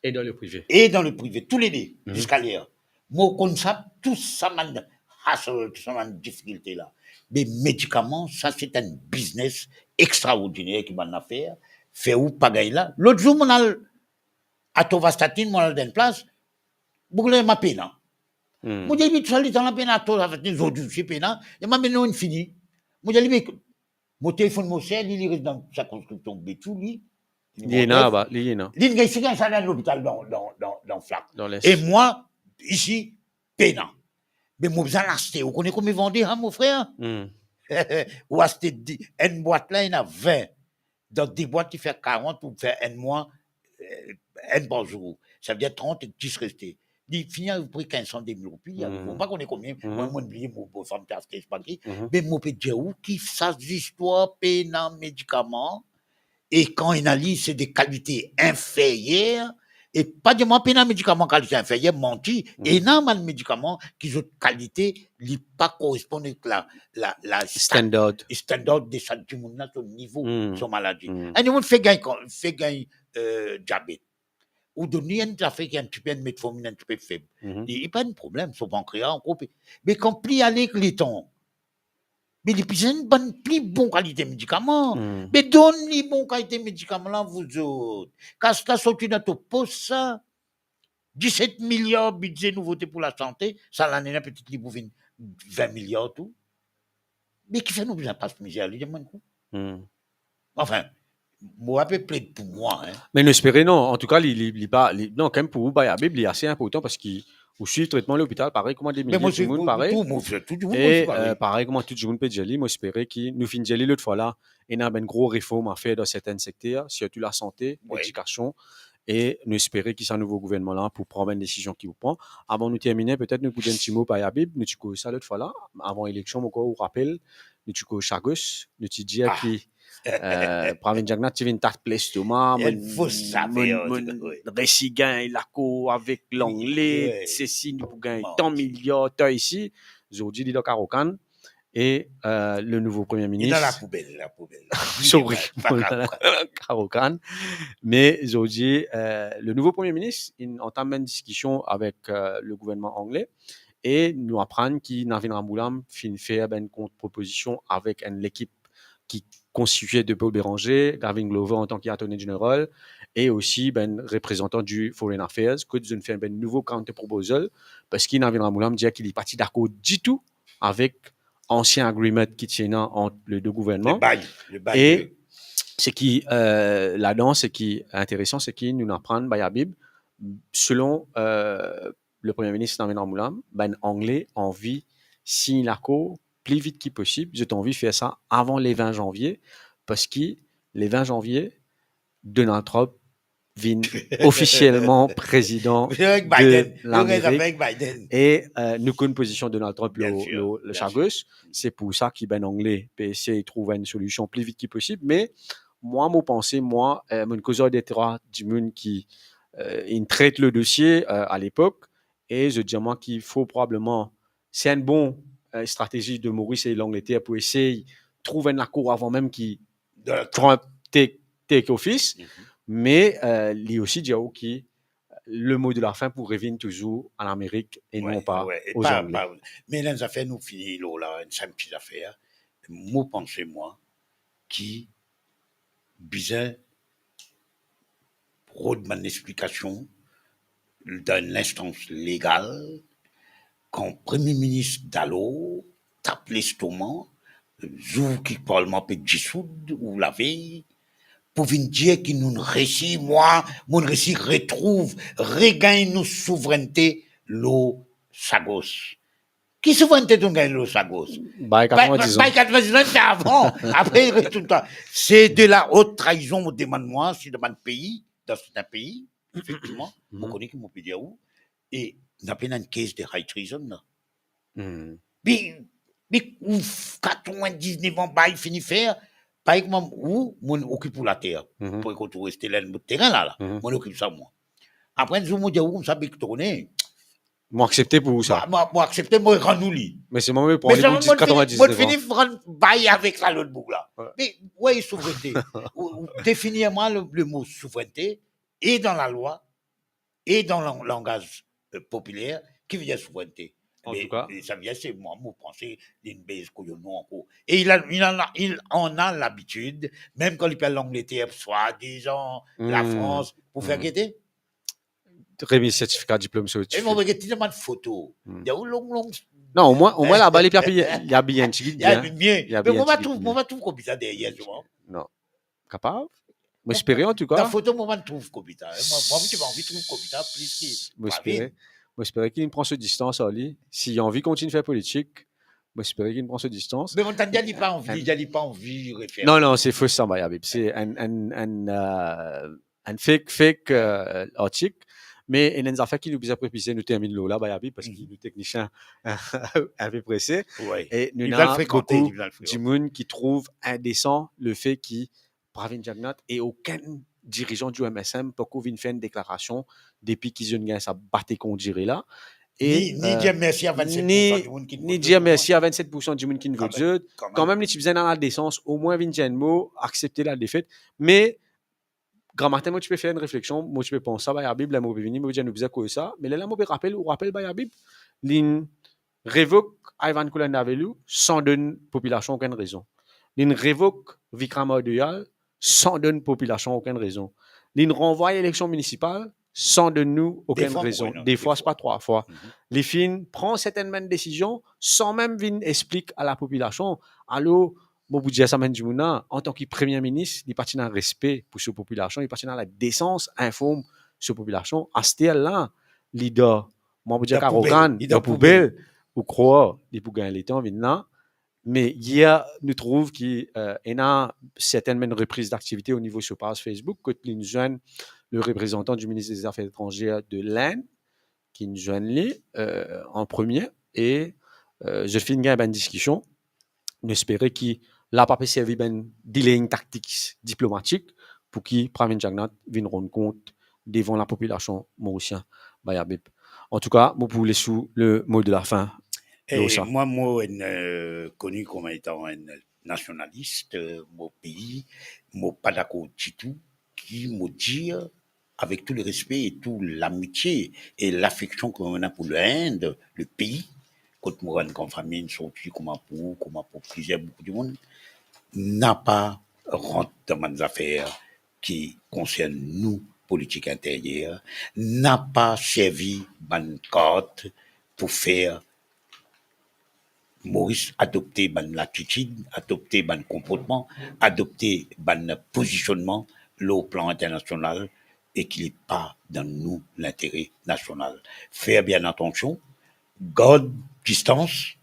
e dan le prive. E dan le prive, toulede, ziska ler. Mo konn sa, tou sa bann hassle, tou sa bann difikilte la. Me medikaman, sa se enn biznes extraordiner ki bann la fer, fer ou pa gagn la. Lot zour, mo'nn al atorvastatin, mo'nn al dan enn plas, boug la dir mwa pena. Mo dir li, tou sa letan la pena atorvastatin, zordi osi pena, e mwa, me non, inn fini. Mo dir li, me mo telefonn mo ser, li, li res dan sirkonskripsion Bechou, li. Li ena laba, li ena. Li gagn, si gagn sa dan lopital dan, dan, dan, dan Flak. Dan Les. E mwa, isi, pena. Me mo bizin al aste. Ou kone konbien vande, ha, mo frer? Ou aste di-, enn bwat la, ena vin. Dan de bwat, li fer karant, ou fer enn mwa, eh, enn par zour. Savedir trant ek dis reste. Li fini apepre kinz san, de mil roupi, li arive. Hmm. Mo pa kone konbien, hmm, mwa, mo bliye, mo, mo fam ti aste sa pake. Hmm. Me mo pe dir ou ki sa zistwar pena medikaman, e kan ena li, se de kalite inferyer, e pa dir mwa pena medikaman kalite inferyer, manti, hmm, ena bann medikaman ki zot kalite, li pa koresponn ek la, la, la sta-, standard, standard de sa dimoun la, so nivo, hmm, so maladi. Hmm. Enn dimoun fer gagn kan-, fer gagn, eh, diabet. Ou donn li enn zafer ki enn tipe, enn metformin enn tipe feb. Mhm. Li, li pa enn problem, so pankrea ankor pe. Me kan pli ale ek letan, me li bizin bann pli bon kalite medikaman. Hmm. Me donn li bon kalite medikaman la, vouzot. Kas la sorti dan to pos sa. Diset miliar bidze nou vote pou lasante, sa lane la petet li pou vinn vin miliar tou. Me kifer nou bizin pas mizer li, demann kou? Hmm. Anfin, mo ape pled pou mwa, hein. Me nou espere non, antouka, li, li, li pa, li, non, kanmem pou ou, Bayabib, li ase inportan paski ou swiv tretman lopital, parey kouma de milie dimoun, parey. Mo swiv tou, mo swiv tou dimoun, e, mo swiv, eh, parey kouma tou dimoun pe dir li, mo espere ki nou finn dir li lot fwa la, ena bann gro reform a fer dan sertenn sekter, sirtou lasante, wi, ledikasion, e nou espere ki sa nouvo gouvernman la pou pran bann desizion ki pou pran. Avan nou termine, petet nou pou dir enn ti mo, Bayabib, nou ti koz sa lot fwa la, avan eleksion, mo krwar ou rapel, nou ti koz Chagos, nou ti dir ki, eh, Pravin Jagannath ti vinn tas pli lestoma, mo, mo resi gagn lakor avek Langle, wi, sesi, nou pou gagn tan miliar, tan isi, zordi li dan karo kann, e, eh, le nouvo premie minis. Li dan lapoubel, lapoubel. Sorry, pa, pa grav. Karo kann. Me zordi, eh, le nouvo premie minis, li antam enn diskision avek, eh, le gouvernman angle, e nou aprann ki Navin Ramgoolam finn fer bann kont-propozision avek enn lekip ki konstitie de Paul Bérenger, Gavin Glover antan ki Attorney General, e osi bann reprezantan di Foreign Affairs, kot zot finn fer bann nouvo counter proposal, paski Navin Ramgoolam dir ki li pa ti dakor ditou avek ansien agreement ki ti ena ant le de gouvernman. Le bay, le bay. E seki, eh, ladan, seki interesan, seki nou aprann, Bayabib, selon, eh, le premie minis Navin Ramgoolam, bann Angle anvi sign lakor pli vit ki posib, zot anvi fer sa avan le vin zanvie, paski le vin zanvie, Donald Trump vinn ofisielman prezidan de Lamerik. E, eh, nou konn pozision Donald Trump lor, lor, lor Chagos. Se pou sa ki bann Angle pe esey trouv enn solision pli vit ki posib. Me mwa, mo panse, mwa, eh, mo'nn koz ar de trwa dimoun ki, eh, inn tret le dosie, eh, alepok, e zot dir mwa ki for probableman se enn bon, eh, stratezi de Moris e Langleter pou esey trouv enn lakor avan mem ki Trump take, take office, me, eh, li osi dir ou ki le mot de la fin pou revinn touzour an Amerik e non pa o Zangle. Me enn zafer nou fini lor la, enn sinp ti zafer, mo panse mwa ki bizin rod bann lexplikasion dan enn linstans legal, kan Premie Minis dalor tap lestoma, zour ki parlman pe disoud ou lavey, pou vinn dir ki nou'nn resi, mwa, mo'nn resi retrouv, regagn nou souvrennte lor Chagos. Ki souvrennte to'nn gagn lor Chagos? Bay katrevin-diz an. Bay katrevin-diz an, se avan. Apre, retourn twa. Se de la haute trahison, mo demann mwa, si dan bann pei, dan sertin pei, efektivman, mo kone ki mo pe dir ou, e nou apel enn kes de high treason la. Me, me, ouf, katrevin-diznef an, bay fini fer, parey kouma ou, mo'nn okip ou later, pou kot ou reste la, enn bout terin la, la. Mo'nn okip sa, mwa. Apre, enn zour, mo dir ou koumsa, bek tourne, mo aksepte pou ou sa. Mo, mo, mo aksepte, mo rann ou li. Me selman, mo pran li pou katrevin-diznef an. Mo'nn fini rann bay avek sa lot boug la. Wi. Me, wi, souvrennte. Ou, ou definir mwa le, le mo souvrennte, e dan lalwa, e dan lang-, langaz, eh, popiler, ki vedir souvrennte. Antouka. Me, eh, savedir se mwa, mo panse, li'nn bez koyon nou ankor. E li a, li anna, li anna labitid, mem kan li pe al Langleter, swadizan, Lafrans, pou fer gete. Remiz sertifika, diplom, so... E mo get li dan bann foto. Li a long, long. Non, omwin, omwin laba, li pe abiye, li abiye enn tigit bien. Li abiye bien. Li abiye enn tigit bien. Me mo pa trouv, mo pa trouv koumsa deryer, non. Kapav. Mo espere, antouka. Dan foto, mo pa trouv koumsa, hein. Mwa, mwa, mo ti anvi trouv koumsa plis ki Pravin. Mo espere, mo espere ki li pran so distans ar li. Si li anvi kontign fer politik, Mo espere ki li pran so distans. Me mo tann dir li pa anvi, li dir li pa anvi refer. Non, non, se fos sa, Baye Habib. Se enn, enn, enn, euh, enn fake, fake, euh, artik. Me ena enn zafer ki nou bizin presize, nou terminn lor la, Baye Habib, parski nou teknisien inpe prese. Wi. E nou Li ena pral frekante, boukou li pral frekante. dimoun ki trouv indesan lefe ki Pravin Jagannath e okenn dirizan di M S M poko vinn fer enn deklarasion depi ki zot inn gagn sa bate kondire la. E, Ni, ni euh, dir mersi a vennset poursan ni, dimoun ki ni vot dir zot. Mersi a vennset poursan dimoun ki vinn vot Kanmem, zot. kanmem. Kanmem, li ti bizin ena ladesans, omwin vinn dir enn mo, aksepte ladefet. Me gramatin, mo ti pe fer enn refleksion, mo ti pe pans sa, Baye Habib, ler mo pe vini, mo dir nou bizin koz sa. Me lerla mo pe rapel, ou rapel, Baye Habib, linn revok Ivan Kolandavelou san donn popilasion okenn rezon. Linn revok Vikramadiyal san donn popilasion okenn rezon. Linn ranvway eleksion minisipal san donn nou okenn Defwa, rezon. wi, non, Defwa, defwa. pa trwa fwa. Mhm. Li finn pran sertenn bann desizion san mem vinn explik a lapopilasion. Alor, mo pou dir sa bann dimoun la, antan ki Premie Minis, li pa ti ena respe pou so popilasion, li pa ti ena ladesans inform so popilasion. Aster la, li dan, mo pou dir, Dan poubel, karokan, li dan dan poubel, ou krwar li pou gagn letan vinn la. Me yer, nou trouv ki, euh, ena sertenn bann repriz daktivite o nivo so paz Facebook, kot linn zwenn le reprezantan di minis de Zafer Etranzer de Linn, ki inn zwenn li, euh, an premie, e, euh, zot finn gagn bann diskision. Nou espere ki la pa pe servi bann delaying tactics diplomatik pou ki Pravin Jagannath vinn rann kont devan lapopilasion morisien, Baye Habib. Antouka, mo pou les ou le mo de la fin. E Lor sa. Mwa, mo enn, euh, koni kouma etan enn nasionalis, euh, mo pei, mo pa dakor ditou ki mo dir, avek tou le respe e tou lamitie e lafeksion ki mo ena pou Linde, le pei, kot mo rann gran fami, sorti kouma pou, kouma pou plizier boukou dimoun, napa rant dan bann zafer ki konsern nou politik interyer, napa servi bann kart pou fer Moris adopte bann latitid, adopte bann konportman, adopte bann pozisionnman lor plan internasional e ki li pa dan nou lintere nasional. Fer bien atansion, gard distans,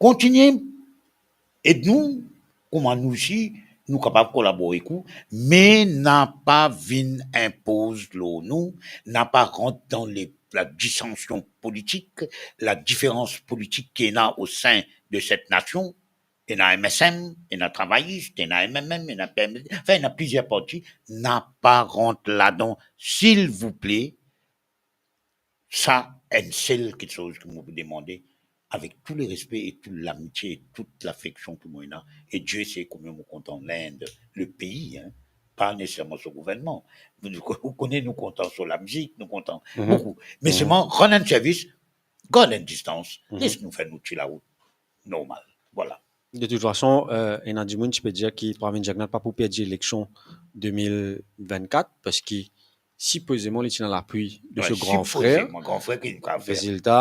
kontigne ed nou, kouma nou osi, nou kapav kolabore ek ou, me napa vinn inpoz lor nou, napa rant dan le, ladisansion politik, ladiferans politik ki ena o sin de set nasion, ena M S M, ena Travayis, ena M M M, ena P M D, anfin, ena plizier parti, napa rant ladan, silvouple. Sa enn sel kiksoz ki mo pou demande, avek tou le respe e tou lamitie e tout lafeksion ki mo ena, e Dieu sait combien mo kontan Linde, le pei, hein, pa neseserman so gouvernman. Ou kone nou kontan so lamizik, nou kontan boukou. Me selman, rann enn servis, gard enn distans, les nou fer nou ti larout normal. Vwala. De tout fason, euh, ena dimoun ti pe dir ki Pravin Jagannath pa pou perdi eleksion de mil vennkat, parski sipozeman li ti ena lapwi de so gran frer. Gran frer ki kapav fer. Rezilta,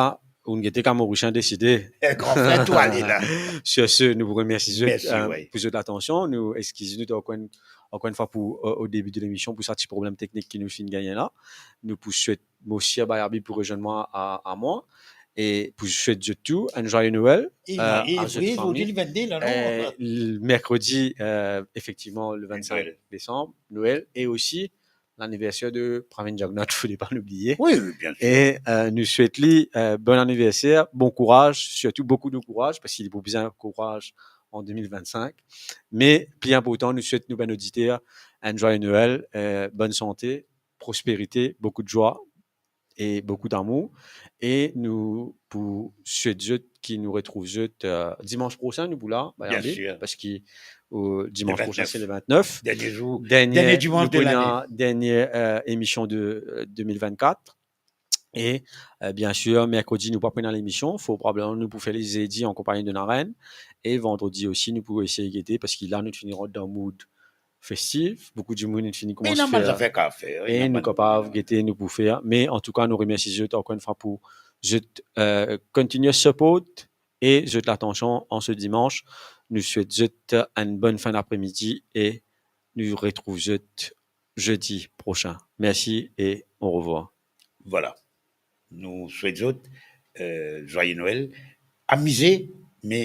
ou'nn gete kan Morisien deside. Gran frer tou ale la. Sur ce, nou pou remersi zot, Mersi, euh, wi. Pou zot latansion. Nou exkiz nou ankor enn, ankor enn fwa pou, euh, o debi de lemision pou sa ti problem teknik ki nou finn gagne la. Nou pou swet, mo sir Bayabi pou rezwenn mwa a, a mwa. E pou swet zot tou enn zwaye Nwel, E, euh, e, a zot wi, fami. zordi le vennde la, non? Euh, l-, merkredi, euh, efektivman, le Nwel. vennsenk desanm, Nwel, e osi laniverser de Pravin Jagannath, fode pa nou bliye. Wi, wi, bien sir. E, euh, nou swet li, euh, bon aniverser, bon kouraz, sirtou boukou de kouraz, parski li pou bizin kouraz an de mil vennsenk. Me pli inportan, nou swet nou bann oditer enn zwaye Nwel, euh, bonn sante, prosperite, boukou de zwa e boukou damour. E nou pou swet zot ki nou retrouv zot, euh, dimans prosin, nou pou la, Bayabi, Bien sir. Parski, euh, dimans Le prosin, vennef. Se le vennef. Dernie zour, Dernie, dernie dimans nou pou de ena lane. Dernie, euh, emision de, euh, de mil vennkat. E, euh, bien sir, merkredi, nou pa pou ena lemision. Fort probableman nou pou fer li zedi an konpagni de Naren. E vandredi osi, nou pou esey gete, parski la, nou finn rant dan mood festif. Boukou dimoun inn fini Me ena koumans bann fer. zafer kapav fer, E ena nou bann kapav gete, nou pou fer. Me antouka, nou remersi zot ankor enn fwa pou zot, euh, continuous support e zot latansion an se dimans. Nou swet zot enn bonn fin dapremidi e nou retrouv zot zedi prosin. Mersi e orevwar. Vwala. Nou swet zot, euh, zwaye Nwel. Amize, Me